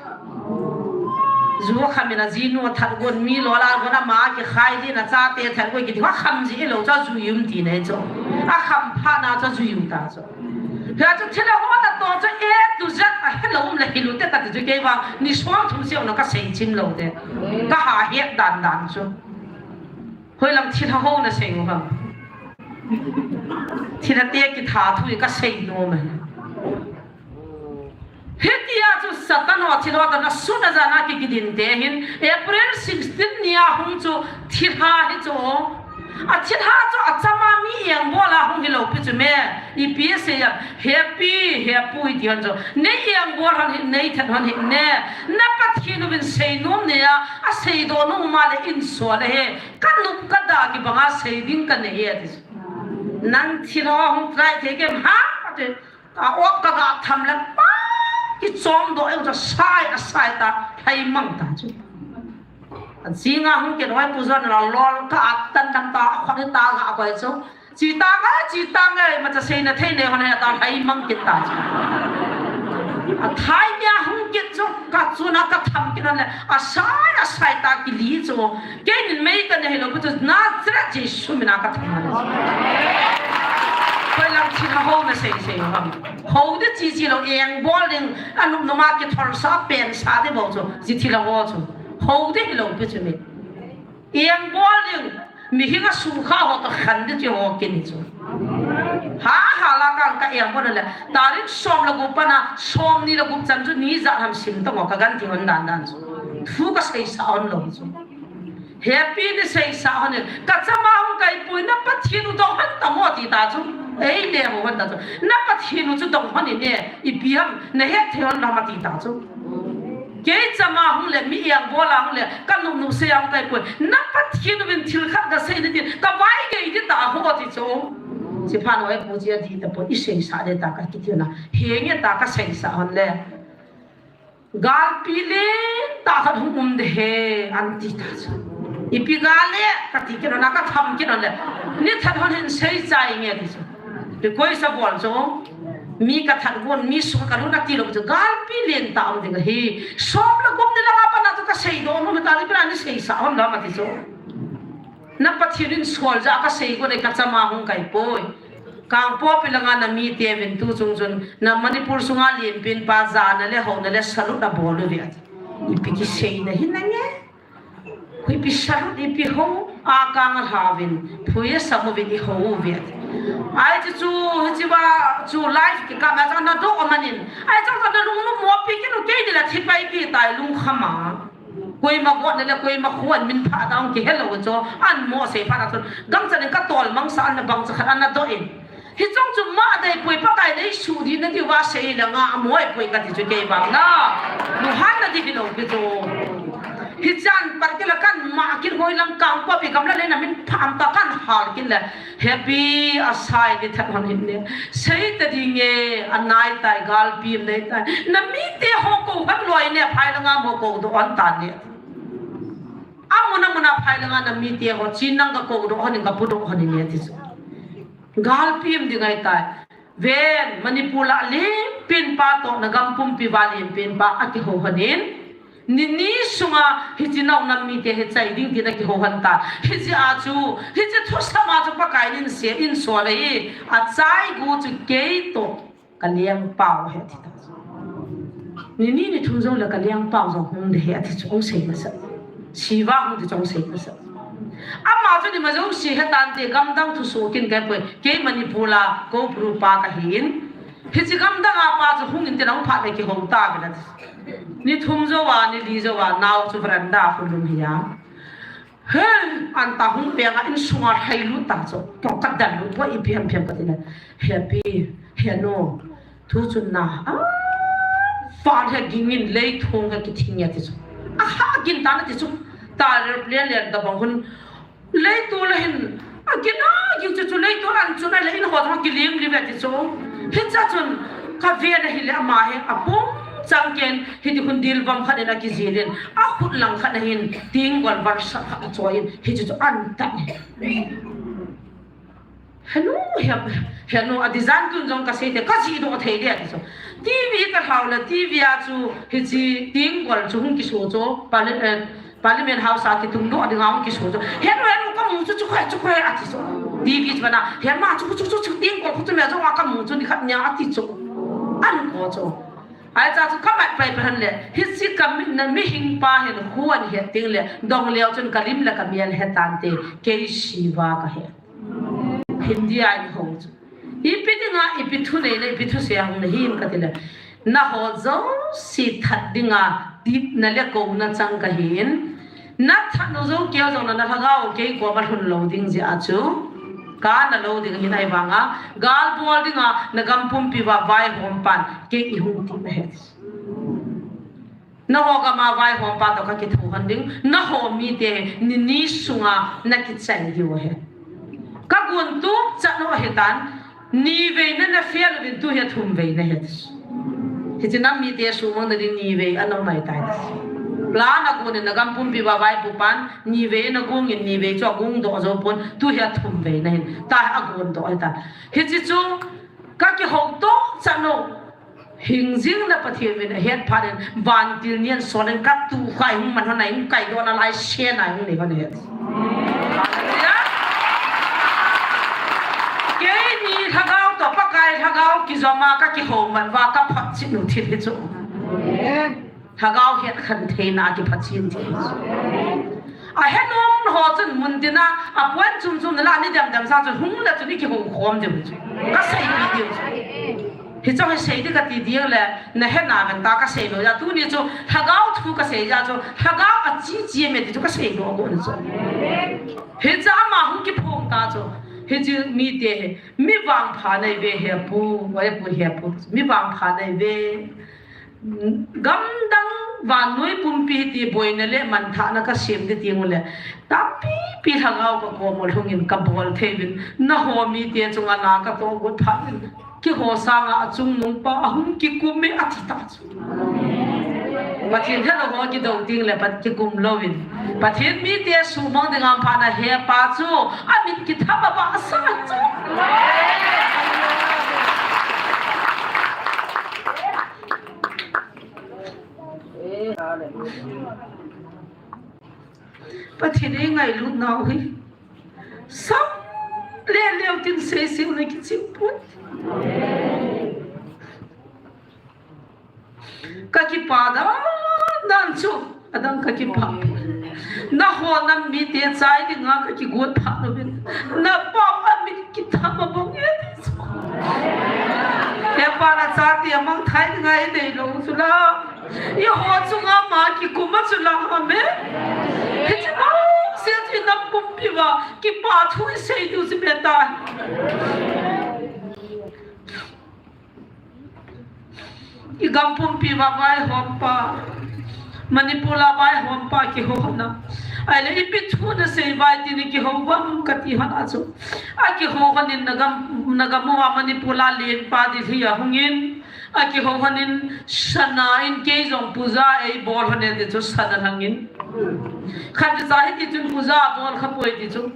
Ju a kham in a jinu a that gon mi lo la gon ama kikhai din a chate that gon kiti kha kham ji lou chu ju yum ti nei chu. A kham pha na chu ju yum ta chu. Hia chu thil a hon a to chu A to Z a helou um le hilou te ka ti chu kei vang ni som thum seo na ka sei chim lou te. Ka ha het dan dan chu. Hoilam thil a hon a sei u ham. Thil a te kitha thu ka sei nom e. Hitia chu Satan ho thil ho tana suna jana ki kidin te hin April sixteen nia hung chu thilha hi chu. A thilha chu a chama mi iang bol a hung hilou pi chu me. Ipi asei a, happy, happy ti hon chu. Nei iang bol hon hi, nei that hon hi ne. Na Pathen uvin sei nom ne a, a sei doh nom ma le in so le he. Ka nup ka da kibanga sei ding ka nei e ti. Nang thil ho hung try thei kem ha? Ati. Ka op ka ga tham le pa. Kichom doh e, ka sai, a sai ta, lhai mang ta chu. A jinga hung ke roi pu jon la lol ka at tan tan ta, khon ta ga koi chu. Chi ta ga, chi ta ga, ma cha sei na thei ne hon he ta, lhai mang kit ta chu. A thai nia hung kit chu, ka chuna ka tham kit le, a sai, a sai ta kili chu. Keinin mei ka ne hilou pi chu, Nazareth Jesu mina ka tham le. Koi lang thil ho na sei sei ham. Ho di chi chi lou, eng bol ding, a num numa kithol sa pen sa di bou chu, chi thil ho chu. Ho di hilou pi chu mi. Eng bol ding, mihing a sukha ho ka khan di chi ho kini chu. Ha, ha la kan ka eng bol le. Tarik som le gup pana, som ni le gup chan chu ni ja ham sim ta mo ka gan ti hon dan dan chu. Thu ka sei sa hon lou chu. Happy ni sei sa hon in. Ka chama hung kai pui na Pathian u dong hon ta mo ti ta chu. Ei le ho hon ta chu. Na Pathian u chu dong hon in ne. Ipi ham, na het thei hon la ma ti ta chu. Kei chama hung le, mi eng bol a hung le, ka nung nung sei ang tai poi. Na Pathian uvin thil khat ka sei na tin, ka vai gei di ta ho ti chu. Chi phan oi pu chi a di ta poi, i sei sa de ta ka kiti na. He nge ta ka sei sa hon le. Galpi le ta khat hung um de he, an ti ta chu. Ipi gal le, ka ti kit na ka tham kit le. Ni that hon hin sei chai nge ti chu. Pi koi sa bol chu. Mi ka that gon, mi sung ka lhun a ti lou chu, galpi len ta um ding ahi. Som le gup ni langa pana chu ka sei doh nom ta, ipi na ni sei sa hon la ma ti chu. Na Pathian in sol ja ka sei gon ka chama hung kai poi. Kangpokpi langa na mite vin tu chung chun, na Manipur sunga lenpen pa jana le hona le salute a bol uve. Ipi kisei na hi na nge. Hui pi salute ipi ho, a kang a hla vin, phui a sam uvin i ho uve. Ai chu chu, hichi va, chu live kikam a chang na doh manin. Ai chang chang na lung lung mo pi kinu kei di la thi pai pi tai lung khama. Koima got na le koima khuan min pha dang ki hello chu, an mo sei pha na chun. Gangchan in ka tol mang sa an na bang cha khat an na doh in. Hichong chu ma dei poi Pakai nei su di na diu va sei le nga mo e poi ka ti chu kei vang na. Lu han na di hilou pi chu. Hichan par kila kan ma kin hoi lang Kangpokpi gamla le na min pham ta kan hal kin le. Happy a sai ni that hon hin ne. Sei ta di nge a nai tai galpi nei tai. Na mite ho ko han loi ne phai langa mo ko doh an ta ne. Amuna muna phai langa na mite ho chin nang ka ko doh hon in ka pu doh hon in ne ti chu. Galpi um ding ai tai. Ven, Manipur la lenpen pa toh na gam pumpi va lenpen pa a kiho hon in. Ni ni sunga hichi nau nam mite he chai ding tin a kiho hon ta. Hichi a chu, hichi thusam a chu Pakai nin se in so le hi. A chai gu chu kei toh ka liang pau he ti ta. Ni ni ni thum zo le ka liang pau zo hung de he a ti chu ong sei masa. Siva hung ti chu ong sei masa. Ama chu ni ma zo si he tan te gam dang thu so kin kai poi. Kei Manipur la ko pru pa ka hin. Hichi gam dang a pa chu hung in te nang phat le kiho ta ve la ti. Ni thum zo a, ni li zo a, nau chu veranda a khu lum hi a. He, an ta hung peng a in sunga hai lu ta chu. Ka ka dan lu poi ipi ham piam ka ti le. Happy, he no. Thu chun na. A, fa he ging in lei thung he ki thing ya ti chu. A ha gin ta na ti chu. Ta le le le da bang hun. Leitu la hin, a gin a ging chu chu leitu an chu na le in ho thong ki lim li ve ti chu. Hicha chun, ka ve na hi le ama he, a pum chang ken, hi ti hun dil vam khat in a ki zil in, a khut lang khat na hin, ting gol var sa khat a choi in, hi chu chu an ta ni. Henu, he, henu, a design tun jong ka sei te, ka ji do thei de ti chu. T V ka hlau le, T V a chu, hi chi, ting gol chu hung ki so chu, pa le, eh, Parliament House a kitung doh ding a hung kisu chu. Henu, henu, ka mu chu, chu khoi, chu khoi a ti chu. T V chu na, he ma chu, chu, chu, chu, ting ko, chu me chu a ka mu chu ni khat nia a ti chu. An ko chu. Ai cha chu ka mat pai pai han le. Hi si ka mi, na mihing pa hin huan he ting le. Dong leo chun ka lim le ka mial he tan te. Kei Siva ka he. Hindi a in ho chu. Ipi dinga, ipi thu nei le, ipi thu siang na hin ka ti le. Na ho jouse that dinga, tip na le ko na chang ka hin. Na that nu jo keu jong na, na lhagao kei ko ma lhun lo ding jeh a chu. Ka na lo ding hin ai vanga, gal bol dinga, na gam pumpi va vaihom pan, kei i hung ti na he. Na ho gam a vaihom pa toh ka kithu hon ding, na ho mite ni ni sunga na kichai diu ahi. Ka gun tu chat no ahi tan, ni vei na na fail uvin tu hi a thum vei na he. Hichi nam mite sumang na ding ni vei a nom mai tai. Plan a gun in na gam pumpi va vaipu pan, ni vei na gung in ni vei chu a gung doh jo pon, tu hi a thum vei na hin, ta a gun doh ahi tan. Hichi chu ka kiho to chat no. Hingjing na Pathen min ahet phat in, vantil nin asolin katukhai hung man hon a, hung kaidoh nalai sen a hung nei hon ahi. Keini lhagao toh Pakai lhagao kijom a kakihou man uva kaphotchet u thil hichu. Lhagao hetkhen theina kiphachen thei. Ahe nom ho chun mun tina, apoint chom chom nala, ni dem dem sa chun hung le chun ikihou khom diu chu. Kaseipi diu chu. Hichu hi sei ding kati ding le, nahet nauve tia kasei lou jeh a, tuni chu lhagao thu kasei jeh a chu, lhagao achi chi me ti chu kasei lou gon chu. Hichu ama hung kiphong ta chu. Hichu mite hi, mi vangpha nai ve he pu, vai pu he pu, mi vangpha nai ve. Gamdang vannoi pumpi ti boina le manthahna kasem ding ti u le, tampipi lhagao kakom u lhungin kabol thei uvin, nangho mite chunga na katoh got phat in, keiho sanga achungnung pa ahung kikum e ati ta chu. Pathen helou ho kidou ding le pat kikum louvin, Pathen mite suhmang ding a phat na hepa chu amit kitham a ba sa chu. Pathen eingailut nau hi sam le leu tin seiseu le kiching pon. Kakipa dan dan chu, adang kakipa. Nangho nam mite chai dinga kakigot phat louvin, napao amit kitham a bang e ti chu. Hepa, nachate amangthah dinga inei lou chu la, eiho chunga ama kikum a chu la, amen. Hiche bang sia chu inam pumpi uva kipa thu isei diu chu be ta. Igam pumpi uva vaihompa, Manipur a vaihompa kihou hon a, ahile ipi thu nasei uva tin ikihou uvem kati hon a chu, akihou hon in nagam, nagam uva Manipur a lenpa Delhi a hungin, akihou hon in sana in kei jong puja eibol hon e ti chu sana lhangin. Khat cha hiti chun puja abol khapoi ti chu,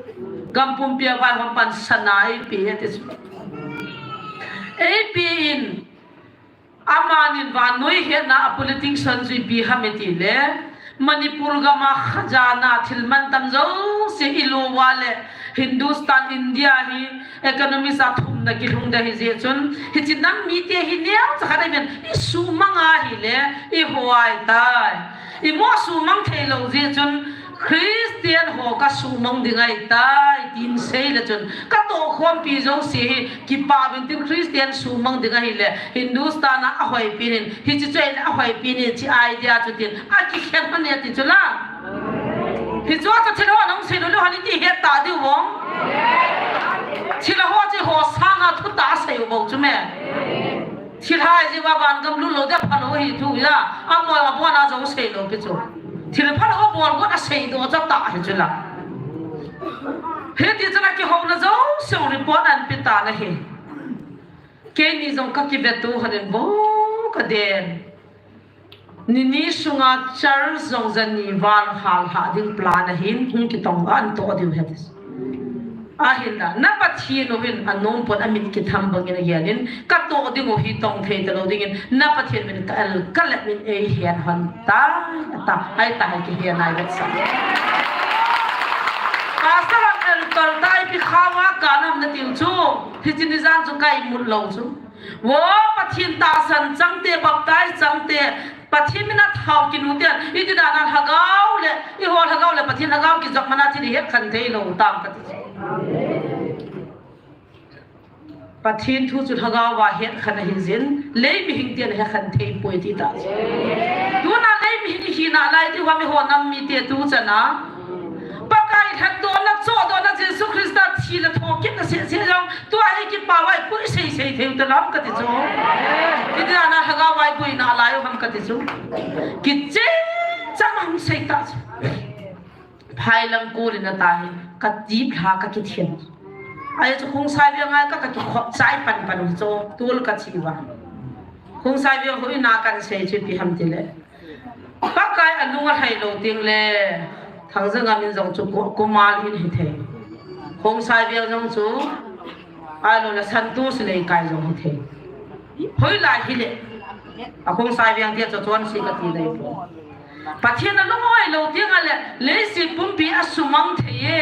gam pumpi a vaihompan sana eipe e ti chu. Eipe in, amanin vannoi hetna a politics hon chu ipi ham itile, Manipur gam a khajana thil mantam jouse ilu uva le, Hindustan, India hi economy a thumna kilhung ding ahi jeh chun, hiche nam mite hi neocha khat ahin isuhmang ahile, iho ahitai. Imo suhmang thei lou jeh chun, Christian ho kasuhmang ding ahitai, tin sei le chun, katoh khompi jouse hi kipa uvin tin Christian suhmang ding ahile, Hindustan a ahoipi nin, hiche chu ahile ahoipi nin, hiche idea chu tin, akikhen hon e ti chu la. Hichu chu thil ho nahung sei lou leu hon iti het ta diu vang. Thil ho chu eiho sanga thutah a sei u bou chu me. Thilha jeh uva van gam lut lou ding phalou ahi thu a, amoi abon a jong sei lou pi chu. Thil phalou abol got a seidoh cha ta hi chu la. Hiti chun akihouna jouse report ahin pe tan ahi. Keini jong kakiveto hon in bou kaden. Nini sunga church jong jani val hal lhah ding plan ahin, hung kitong a, anatoh diu ahi ti. Ahinla, na Pathen u hin anom pon, amit kitham bangin agel in, katoh ding u hi tong thei talou dingin, na Pathen min ka el, ka let min eihen hon tai, ata, ahitai, kihen nai vetsah. Pastor in el kal tai, ipi khat a kanam natiu chu, hiche ni jan chu ka imut lou chu. Vo, Pathen tahsan changte, baptize changte, Pathen mina thao kinu te, iti dan a lhagao le, eiho lhagao le Pathen lhagao kijop mana thil ihet khen thei lou tam kati. Pathen thu chu lhagao a het khen ahi jin, lei mihing ten het khen thei poi ti ta. Tuna lei mihing ihi nalai ti uva eiho nam mite tu chana. Pakai lhatdohna, chohdohna Jesu Christa thi le thokitna seh seh jong, tua hi kipah uva ipui sei sei thei u te lam kati chu. Iti dan a lhagao a ipuina lai u ham kati chu. Kichen chang hung sei ta chu. Phai lang kul in ata hi, katip lha kakithin. Ahi chu Khongsai Veng a ka, kakikhop chai pan pan u chu, tul kachi uva. Khongsai Veng hoi na kan sei chu ipi ham tile. Pakai anung alhai lou teng le, Thangjang a min jong chu Ku-, Kumal in hithei. Khongsai Veng jong chu, ahilou le Santosh Leikai jong hithei. Hoilai hile. A Khongsai Veng tia chu chonse kati dai poi. Pathen a lunghoi lou teng le, leiset pumpi a sumang thei e,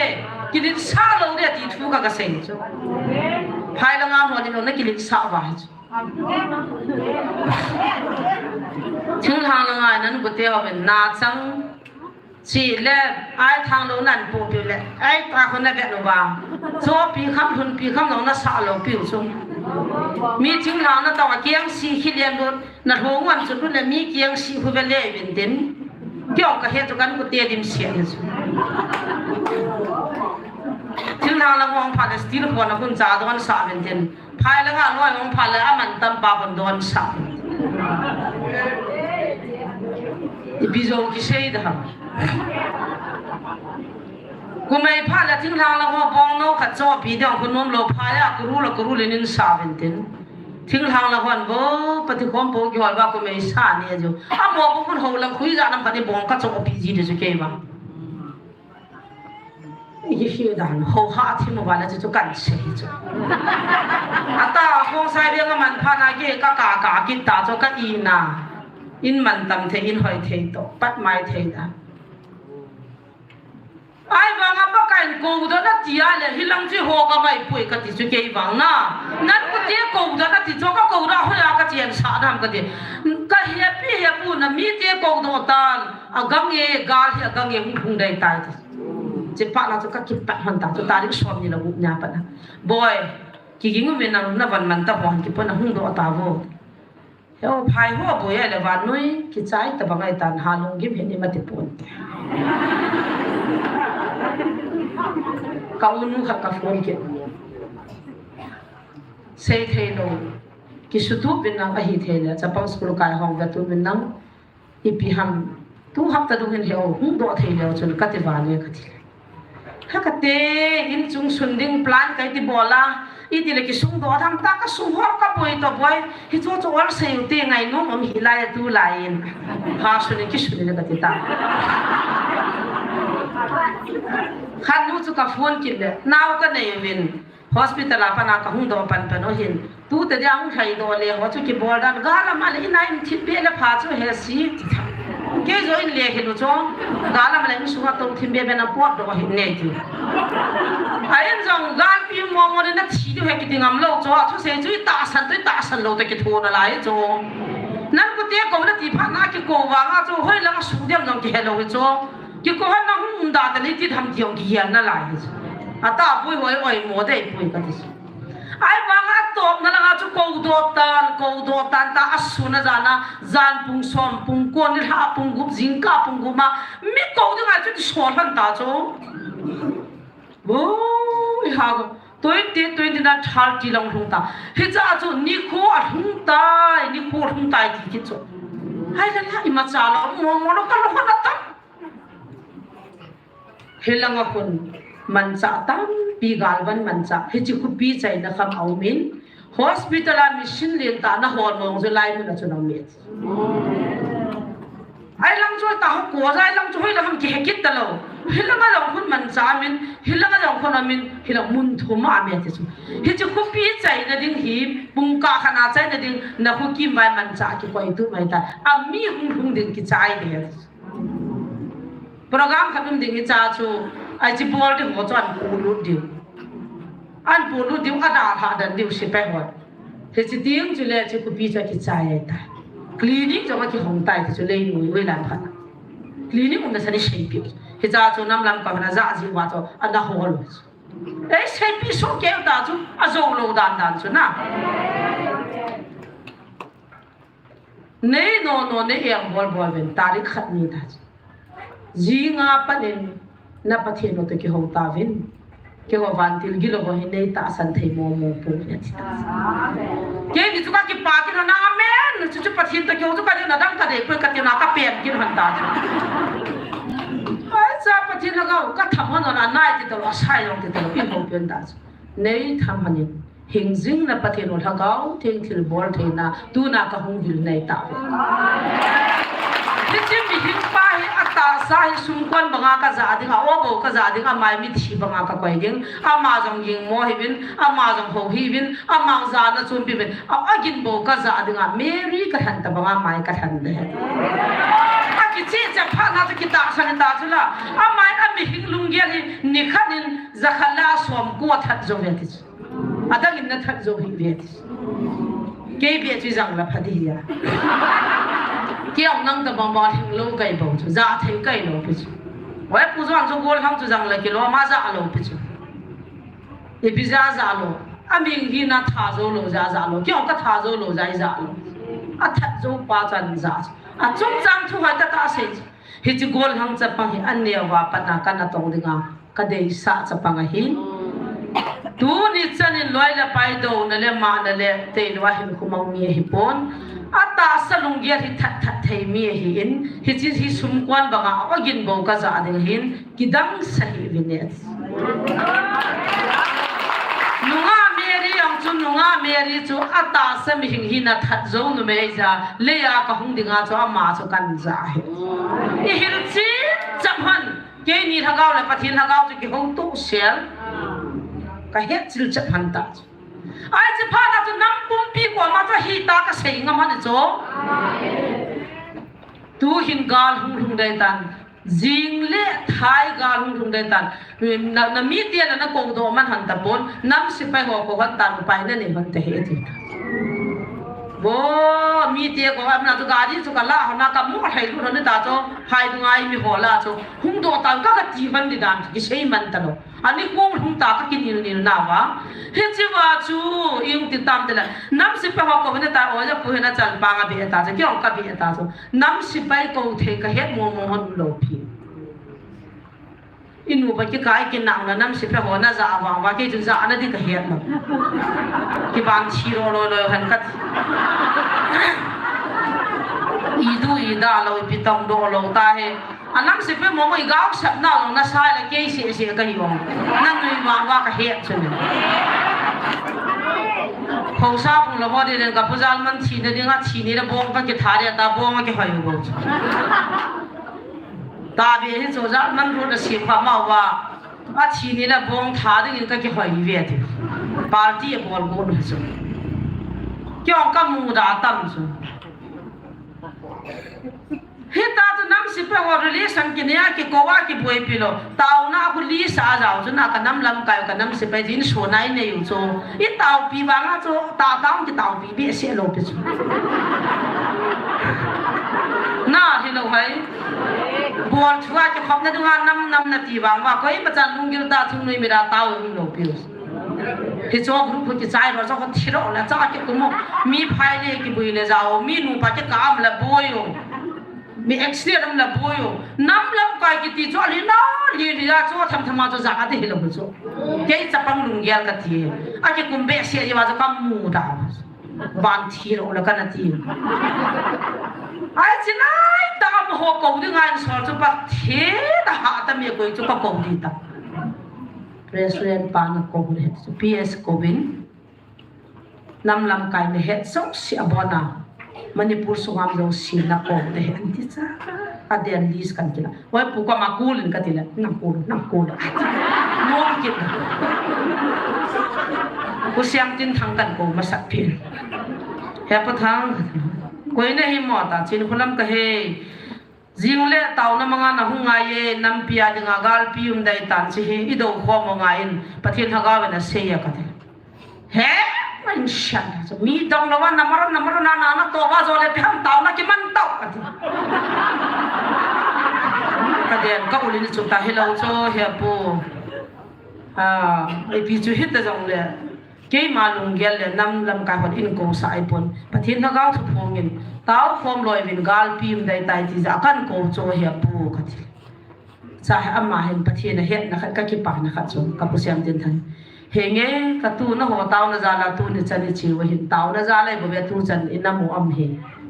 kiletsah lou ding ti thu ka, kasei chu. Phai langa hon ni lou na kiletsah uva hi chu. Thinglhang langa nangote ho ven na chang Chule, ai thang lou nan pu piu le, ai ta khun na vet lou va. Chopi kham, lhunpi kham lou na sah lou piu chu. Mi thinglhang na tong a kiang si khi lian lut, na lhung wan chu lut le mi kiang si khu ve le vin tin. Kiong ka he chu kan ku te dim sia ni chu. Thinglhang la ngong pha le steel khon a khun cha don sa vin tin. Phai langa loi hung pha le a man tam pa hon don sa. Ipi jo kisei da ham. Kumei pha le thinglhang la ho bong no khat chopi ding khu nom lou phai a kuru la kuru le nin sa vin tin. Thinglhang la hon bo pati khom po ki hol ba kumei sa ni jo. A mo bo kun ho la khui ja nam khat ni bong ka chopi ji de jo kei ba. Hi hi dan ho ha thim uva le chu chu kan sei chu. Ata Khongsai Veng a man pha na ke ka ka ka kit ta chu ka i na. In man tam thei, in hoi thei to, pat mai thei da. Ai vang a Pakai in kou doh na ti a le, hi lang chu ho ka mai pui ka ti chu kei vang na. Nangote kou doh na ti chu ka kou doh hoi a ka chen sa dam ka ti. Ka hepi hepu na mite kou doh tan. A gang e, gal hi a gang e, hung hung dai tai ti. Che pa la chu ka kipat hon ta chu tarik som ni la gup nia pat na. Boi, kiging uve nang na van man ta hon ki pon a hung doh ta vo. Heo phai ho boi a le van noi, kichai ta bangai tan ha lung gim he ni ma ti pon te. Ka unu khat ka phone ke. Sei thei lou. Kisutup vin nang ahi thei le, chapang school kai hong ve tu vin nang. Ipi ham, tu hapta dung hin heo, hung doh thei leu chun ka ti vale ka ti le. Ha ka te, in chung sun ding plan kai ti bol a, i ti le kisung doh tham ta ka sung hor ka boi to boi, hi chu chu ol sei u te ngai nom om hi lai tu lai in. Ha sun in kisun le ka ti ta. Khan nu chu ka phone kit le, nau ka nei vin. Hospital a pat na ka hung doh pan pan u hin. Tu te dia hung thai doh le ho chu kibol dan. Gal a ma le in a in thim be le pha chu he si. Kei jo in le hi lu chu. Gal a ma le in sunga to thim be be na pot doh hin nei ti. A in jong gal pi mo mo le na thi diu he kiti ngam lou chu. Thu sei chu i tahsan tu i tahsan lou te kitho na lai chu. Nangote kou na ti phat na kikou vang a chu hoi lang a su diam jong kihe lou hi chu. Kikou han na hung um da ta ni ti tham ti jong kihial na lai hi chu. Ata pui hoi oi mo dei pui ka ti chu. Ai vang a top na langa chu kou doh tan, kou doh tan ta a sun a jan a, jan pung som, pung ko, nilhah pung gup, jingkah pung gup ma, mi kou ding a chu ti sol han ta chu. Boi ha, twenty, twenty na thirty lang lhung ta. Hicha chu nikho a lhung tai, nikho lhung tai ti kit chu. Hai la la, imacha lo, mo mo lo ka lo na tam. Hilanga khun manchah tampi galvan manchah. Hiche khopi chaina kham a um in. Hospital a machine lentah na hol mong chu lai mun a chun a um e. Ai lang chu ta ho ko, ai lang chu hoi lang ham kihe kit ta lou. Hilanga jong khun manchah a um in, hilanga jong khun a um in, hilang mun thum a um e ti chu. Hiche khopi chaina ding hi, pungkah khat a chaina ding, na kho kimvai manchah kikoi tu mai ta. A mi hung hung ding kichai ding. Program khat um ding hicha chu, ai chi bol ding ho chu an pu lut diu. An pu lut diu, a dalha dan diu sepai hon. Hiche ding chu le chu khopi chu kichai ai ta. Clinic chu ma kihong tai chu le nui ui lan phat. Clinic um na sa ni seipi. Hicha chu nam lam ka na ja ji wa chu, ana hol. Ei seipi so keu ta chu, a jo lou dan dan chu na. Nei no no nei em bol bol ven tarik khat ni ta chu. Jinga panin na Pathen no to kihou ta vin. Keiho vantil gilo ho hi nei tahsan thei mo mo po ne ti ta. Kei ni chu ka kipa kit na amen. Chu chu Pathen to kihou chu ka ni na dang ka dei ko ka ti na ka pen kit han ta chu. Ai cha Pathen na ka ka tham han na nai ti to lo sai long ti to lo in ho pen ta chu. Nei tham hanin. Hingjing na Pathen u Lhagao Theng thilbol theina, tuna ka hung vil nei ta. Hiche mihem pa hi a Tahsa hi sumkon banga kaja ding, a-o bou kaja ding, amai mithi banga kakoi ding, ama jong gingmo hiuvin, ama jong hou hiuvin, ama jong jana chompi uvin, a, agin bou kaja ding, a Mary kalhen tabanga amai kalhen ding. Akicheh cheh phat na chu kitahsan ta chu la, amai amihing lunggel hi nikhat in jakhat la somko that jou ve ti chu. Adang in nathat jou hih ve ti. Kei beh chu jang la pha ding ahi. Kei ong nang tabang bang lhing lou kahi bou chu. Ja thei kahi lou pi chu. Oi, Pu John chu gollhang chu jang la kilom a ja lou pi chu. Ipi ja ja lou. Amihing hina tha jou lou ja ja lou. Kei ong katha jou lou ja i ja lou. Athat jou pa chan ja chu. Achungchang thu hoi tah tah sei chu. Hiche gollhang chapang hi aneo a pat na kana tong ding a kadeisah chapang ahi. Tuni chan in loi le pai, douna le mahna le teilu a hin khum mi ahipon. Atahsa lunggel hi that that thei mi ahin, hiche hi sumkon banga agin bou kaja ding ahin, kidang sa hih uvin e. Nungah Mary ong chu, nungah Mary chu atahsa mihing hina that jou numei ja, lei a kahung ding a chu ama chu kahin ja ahi. I hilchen cham hen. Keini lhagao le Pathen lhagao chu kihou toh sel. Kahet chil chap hen ta chu. Ai, hiche phat na chu nam pumpi koma chu hita kasei ngam hen chu. Tu hin gal hung lhung dei tan. Jing le thai gal hung lhung dei tan. Na, na mite la nakou doh man hen tapon. Nam sepai ho kou hen tan, upai nanei hen te he ti. Vo, mite kou amna chu gari chu kala hon a kamu thei lut hon ta chu. Phai dunga i mi ho la chu. Hung doh tan ka kati hen di dan chu kisei man talou. Ani kong lhung ta kakinil nil nauva. Hiche va chu, i ong ti tam tile. Nam sepai ho kou hen ta, o ja pu hen a chalpang a beh ta chu, kei ong kabeh ta chu. Nam sepai kou thei kahet mo mo hon lou pi. I nupa kikah a i kinahna nam sepai ho naja vang uva, kei chu jana di kahet lou. Kiban thi lou lou lou hen kati. I du i da lou, ipi tong doh lou ta he. A nam sepai mo mo i gaosap na lou, nasa le kei seh seh kahi ong. Nanui vang uva kahet chu ni. Khosa phung lou ho di len ka pu Jalman thina ding a thi ni le bong kakitha di ta, bong akihoi u bou chu. Tabe hi chu Jalman road a sem kha ma uva. Athi ni le bong tha ding in kakihoi ve ti. Party abol gon hi chu. Kei ong kamu da tam chu. Hita chu nam sepai ho relation kinei a kikou a kiboipi lou. Taona khu list a jao chu na ka nam lamkai ka nam sepai jin so nai nei u chu. I taopi vang a chu ta taong kitaopi behseh lou pi chu. Na hilou hai. Bol thu a kikhopna dunga nam nam nati vang uva, koima chan lunggil ta thungnoi mira tao hung lou piu. Hiche group hu kichai ro, chu kho thi lou le, cha kikum u. Mi phai le kibui le jao, mi nupa kikah a um le boi u. Mi accident a um le boi u. Nam lamkai kiti chu ali na, li li a chu tham tham a chu ja a ti hilou chu. Kei chapang lunggel kati. Akikum behseh jeh uva chu kamu da. Van thi lou le kana ti. Ai, chinai tah a amaho kou ding a insol chu Pathen a hatah mi koi chu kakou ding ta. President pa nakou le chu P S kou in. Nam lamkai nahet jouse a bon a. Manipur sung a um jouse nakou le hen ti cha. Aden list kan kila. Oi, pu koma call in kati le, nang call, nang call. Nom kit. Pu Siamtinthang kan kou masat pi. He Pu Thang, koi nahi mo ta, Chinkholam kahi. Jing le taona manga nahung ngai e, nampi a dinga galpi um dei tan, hiche hi i dou khom u ngai in, Pathen lhagao in asei e kati. He, man sian ta chu. Mi dong lou a, namar, namar na, na, natoh uva jo le ipi ham taona kiman tau, kati. Kaden, ka ul in chu ta hilou chu, he pu. A, ipi chu hita jong le. Keima lunggel le nam lamkai hon in kousah ahipon. Pathen lhagao thu phong in. Tao khom loi uvin galpi um dei tai ti jeh a kan kou chu, he pu, kati. Cha he ama hin Pathen a hetna khat, ka kipana khat chu, ka Pu Siamtinthang. Henge, ka tuna ho taona jal a tuni chan i che u ahin, taona jal ahi bou ve, tu chan i nam u um hi.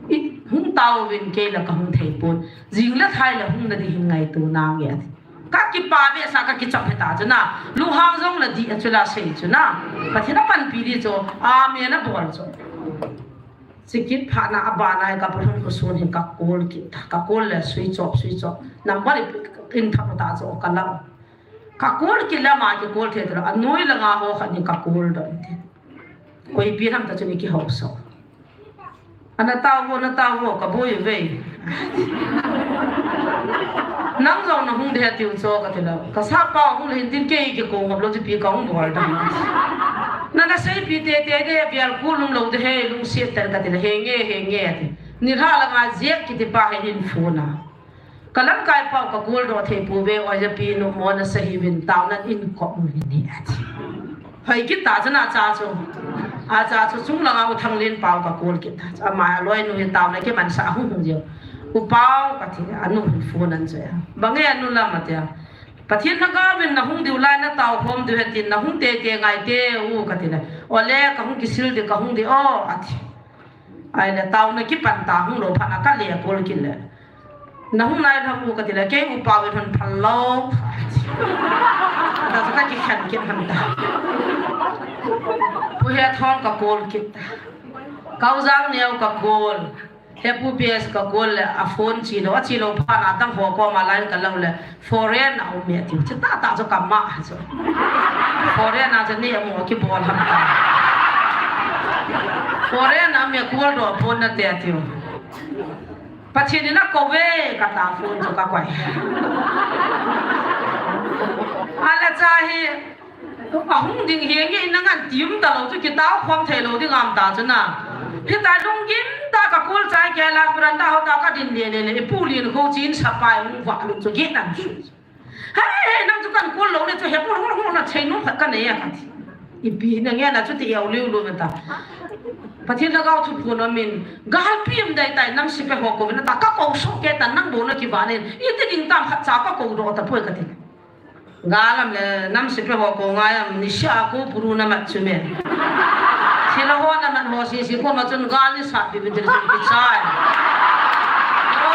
I hung tao uvin, kei la ka hung thei pon. Jing le thai la hung na di hin ngaito nange ati. Ka kipa behseh a ka kichop he ta chu na. Lunghang jong la di a chu la sei chu na. Pathen a panpi di chu. Amen a bol chu. Chikit phat na abana ka pahun ko sun hin ka call kit ta. Ka call le switch off, switch off. Number in thap ta chu ka lam. Ka call kit le ama ki call thei ta. Anoi langa ho khat hin ka call doh in te. Koi pi ham ta chu ni ki hausa. Ana tao vo, ana tao vo, ka boi ve. Nang jong na hung de tiu cho ka ti le. Ka sapa hung le hin tin kei ki ko ngop lo ti pi ka hung bol da. Na na sei pi te te de bial ku lum lo de he lung siat ter ka ti le he nge he nge ti. Ni lha langa Jack kiti pa he hin phone a. Ka lamkai pau ka call doh thei pu ve, oi ja pi nu mo na sahi vin tao nan in ko mu vin ni ati. Hoi kit ta chana cha chu. A cha chu chung langa U Thanglen pau ka call kit ta. Ama loi nu hin tao na ke man sa hung hung jeu. U pau ka ti anu hin phone an chu ya. Bange anu lam atia. Pathen na ka vin na hung diu lai na tao hom diu he tin na hung te te ngai te u ka ti le. Ole ka hung kisil di ka hung di o ati. Ai le tao na kipan ta hung lo phan a ka le call kit le. Na hung nai lham u ka ti le, kei u pau in hon phal lo. Ta sa ka kikhen kit hon ta. Pu He Thong ka call kit ta. Kau Jang Neo ka call. He Pu P S ka call le, a phone chi lo, a chi lo phan a dang ho ko ma line ka lo le. Foreign a um e tiu. Chi ta ta chu ka ma ha chu. Foreign a chu ni a mo ki bol ham ta. Foreign a me call doh pon na te tiu. Pathen in a ko ve ka ta phone chu ka koi. A la cha hi a hung ding hi nge na ngan tium ta lo chu ki tao khom thei lo ding am ta chu na. Hi ta lung gim ta ka call chai ke la veranda ho ta ka din le le le. Pu Lin ko chin sa pai hung va lu chu ge nan chu. Hei, hei, nang chu kan call lo le chu he pu hung hung na chei nu khat ka nei a ka ti. Ipi na nge na chu ti au liu lu ta. Pathen lhagao thuphon a min, galpi um dai tai nam sepai ho ko vin ta ka ko so ke ta nang bo na ki va nen. Iti ding tam khat cha ka ko doh ta poi ka ti. Gal am le nam sepai ho ko ngai am ni sia ko puru na mat chu me. Thilha ho na man ho si si ko ma chun gal ni sat pi vin ti le chun ki chai. O,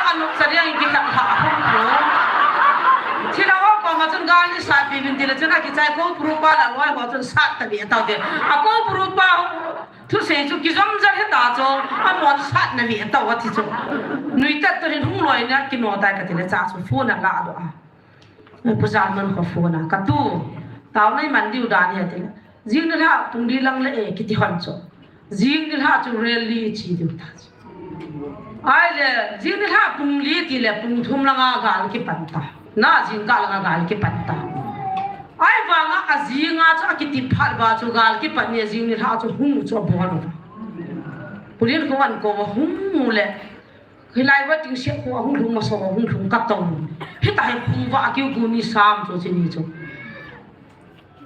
anu chariang ki khat kha hung ko. Thilha ho ko ma chun gal ni sat pi vin ti le chun a ki chai ko puru pa la loi ho chun sat ta bi ta de. A ko puru pa thusei chu ki jom jal he ta chu a mon sat na vi ta wa ti chu. Nui tat to hin hung loi na ki no tai ka ti le cha chu phone a la doh a. Pu Jalman kho phone a, ka tu, tao nai man diu dan hi ati le. Jing nilhah pung li lang le e, kiti hon chu. Jing nilhah chu rally chi diu ta chu. Ai le, jing nilhah pung li ti le, pung thum langa gal kipan ta. Na jing kah langa gal kipan ta. Ai vanga a jinga chu a kiti phat va chu gal kipan ni a jing nilhah chu hung chu a bol u. Pu Lin kho an ko va hung mu le. Hilai va ting siah khu a hung lhung masa a hung lhung ka tong. Hita hi khu va a kiu gu ni sam chu chi ni chu.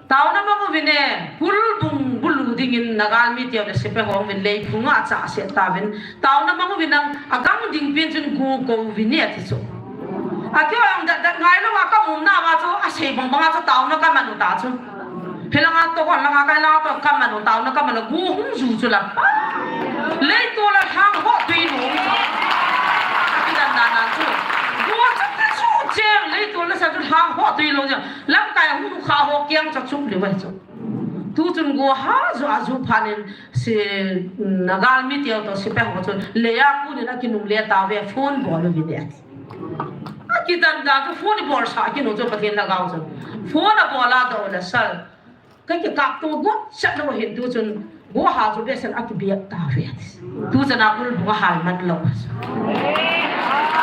Tao na mang uvin e, Kulbung bulu dingin na galmi teu le sepai ho vin lei phunga cha se ta vin. Tao na mang uvin ang a gang ding pin chun gu ko vin e ti chu. A kiu ang dat dat ngai lo a ka um na va chu a sei bang bang a chu tao na ka man u ta chu. Phelanga to kon langa kai langa to kaman u tao na kaman u gu hung ju chu la pa. Leitu la hang ho tui nu. Kidan dan dan chu. Gu chu ta chu cheng leitu la sa chu hang ho tui lo chu. Lamkai hung kha ho kiang cha chu le wai chu. Tu chun gu ha ju a ju phanin si na galmi teu to sepai ho chu. Leia kunin a kinung le ta ve phone bol u vin e. A kidan dan chu phone i bol sa kinu chu Pathen lhagao chu. Phone a bol a do le sal. Ka kikap tu gu chat lo hin tu chun gu ha chu be san a kibiak ta ve. Tu chun a Kulbung a hal man lo.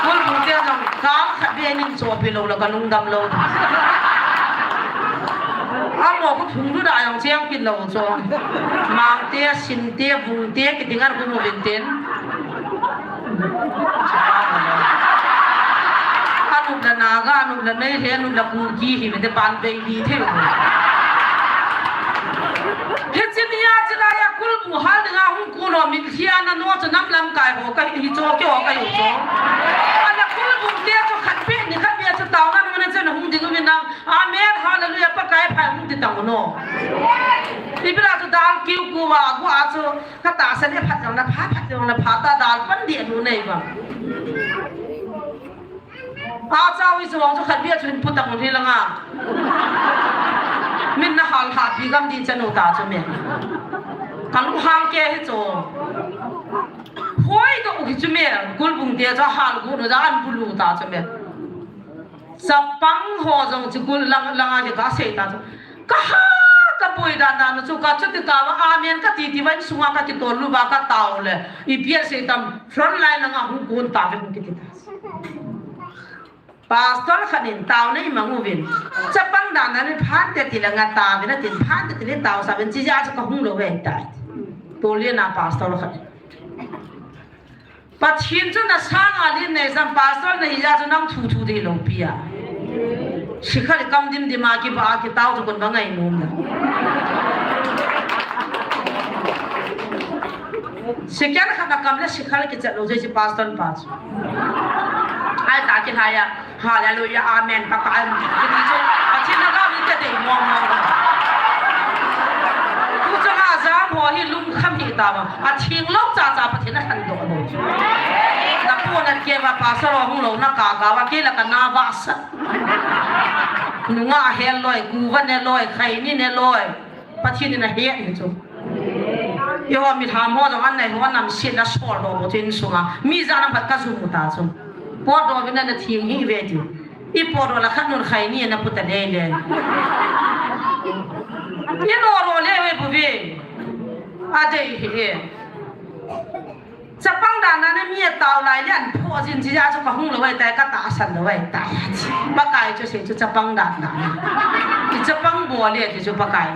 Kulbung te jong ka khat be nin cho pi lo la ka lungdam lo. A mo ko phung du da jong cheng kin lo cho. Mang te, sin te, vung te, ki tingan ko mo bin ten. Anup la Naga, anup la Meitei, anup la Kuki hi mete pan bei di thei. Hiche nia chilai a Kulbung hal dinga hung kulo mithiana no chu nam lamkai ho kahi cho kei ho kahi cho. Ana Kulbung te chu khat pe ni khat pe chu taona nuna chu na hung ding uvin nang. Amen, hallelujah, Pakai phai hung ti tang no. Ipi la chu dal kiu ku va gu a chu Ka tahsan e phat jong na pha, phat jong na pha ta dal pan dia nu nei ba. A chau i chuang chu khat bia chun putang hi langa. Min na hal ha pi gam di chanu ta chu min. Ka lu hang ke hi chu. Hichu me, kulbung te chu hal gu no da an bulu ta chu me. Chapang ho jong chu kul lang, lang a hi ka sei ta chu. Ka ha, ka poi dan dan chu ka chu ti ta va, amen ka ti ti va, in sunga ka kitol lu va ka tao le. Ipi a sei tam, front line lang a hung kun ta ve hung kiti ta. Pastor khat in tao nei mang uvin. Chapang dan dan in phan te ti le nga ta vin a tin phan te ti le tao sa vin chi ja chu ka hung lo ve tai. Tolian a pastor khat in. Pathen chu na sang a lin nei sam pastor na hi ja chu nang thu thu dei lo pi a. Sikhal kam dim dim a kiba a kitao chu kon ba ngai nom na. Second khat a kam le sikhal kichat lo jeh chu pastor pa chu. Ai ta kilhai a. Hallelujah, amen. Pakai. Kiti chu, Pathen na gam ni te dei mong mong. Tu chang a jam ho hi lungkham hi ta bang. A thing lo cha cha Pathen na khan do do. Na pu na ke va pastor ho hung lo na ka ga va ke la ka na va sa. Nunga hel loi, kuva ne loi, khaini ne loi. Pathen in a het hi chu. Eiho mi tham ho jong an nei ho nam sin a sol do bo chu insunga. Mi ja nam khat ka jum u ta chu. Potdoh vin a na thing hi ve ti. I potdoh la khat nun khaini na pu ta le le. I no ro le ve bu ve. A dei hi e. Chapang dan dan a mi a tao lai le an pho jin chi ja chu ka hung lo ai tai ka tahsan lo ai tai. Pakai chu sei chu chapang dan dan. I chapang bol le ti chu Pakai.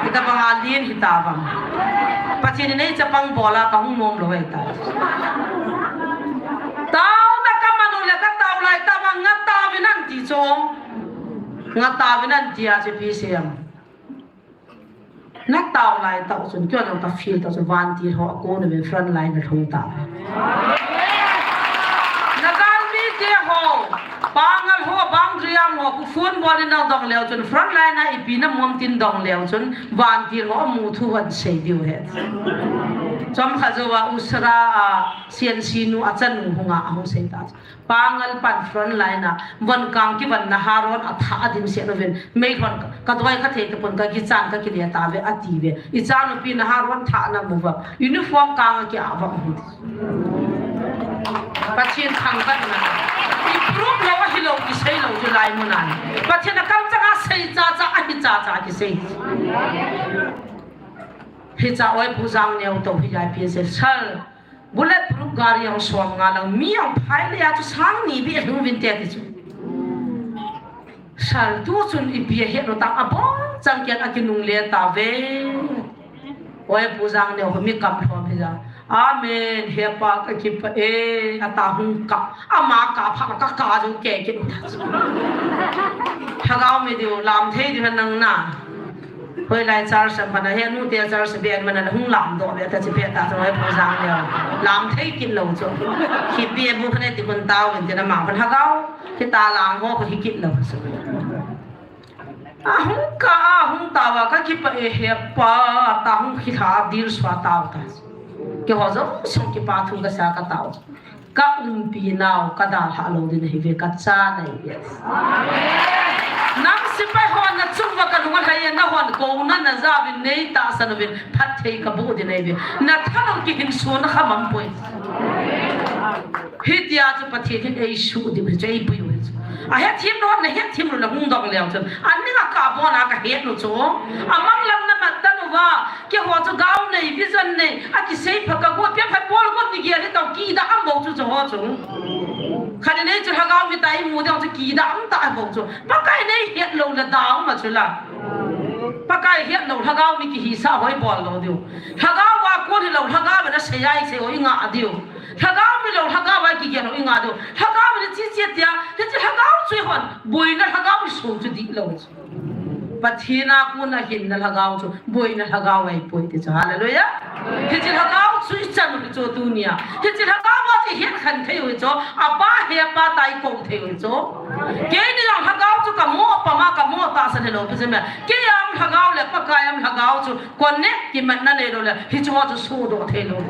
I tabang a lin hi ta bang. Pathen in ei chapang bol a ka hung nom lo ai tai. Tao na ka man u le ka tao lai ta bang nga tao vin an ti chu. Nga tao vin an ti a chu pi siam. Na tao lai tao chun, kio jong ka feel tao chun, vantil ho a kon uvin front line a lhung ta. Na galmi te ho, Pangal ho, Bangriam ho, ku phone bol in nang dong leu chun, front line a ipi na mom tin dong leu chun, vantil ho a mu thu van sei diu he. Chom kha jo a, Usra a, C N C nu a chanu hunga a hung sei ta. Pangal pan front line a, von kang kivan na haron a tha a dim se no vin, mei hon ka, ka doi ka thei ka pon ka kichan ka kile ta ve a ti ve. I cha nupi na haron tha na mu va, uniform kang a ki a va mu. Pathen thang ban na. I proof lo a hi lo ki sei lo ju lai mu na. Pathen a kam chang a sei cha cha a hi cha cha ki sei. Hi cha oi pu jang neo to hi jai pi se sal. Bulletproof gari ang som nga lang mi ang phai le a chu sang ni bi hung vin te ti chu. Sal tu chun ipi a het lo ta a bong chang kian a kinung le ta ve. Oi pu jang neo mi kam lhom hi ja. Amen. He pa ka kipa e a ta hung ka. Ama ka pha ka ka jong ke ki. Lhagao mi diu lam thei diu nang na. Hoilai church a pana he nu te church ben mana hung lam do ve ta chi pe ta choi pu jang le. Lam thei kin lo chu. Khi pi bu khane ti kun tao in ti na ma pan Lhagao. Ki ta lang ho ko hi kin lo chu. A hung ka a hung ta wa ka kipa e he pa ta hung khi tha dir swa ta ta. Ki ho jo sung ki pa thu ka sa ka tao. Ka umpi nau, ka dalha lo din ahi ve, ka cha nai ve. Nang sipai ho na chung va ka lunga lhai na hon ko na na ja vin nei ta san vin phat thei ka bu din ahi ve. Na tha lo ki hin su na kha mam poi. Hi tia chu Pathen hin ei su di chu ei pui ve. A het thim lo na het thim lo na hung dong leo chun. An ni ka ka bo na ka het lo chu. A mang lam na mat ta nu va. Keiho chu gao nei, vision nei, a kisei pha ka got, pia pha bol got ni gel hi tau, kidah am bou chu chu ho chu. Khat nei chu Lhagao mi ta i mu deu chu kidah am ta bou chu. Pakai nei het lo la dau ma chu la. Pakai het lo, Lhagao mi kihisah ho i bol lo diu. Lhagao a kon hi lo, Lhagao na sei ai sei ho i ngah diu. Lhagao mi lo, Lhagao a kigel ho i ngah diu. Lhagao mi chi chi tia, ti chi Lhagao chu hon, boina Lhagao mi so chu dih lo chu. Pathen a kon a hinna Lhagao chu, boina Lhagao ahi poi ti chu. Hallelujah. Hiche Lhagao chu i chan u chu tunia. Hiche Lhagao a chu i het khen thei u chu, a pa he pa ta i ko thei u chu. Keini jong Lhagao chu ka mo, pa ma ka mo tahsan hilou pi chu me. Kei a um Lhagao le Pakai a um Lhagao chu connect kimatna nei lou le, hiche ho chu sodoh thei lou.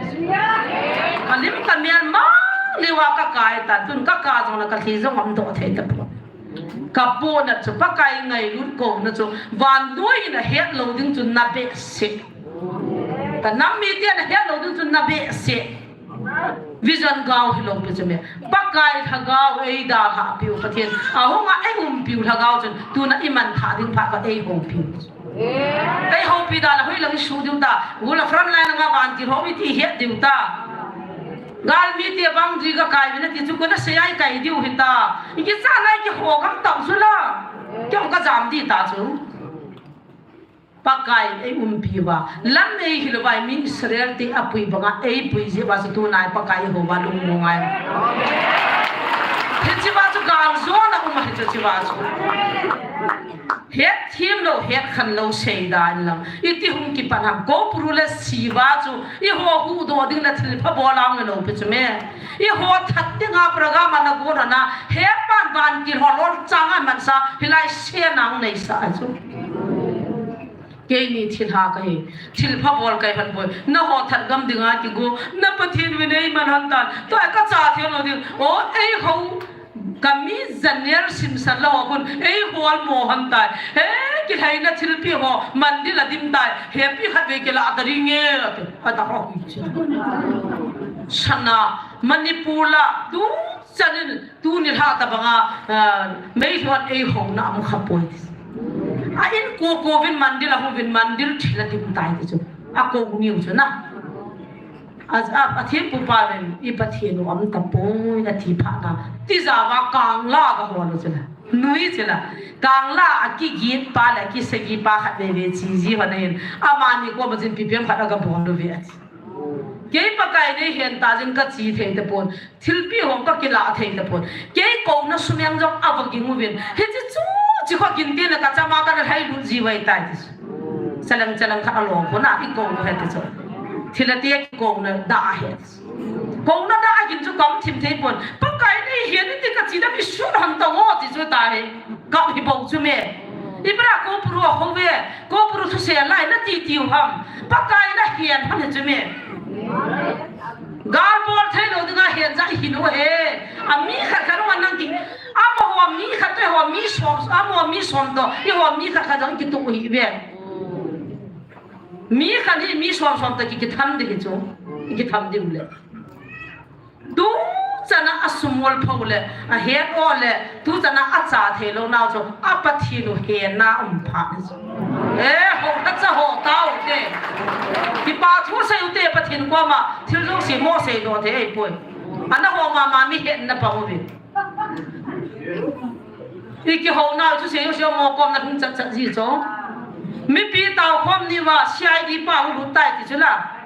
Ka lim ka mel mang lou a ka kai ta, tun ka ka jong le ka thi jong um doh thei ta poi. Ka pona chu Pakai ngailut kona chu vannoi in a het lou ding chu na behseh. Ka nam mite na het lou ding chu na behseh. Vision gao hilou pi chu me. Pakai lhagao eidalhah piu Pathen. Ahunga eiumpiu lhagao chun tuna iman thah ding phat uva eihoupiu. Eihoupi dalha hoilang isuh diu ta. Hula front line langa vantil ho iti het diu ta. Galmite bang ji kakai uvin ati chu kona seijai kai diu hita. Ikicha nai kiho gam tau chu la. Kei jong kajam ding ta chu. Pakai eiumpi uva. Lam eihil uva, mi Israel te apui banga eipui jeh uva chu tunai Pakai eiho uva lungmong ngai. Hiche uva chu galjona um ahi chu hiche uva chu. Hetthem lou, hetkhen lou seida in lang. Iti hung kipan ham, Koupuru le Siva chu, eiho huhdoh ding le thilpha bol a hung lou pi chu me. Eiho that dinga program ana gon ana, hepan vantil ho lolchang a mansa, hilai se nang neisa chu. Keini thilha kahi, thilpha bol kahi hon boi. Naho that gam dinga kigo, na Pathen uvin eiman hon tan. Tua kacha thei lou ding. O, eiho, kami Daniel Simpson la ho khun, eiho almo hon tai. He, kilhaina thilpeh ho, mandir a dim tai. Hepi khat vei kila a ta ring e, ati. Ata ho hi che. Sana, Manipur la, tu chanin, Tuni lha tabanga, ah, meilhei hon eihouna um kha poi ti. A inko ko uvin mandir a hung uvin mandir thil a dim tai ti chu. Akou niu chu na. A, a, Pathen pu pa uvin i Pathen u um tapoi ati phat na. Tijat uva Kangla kahol u chu la. Nui chu la. Kangla a kigit pa le kisagi pa khat veve chi ji hon ahin. Amani koma jin ipi pen khat a kabol uve ati. Kei Pakai nei hen ta jin kache thei tapon. Thilpeh hon kakila thei tapon. Kei kouna sumeng jong ava ging uvin. Hiche chu, chi kho kin tin a kachama kana lhai lut ji uve tai ti. Chalang chalang khat along kona i kou u ahi ti chu. Thilha te kikouna da ahi. Kouna da agin chu kaum thim thei pon. Pakai nei hen ti kache dam i sut hon tao ti chu tai. Kap hi bou chu me. Ibra Koupuru a houve. Koupuru thusei lai nati tiu ham. Pakai na hen hon chu me. Gal bol thei lou dinga hen ja hi lou he. Ami khat khat nung nang ki. Amaho mi khat te ho mi som, amaho mi som to. Eiho mi khat khat jong kitu hi ve. Mi khat hi mi som som to ki kitham ding hi chu. Kitham ding le. Tu chana asumol pho le, ahet o le, tu chana acha thei lou nau chu, a Pathen u hena um pha ni chu. E, ho na cha ho tao te. Kipa thu sei u te Pathen koma, thil jong si mo sei do te ei poi. Ana ho mama mi hetna pa u vi. I kihouna chu sei u sei mo kom na hung chat chat ji chu. Mipi tao khom ni uva C I D pa hung lut tai ti chu la.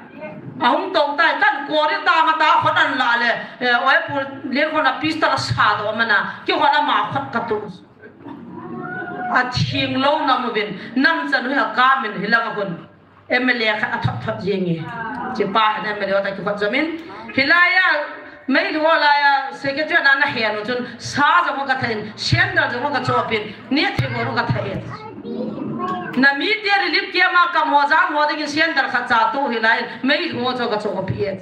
Ahung tou tai kan kori ta ma ta khot an la le. Eh, oi pu le khona pistol a sa do mana. Kihona ma khot katu. Athing lou nam uvin. Nam chan u hi akam in hilang a hun. M L A khat athot thot jeng e. Chi pa hin M L A ta kikhot jom in. Hilai a, meilhei ho lai a, secretary na na hen u chun, sa jong ka thah in, sandal jong ka chop in, ni thei ho ka thah e. Na mite relief camp a kam ho jam ho dingin sandal khat cha tu hilai, meilhei ho chu ka chop e.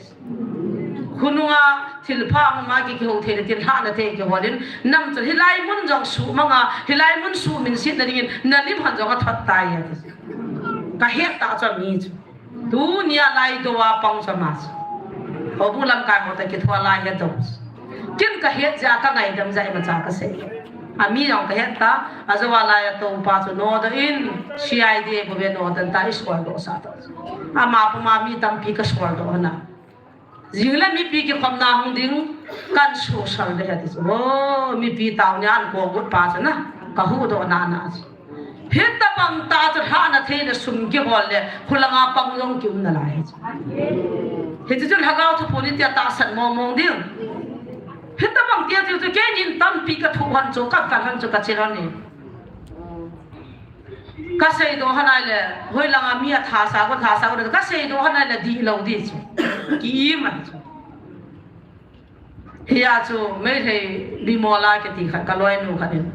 Khonunga thilpha hung a ki kihou thei le thilha na thei kihol in, nam chu hilai mun jong sumang a, hilai mun sumin sit na dingin, na lim hon jong athot tai e. Ka het ta chu mi chu. Tunia lai dou a pang chu ama chu. Houbung lamkai ho ta kithoa lai he dou. Kin ka het jeh a ka ngaidam jeh a imacha ka sei. Ami jong ka het ta, ajou a lai a tou pa chu nodoh in, C I D a bou ve nodoh in ta i soldoh sah ta. Ama puma mi tampi ka soldoh na. Jing le mipi kikhopna hung ding kan social de heti chu. O, mipi tao nia an ko gut pa chu na. Ka huhdoh na na chu. Hitabang ta chu lhahna thei le sum kihol le khulanga pang jong kium nalai hi chu. Hichu chu lhagao thuphon in tia tahsan mong mong ding. Hitabang tia chu chu keinin tampi ka thuh hon chu, ka kal hon chu, ka chil hon e. Ka seidoh hon ai le, hoilanga mi a thasa ko, thasa ko, ka seidoh hon ai le dihlou di chu. Ki-im ahi chu. Hia chu Meitei Bimol a kiti khat ka loinu khat in.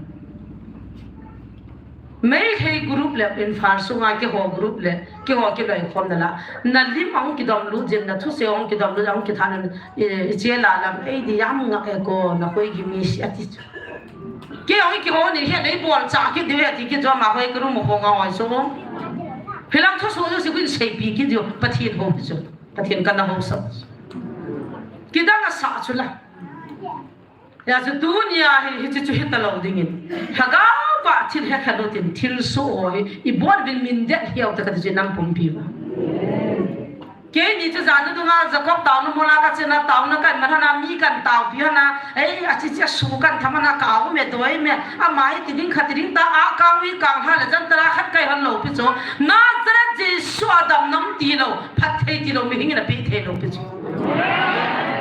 Meitei group le Imphal sunga keiho group le, keiho kiloikhomna la. Na lim ahung kidom lut jin, na thusei ahung kidom lut, ahung kithan in, i, i chela lam, ei di yam nga e ko, na koi gi mi si ati chu. Kei hung kihou ni hi, nei bol cha kit diu hi, ati kit chu ama hoi ka room a hung a hoi chu. Hilang thusoh chu si kin seipi kit diu, Pathen hou chu. Pathen kana hou sah. Kidang asah chu la. Hijeh chun tunia hi, hiche chu hita lou dingin, Lhagao va thil hekhen utin, thilsoh ho hi ibon uvin, min det hiu te kati chu, nam pumpi va. Keini chu jan nadunga Jacob taona mola kachena, taona kahin man hana, mi kahin taopi hana, ei, achi chi asu kahin tham hana, ka-au me, doi me, ama hi ti ding kha ti ding ta, akang ui kang ha le jan tara khat kai hon lou pi chu. Nazareth Jesu a dam nom tilou, phatthei tilou, mihing in apeh thei lou pi chu.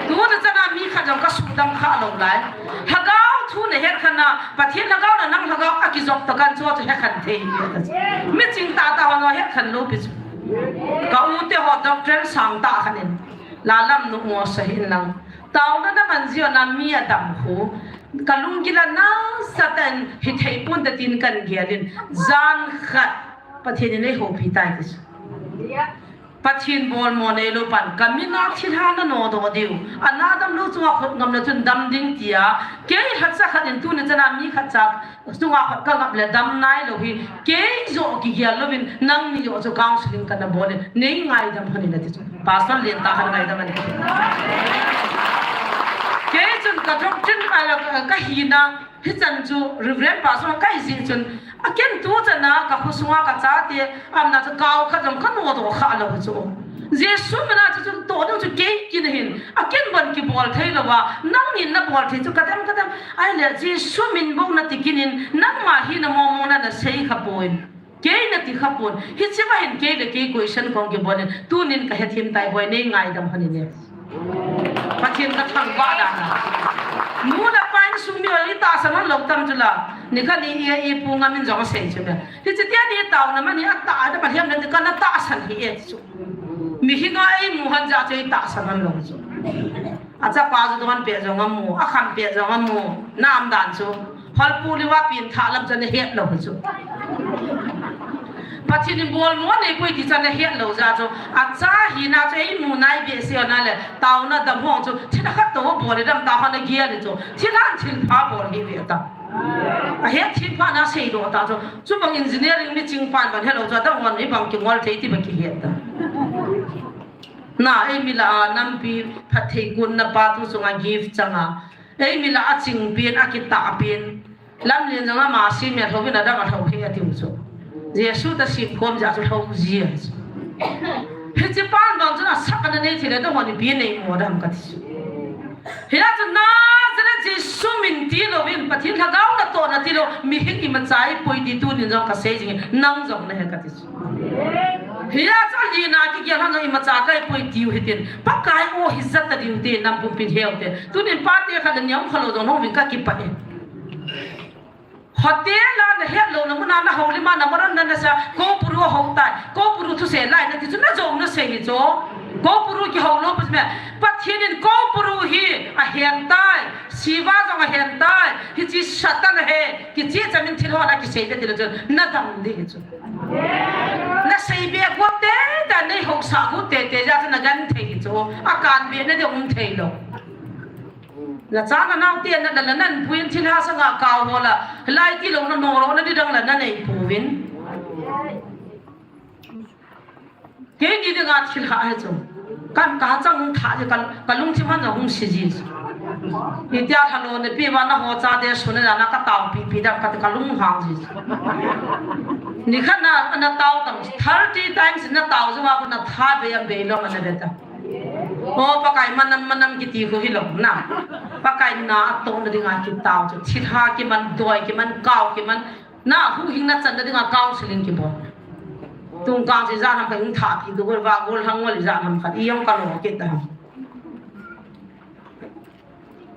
Tuna chana mi khat jong kasudam kha lou lai. Lhagao thu nahet khan a, Pathen Lhagao le nang Lhagao akijop tah khan chu chu hekhen thei hi. Miching tahtah hon hekhen lou pi chu. Ka u te ho doctor sangtah khat in, Lallamnu Ngo Sa hin lang, taona naman jiu na mi adam khu, kalunggil a nasatah in hithei ponte tin kahin gel in, jan khat Pathen in eihoupi tai ti chu. Pathen bolmo neilou pan, kamin a thilha nanodoh diu, ana damlou chunga khut ngam le chun dam ding tia, kei lhacha khat in tuni chana mi khat cha chunga khut kangap le dam nailou hi, kei joh kigel louvin, nangni joh chu counseling kana bol in, nei ngaidam lhon in ati chu. Pastor lentah khat ngaidam ahi. Kei chun ka doctrine a la ka, kahina, hichan chu Reverend Pastor kahi jeh chun, aken tu chana ka khosunga ka chate, amna chu kau khat jong kanodoh kha lou chu. Jesu mina chu chun toh ding chu kei kin ahin, aken bon kibol thei louva, nangnin nabol thei chu kadem kadem. Ahile Jesu min bou nati kin in, nangma hina mong mong na nasei kha poi. Kei nati kha pon. Hiche va hin kei le kei question kong kibol in, tunin kahethem tai boi, nei ngaidam lhon in e. Pathen kathangvah dan a. Nu le pa insung mi ho itahsan lhon lou tam chu la. Nikhat ni i, ipu Ngam in jong asei chu le, hiche tia ni taona mani atah a, da Pathen le kana tahsan hi e chu. Mihing a eimu lhon jeh chu itahsan lhon lou chu. Achapa chu don peh jong amu, akham peh jong amu, na um dan chu. Holpu liva pin thah lam chu ana het lou chu. Pathen in bolmo neipoi ti chu ana het lou jeh chu. Acha hina chu eimu nai behseh na le, taona dam ho chu, thil khat toh bol le dam ta ho ana gel chu. Thil han thilpha bol hi ve ta. Ahet thilpha na seidoh ta chu. Chubang engineering miching pan ban helou chu, adang hon ibang kingol thei ti ba kihet ta. Na, eimi lah a nampi phatthei gon na pa tu chunga gift chang a, eimi lah a chingpin, akitahpin, lamlen jong ama simet lhouvin adang alhou hi atiu chu. Jesu ta simkhom jeh chu lhou ji ahi chu. Hiche pan vang chun asah ana nei thei le, adang hon ipi neimo dam kati chu. Hia chu Nazareth Jesu min tilouvin, Pathen Lhagao natoh natilou, mihing imacha ipoi ti tunin jong kasei jing, nang jong nahi kati chu. Hia chu alina kigel hon jong imacha kaipoi tiu hitin, Pakai o hijat ta diu te, nam pumpin heu te. Tunin pate khat le niam khalou jong nahung uvin kakipah e. Hotel a nahet louna muna nahoulim a namaron nanasa, Koupuru ahou tai. Koupuru thusei lai nati chu najou nasei hi chu. Koupuru kihou lou pa chu me. Pathen in Koupuru hi ahen tai. Shiva jong ahen tai. Hiche Satan ahi. Kicheh chamin thil ho ana kisei ve tilou chu. Nadam ding hi chu. Nasei be got tete, neihousa got tete jeh chu nagenthei hi chu. Akan be na ding um thei lou. Nacha nanao te na, na, na, nanpuin thilha sanga kau ho la, hilai tilou na nolo na didang la nanei pouvin. Keini dinga thilha hi chu. Kan ka chang hung tha ji, ka, kalungthim hon jong hung si ji. Hitia lhalo nepi va naho chate suna jana kataopi pi dam kati kalunghang ji. Nikhat na, natao tam, thirty times natao jou a kon natha be am be lou ana be ta. O, Pakai manam, manam kiti khu hilou na. Pakai natohna dinga kitao chu. Thilha kiman, doi kiman, kau kiman. Na huhhingna channa dinga counseling kibol. Tungkang chu ijat ham khat hung thah kit diu, gol va gol hang gol ijat ham khat. I jong kalo kit ta ham.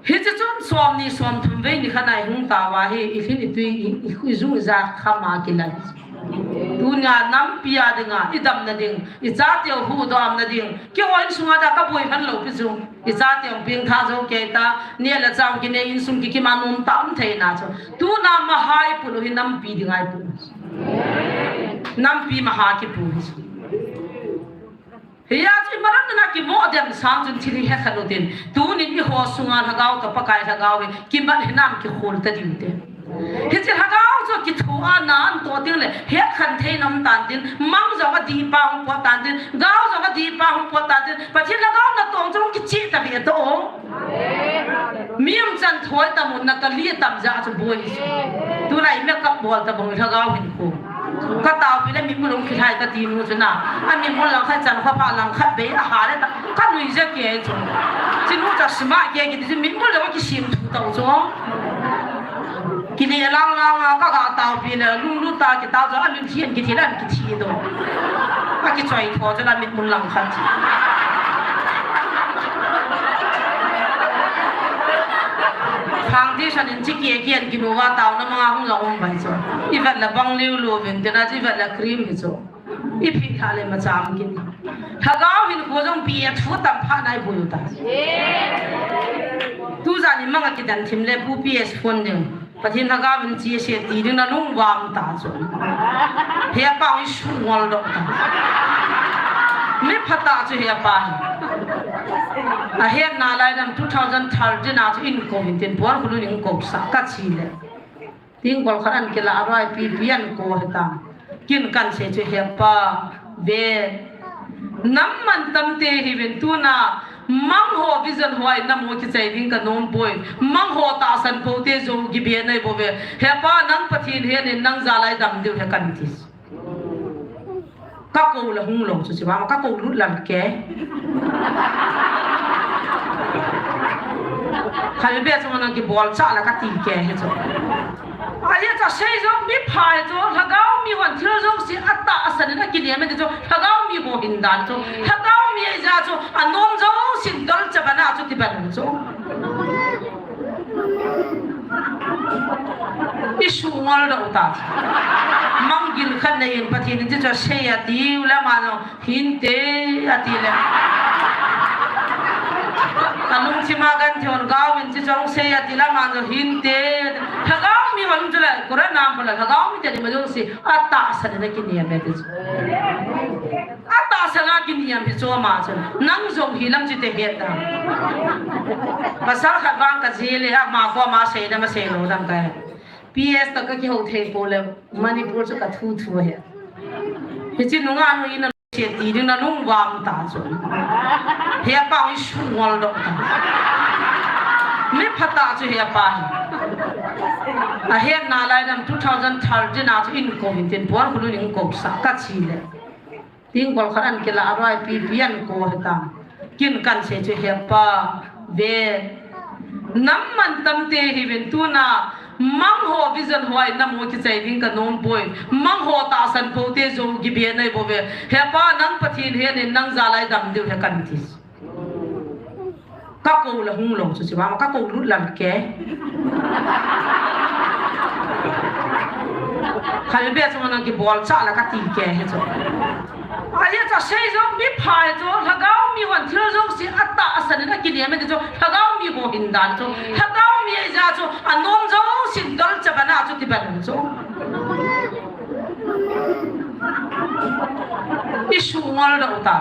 Hiche chun somni somthum vei nikhat a ihung tao a hi, ilhin itui, i, i, ijung ijat kham a kilal. Tunia nampi a dinga, idamna ding, ichateu huhdoh na ding, keiho insunga dia kaboi hon lou pi chu. Ichateu pengtha jou kei ta, neh le chah kinei insung kikim a nom tam thei na chu. Tuna maha ipu lou hi nampi dinga ipu. Nampi maha kipu hi chu. Hia chu imaram na kimo dem sang chun thil hi hekhen utin. Tunin eiho sunga Lhagao toh Pakai Lhagao hi kimat hinam kikhol ta diu te. Hiche lhagao chu kithoa na anto ding le, hetkhen thei nom tan tin, mang jong adih pa hung pot tan tin, gao jong adih pa hung pot tan tin, Pathen lhagao natong chu kicheh ta ve to. Mi umchan thoi tam un, Natalie tam ja chu boi. Tulai makeup bol tabang lhagao hinkho. Ka taopi le mitmul hung kilhai kati nu chu na. Amitmul langkhat chan kho pha langkhat bei aha le ta. Ka nui je kei chu. Chinu cha sima kei kiti chu mitmul le kisem thu tau chu. Kile lang lang a ka ga taopi le lunglut ta kitao chu amin thian kiti le kithi do. Akichoi tho chu la mitmul langkhat. Foundation in chi kei kei an kinu va taona manga hung la um bai chu. I vet la bang liu lu vin tina chi vet la cream hi chu. I phi kha le ma cham kin. Lhagao hinkho jong pi a thu tam pha nai bui u ta. Tu jan in manga kidan thim le Pu P S phone ding. Pathen lhagao in chi ase ti ding na lung vam ta chu. He pa i su ngol doh ta. Mi pha ta chu he pa hi. A het na lai dam two thousand thirteen a chu in ko vin tin por khulu in ko sa ka chi le. Ting kol khat an kila a roi pi pi an ko he ta. Kin kan se chu he pa ve. Nam man tam te hi vin tuna mang ho vision ho ai nam ho kichai ding ka nom poi. Mang ho tahsan po te jo gi be nai bo ve. He pa nang Pathen he nin nang ja lai dam diu he kan ti. Ka ko la hung lo chu chi ba ma ka ko lut lal ke. Khal be chu nang kibol cha la ka ti ke he chu. Ahi cha sei jong mi pha he chu lhagao mi hon thil jong si a tahsan in a kinem e ti chu lhagao mi ho hin dan chu lhagao mi a ja chu a nom jong sin dol cha bana chu ti ban chu. I su ngol doh ta. Mang gil khat nei in Pathen in chi chu sei a ti u le ma no. Hinte, ati le. Alungthima gan thon gao in chi chong sei ati la man jo hinte. Lhagao mi hon chu le, kora nam pula lhagao mi te ni ma jo si, atahsan na kinem e ti chu. Atahsan a kinem hi chu ma chu. Nang jong hi lam chi te het ta. Pasal khat vang ka ji le, ama ko ma sei na ma sei lo dam ka. P S ta ka kihou thei po le, Manipur chu ka thu thu he. Hichi nunga nu in a Che ti ding na lung vam ta chu. He pa i su ngol doh ta. Mi pha ta chu he pa hi. A het na lai dam two thousand thirteen a chu in ko vin tin por khulu in ko sa ka chi le. Ting kol khat an kila a roi pi pi an ko he ta. Kin kan se chu he pa ve. Nam man tam te hi vin tuna mang ho vision ho ai nam ho kichai ding ka nom poi. Mang ho tahsan po te jo gi be nai bo ve. He pa nang Pathen he nin nang ja lai dam diu he kan ti. Ka ko la hung lo chu chi ba ma ka ko lut lal ke. Khal be chu nang kibol cha la ka ti ke he chu. Ahi cha sei jong mi pha he chu, lhagao mi hon thil jong si atahsan in a kinem e ti chu, lhagao mi ho hin dan chu, lhagao mi a ja chu, a nom jong sin dol cha bana chu ti ban chu. I su ngol doh ta.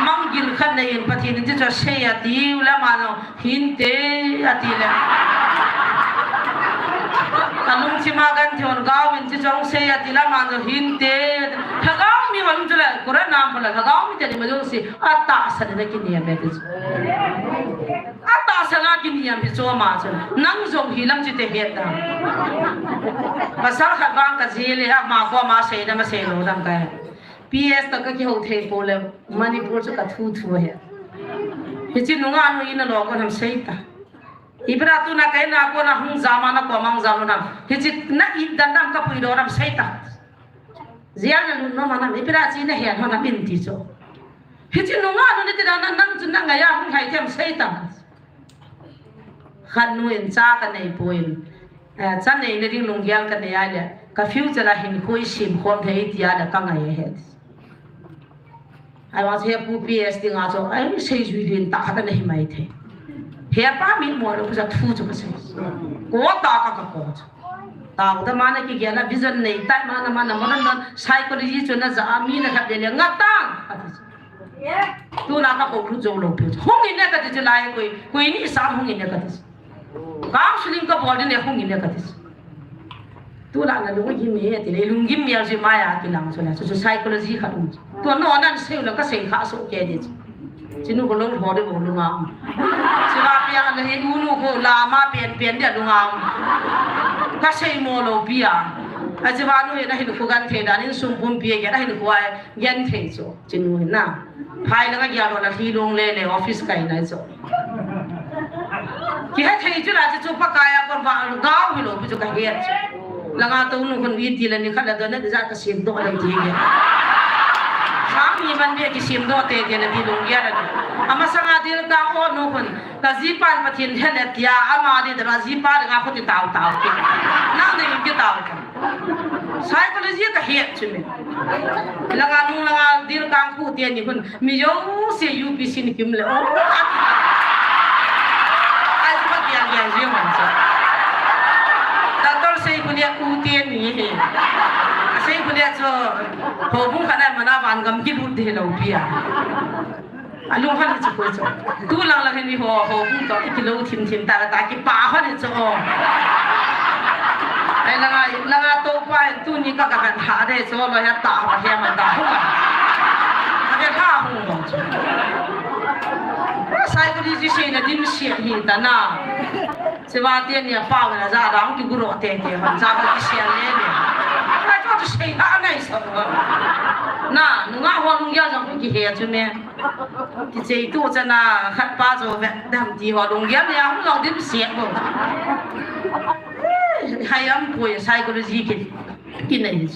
Mang gil khat nei in Pathen in chi chu sei a ti u le ma no. Hinte, ati le. Alungthima gan thon gao in chi chong sei ati la man jo hinte. Lhagao mi hon chu le, kora nam pula lhagao mi te ni ma jo si, atahsan na kinem e ti chu. Atahsan a kinem hi chu ma chu. Nang jong hi lam chi te het ta. Pasal khat vang ka ji le, ama ko ma sei na ma sei lo dam ka. P S ta ka kihou thei po le, Manipur chu ka thu thu he. Hichi nunga nu in a lo ko nam sei ta. Ibra tu na kai na ko na hung jama na ko mang jama na. Hichi na i dan dam ka pui do nam sei ta. Zia na lu no ma na ibra chi na he no na min ti cho. Hichi nunga nu ni ti na nang chu na nga ya hung hai them sei ta. Khat nu in cha ka nei poi. Eh, cha nei le ding lunggel ka nei a le. Ka future a hin khui sim khom thei ti a le ka ngai he. Ai wa che Pu P S ding a chu, ai, sei jui din ta khat a nei mai thei. He pa mi mo lo ka thu chu ka sei. Ko ta ka ka ko chu. Ta ta ma na ki gel a vision nei ta ma na ma na ma na psychology chu na ja mi na khat de le nga ta. Tu na ka ko lu jo lo pe. Hung in ne ka ti chu lai koi, koi ni sa hung in ne ka ti. Counseling ka bol din ne hung in ne ka ti. Tulai na lung gim e, ti le lung gim e, ji mai a kilang chu la. Chu, chu psychology khat um. Tua no nan sei la ka sei kha so ke di. Chinu ko long ho de bo lung a. Chi va pia na hin unu ko la ma pen pen de lung a. Ka sei mo lo pia. A chi va nu na hin ko gan the dan in sum pum pia ke na hin ko ai gen the chu. Chinu hin na. Phai langa gial ho la hi long le le office kai nai chu. Kihe thei chu la chu chu Pakai a kon va gao hi lo pi chu ka het chu. Langa to nu kon wi ti la ni khat la don na ja ka sim do la ti ge. Sang ni man be ki sim do te te la ti long gial la. Ama sanga dil ka o nu kon ka ji pan Pathen he le tia ama di da ji pa da ko ti tau tau ki. Nang de ki tau ka. Psychology ka het chu me. Langa nung langa dil kang khu te ni hun mi yo se U P C ni kim le. Oh. Ai pa dia dia je man sa. Doctor sei khu dia u te ni he. Sei khu dia cho. Ho bu khana mana van gam ki lut de lo pia. Alung hon chu ko chu. Tu lang lang ni ho ho bu to ki lo thim thim ta ta ki pa hon chu. Ai langa langa to pa tu ni ka ka han ha de chu lo ya ta ha he ma ta ho. Ka ke ha hu mo chu. Psychology sei na dim sei hi ta na. Sewa te ni a pau na ja dang ki guro te te hon ja ka ki sei le le. Ai to sei ha nai sa. Na nunga ho nung ya jang ki he chu me. Kichei tu chana khat pa chu ve dam ti ho lung gel ya hung long dim siat bo. Hai am poi psychology ki kinai.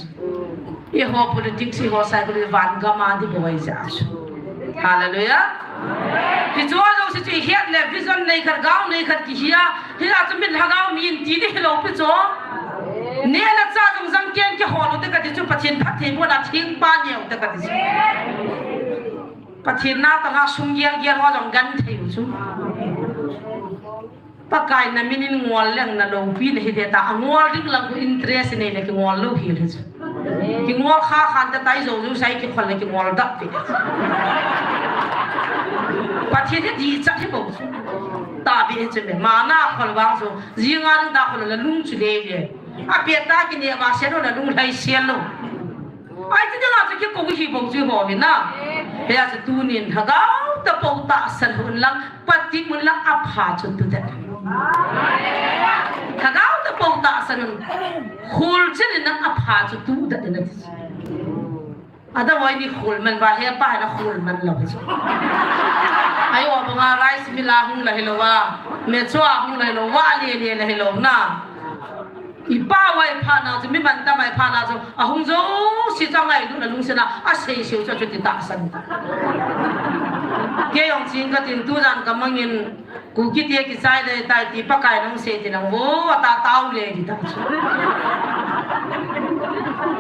I ho politics i ho psychology van gama di boi ja chu. Hallelujah. Kichu lo si chu hiat le vision nei khat gao nei khat ki hia. Hi la chu min lhagao min ti di lo pi chu. Ne la cha jong jang ken ki ho lo te ka ti chu Pathen phat thei bo na thing pa neo te ka ti chu. Pathen na ta la sum gial gial ho jong gan thei u chu. Pakai na min in ngol leng na lo pi na hi de ta a ngol dik lang ku interest nei le ki ngol lo hi le chu. Ki ngol kha khan ta tai zo zo sai ki khol le ki ngol dap pi. Pathen hi di chat hi bo chu. Ta bi he chu me ma na khol bang chu. Ji nga ring ta khol la lung chu le le. A pe ta ki ne ma se lo la lung lai se lo. Ai ti dang a chu ki ko hi bong chu ho hi na. He a chu tunin lhagao ta po tahsan hun lang, pati mun lang a pha chu tu de. Lhagao ta po tahsan hun. Khul chin in a pha chu tu de na. Ada wai ni khul man ba he pa na khul man lo. Ai o banga rice mill a hung la hi lo wa. Me chua hung la hi lo wa le le la hi lo na. I pa wai pha na chu, mi man ta mai pha na chu, a hung zo si cha ngai lu na lung sina, a sei siu cha chu ti tahsan ta. Ke yong ching ka tin tu jan ka mangin, ku ki te ki chai le tai ti Pakai nong sei ti nang vo, a ta tau le ti ta chu.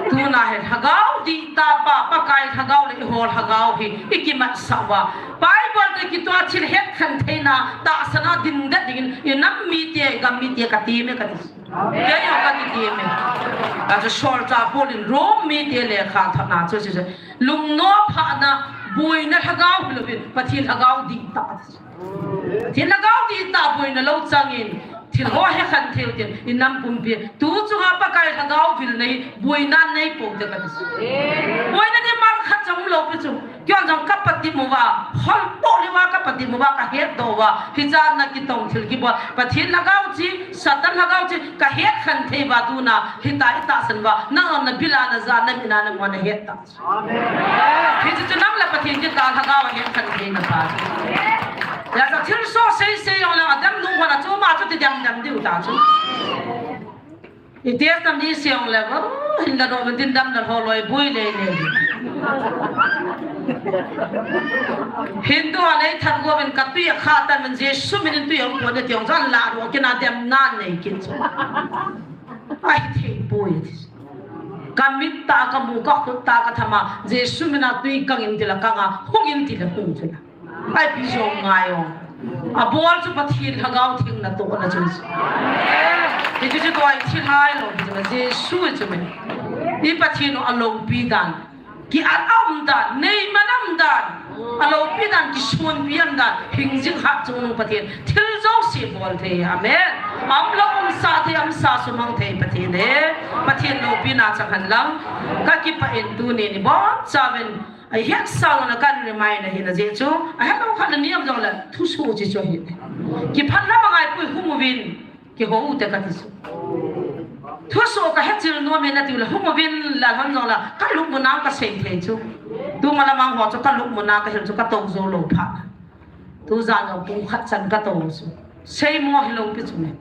Tu na he lhagao di ta pa, Pakai lhagao le i ho lhagao hi, i ki mat sa wa. Bible te ki tua thil het khan theina, tahsan a din det dingin, i nam mi te, gam mi te ka ti me ka ti. Kei jong ka kiti me. Achu solchah Paul in Rome mite lekhathot na chu, chu, chu. Lungnom phatna, boina lhagao hilouvin, Pathen lhagao dihtah. Pathen lhagao dihtah boina lou changin, thil ho hekhen theiu tin, i nam pumpi. Tu chunga Pakai lhagao vilna hi, boina nei pou te kati. Boina ding mal khat jong lou pi chu. Keiman jong ka pati mu va, hol to le va ka pati mu va, ka het doh va, hicha na kitong thil kibol. Pathen lhagao chi, Satan lhagao chi, ka het khen thei va tuna, hita i tahsan va, nang na bila na ja na mina na mo na het ta. Amen. Hichu chu nang le Pathen kita lhagao het khen thei na pa. Ya sa thil so sei sei jong le adam nung ho na chu ma chu ti dam dam diu ta chu. I test tam di siang le, oh, hin la do din dam na ho loi bui le le. Hindu a nei than go ben ka tui a kha ta men Jesu min in tui a ko ne tiong jan la do kina dem nan nei kin chu. Ai thei bui. Ka mit ta ka mu ka khut ta ka thama Jesu min a tui kang in ti la kang a hung in ti la hung chu la. Ai pi jong ngai o. A bol chu Pathen lhagao theng na to na chu. Hichu chu tua i thi ngai lou, hichu na Jesu chu me. I Pathen u a loupi dan. Ki-at a um dan, neiman a um dan, a loupi dan, kisonpi a um dan, hingjing hatchungnung Pathen, thil jouse bol thei, amen. Aum lou umsa thei, aumsa sumang thei Pathen e. Pathen loupina chang hen lang, kakipah in tuni ni bonchauvin, ahetsa lona kan remind ahi na jeh chu, ahelou khat na niam jongle, thusoh chi chu ahi. Kiphatna mangai pui hung uvin, kihou ute kati chu. Thusoh kahechil nom e nati uleh hung uvin la hon jong la, kalupna kasei thei chu. Tuma lamang ho chu kalupna kahil chu katou jou lou phat. Tujan jong pung khat chan katou chu. Seimo hilou pi chu ne.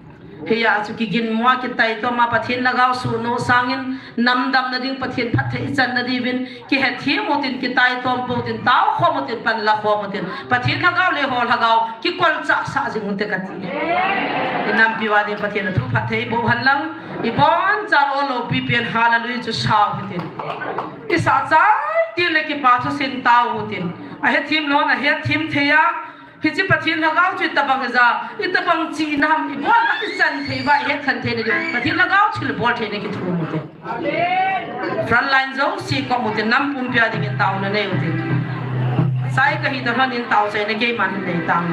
Hia chu kiginmo a kitaitom a Pathen lhagao suhnoh sangin, nam damna ding Pathen phatthei ichan na diuvin, kihethem utin, kitaitom pou tin, taokhom utin, panlakhom utin. Pathen lhagao le ho lhagao kikolchah sah jing ute kati. Inampi uva ding Pathen in thu phatthei boh hen lang, iboncha loupi pen hallelujah chu sao hitin. Isah chai til le kipa thusim tao utin. Ahethem lou hon ahethem thei a, hiche Pathen lhagao chu itobang hija, itobang chihna ham, ibol a ichan thei uva, ihet khen thei na diu, Pathen lhagao thilbol theina kithum ute. Front line jouse kom utin, nam pumpia dingin taona nei utin. Sai kahi ta lhon in taochaina keiman hin nei tang.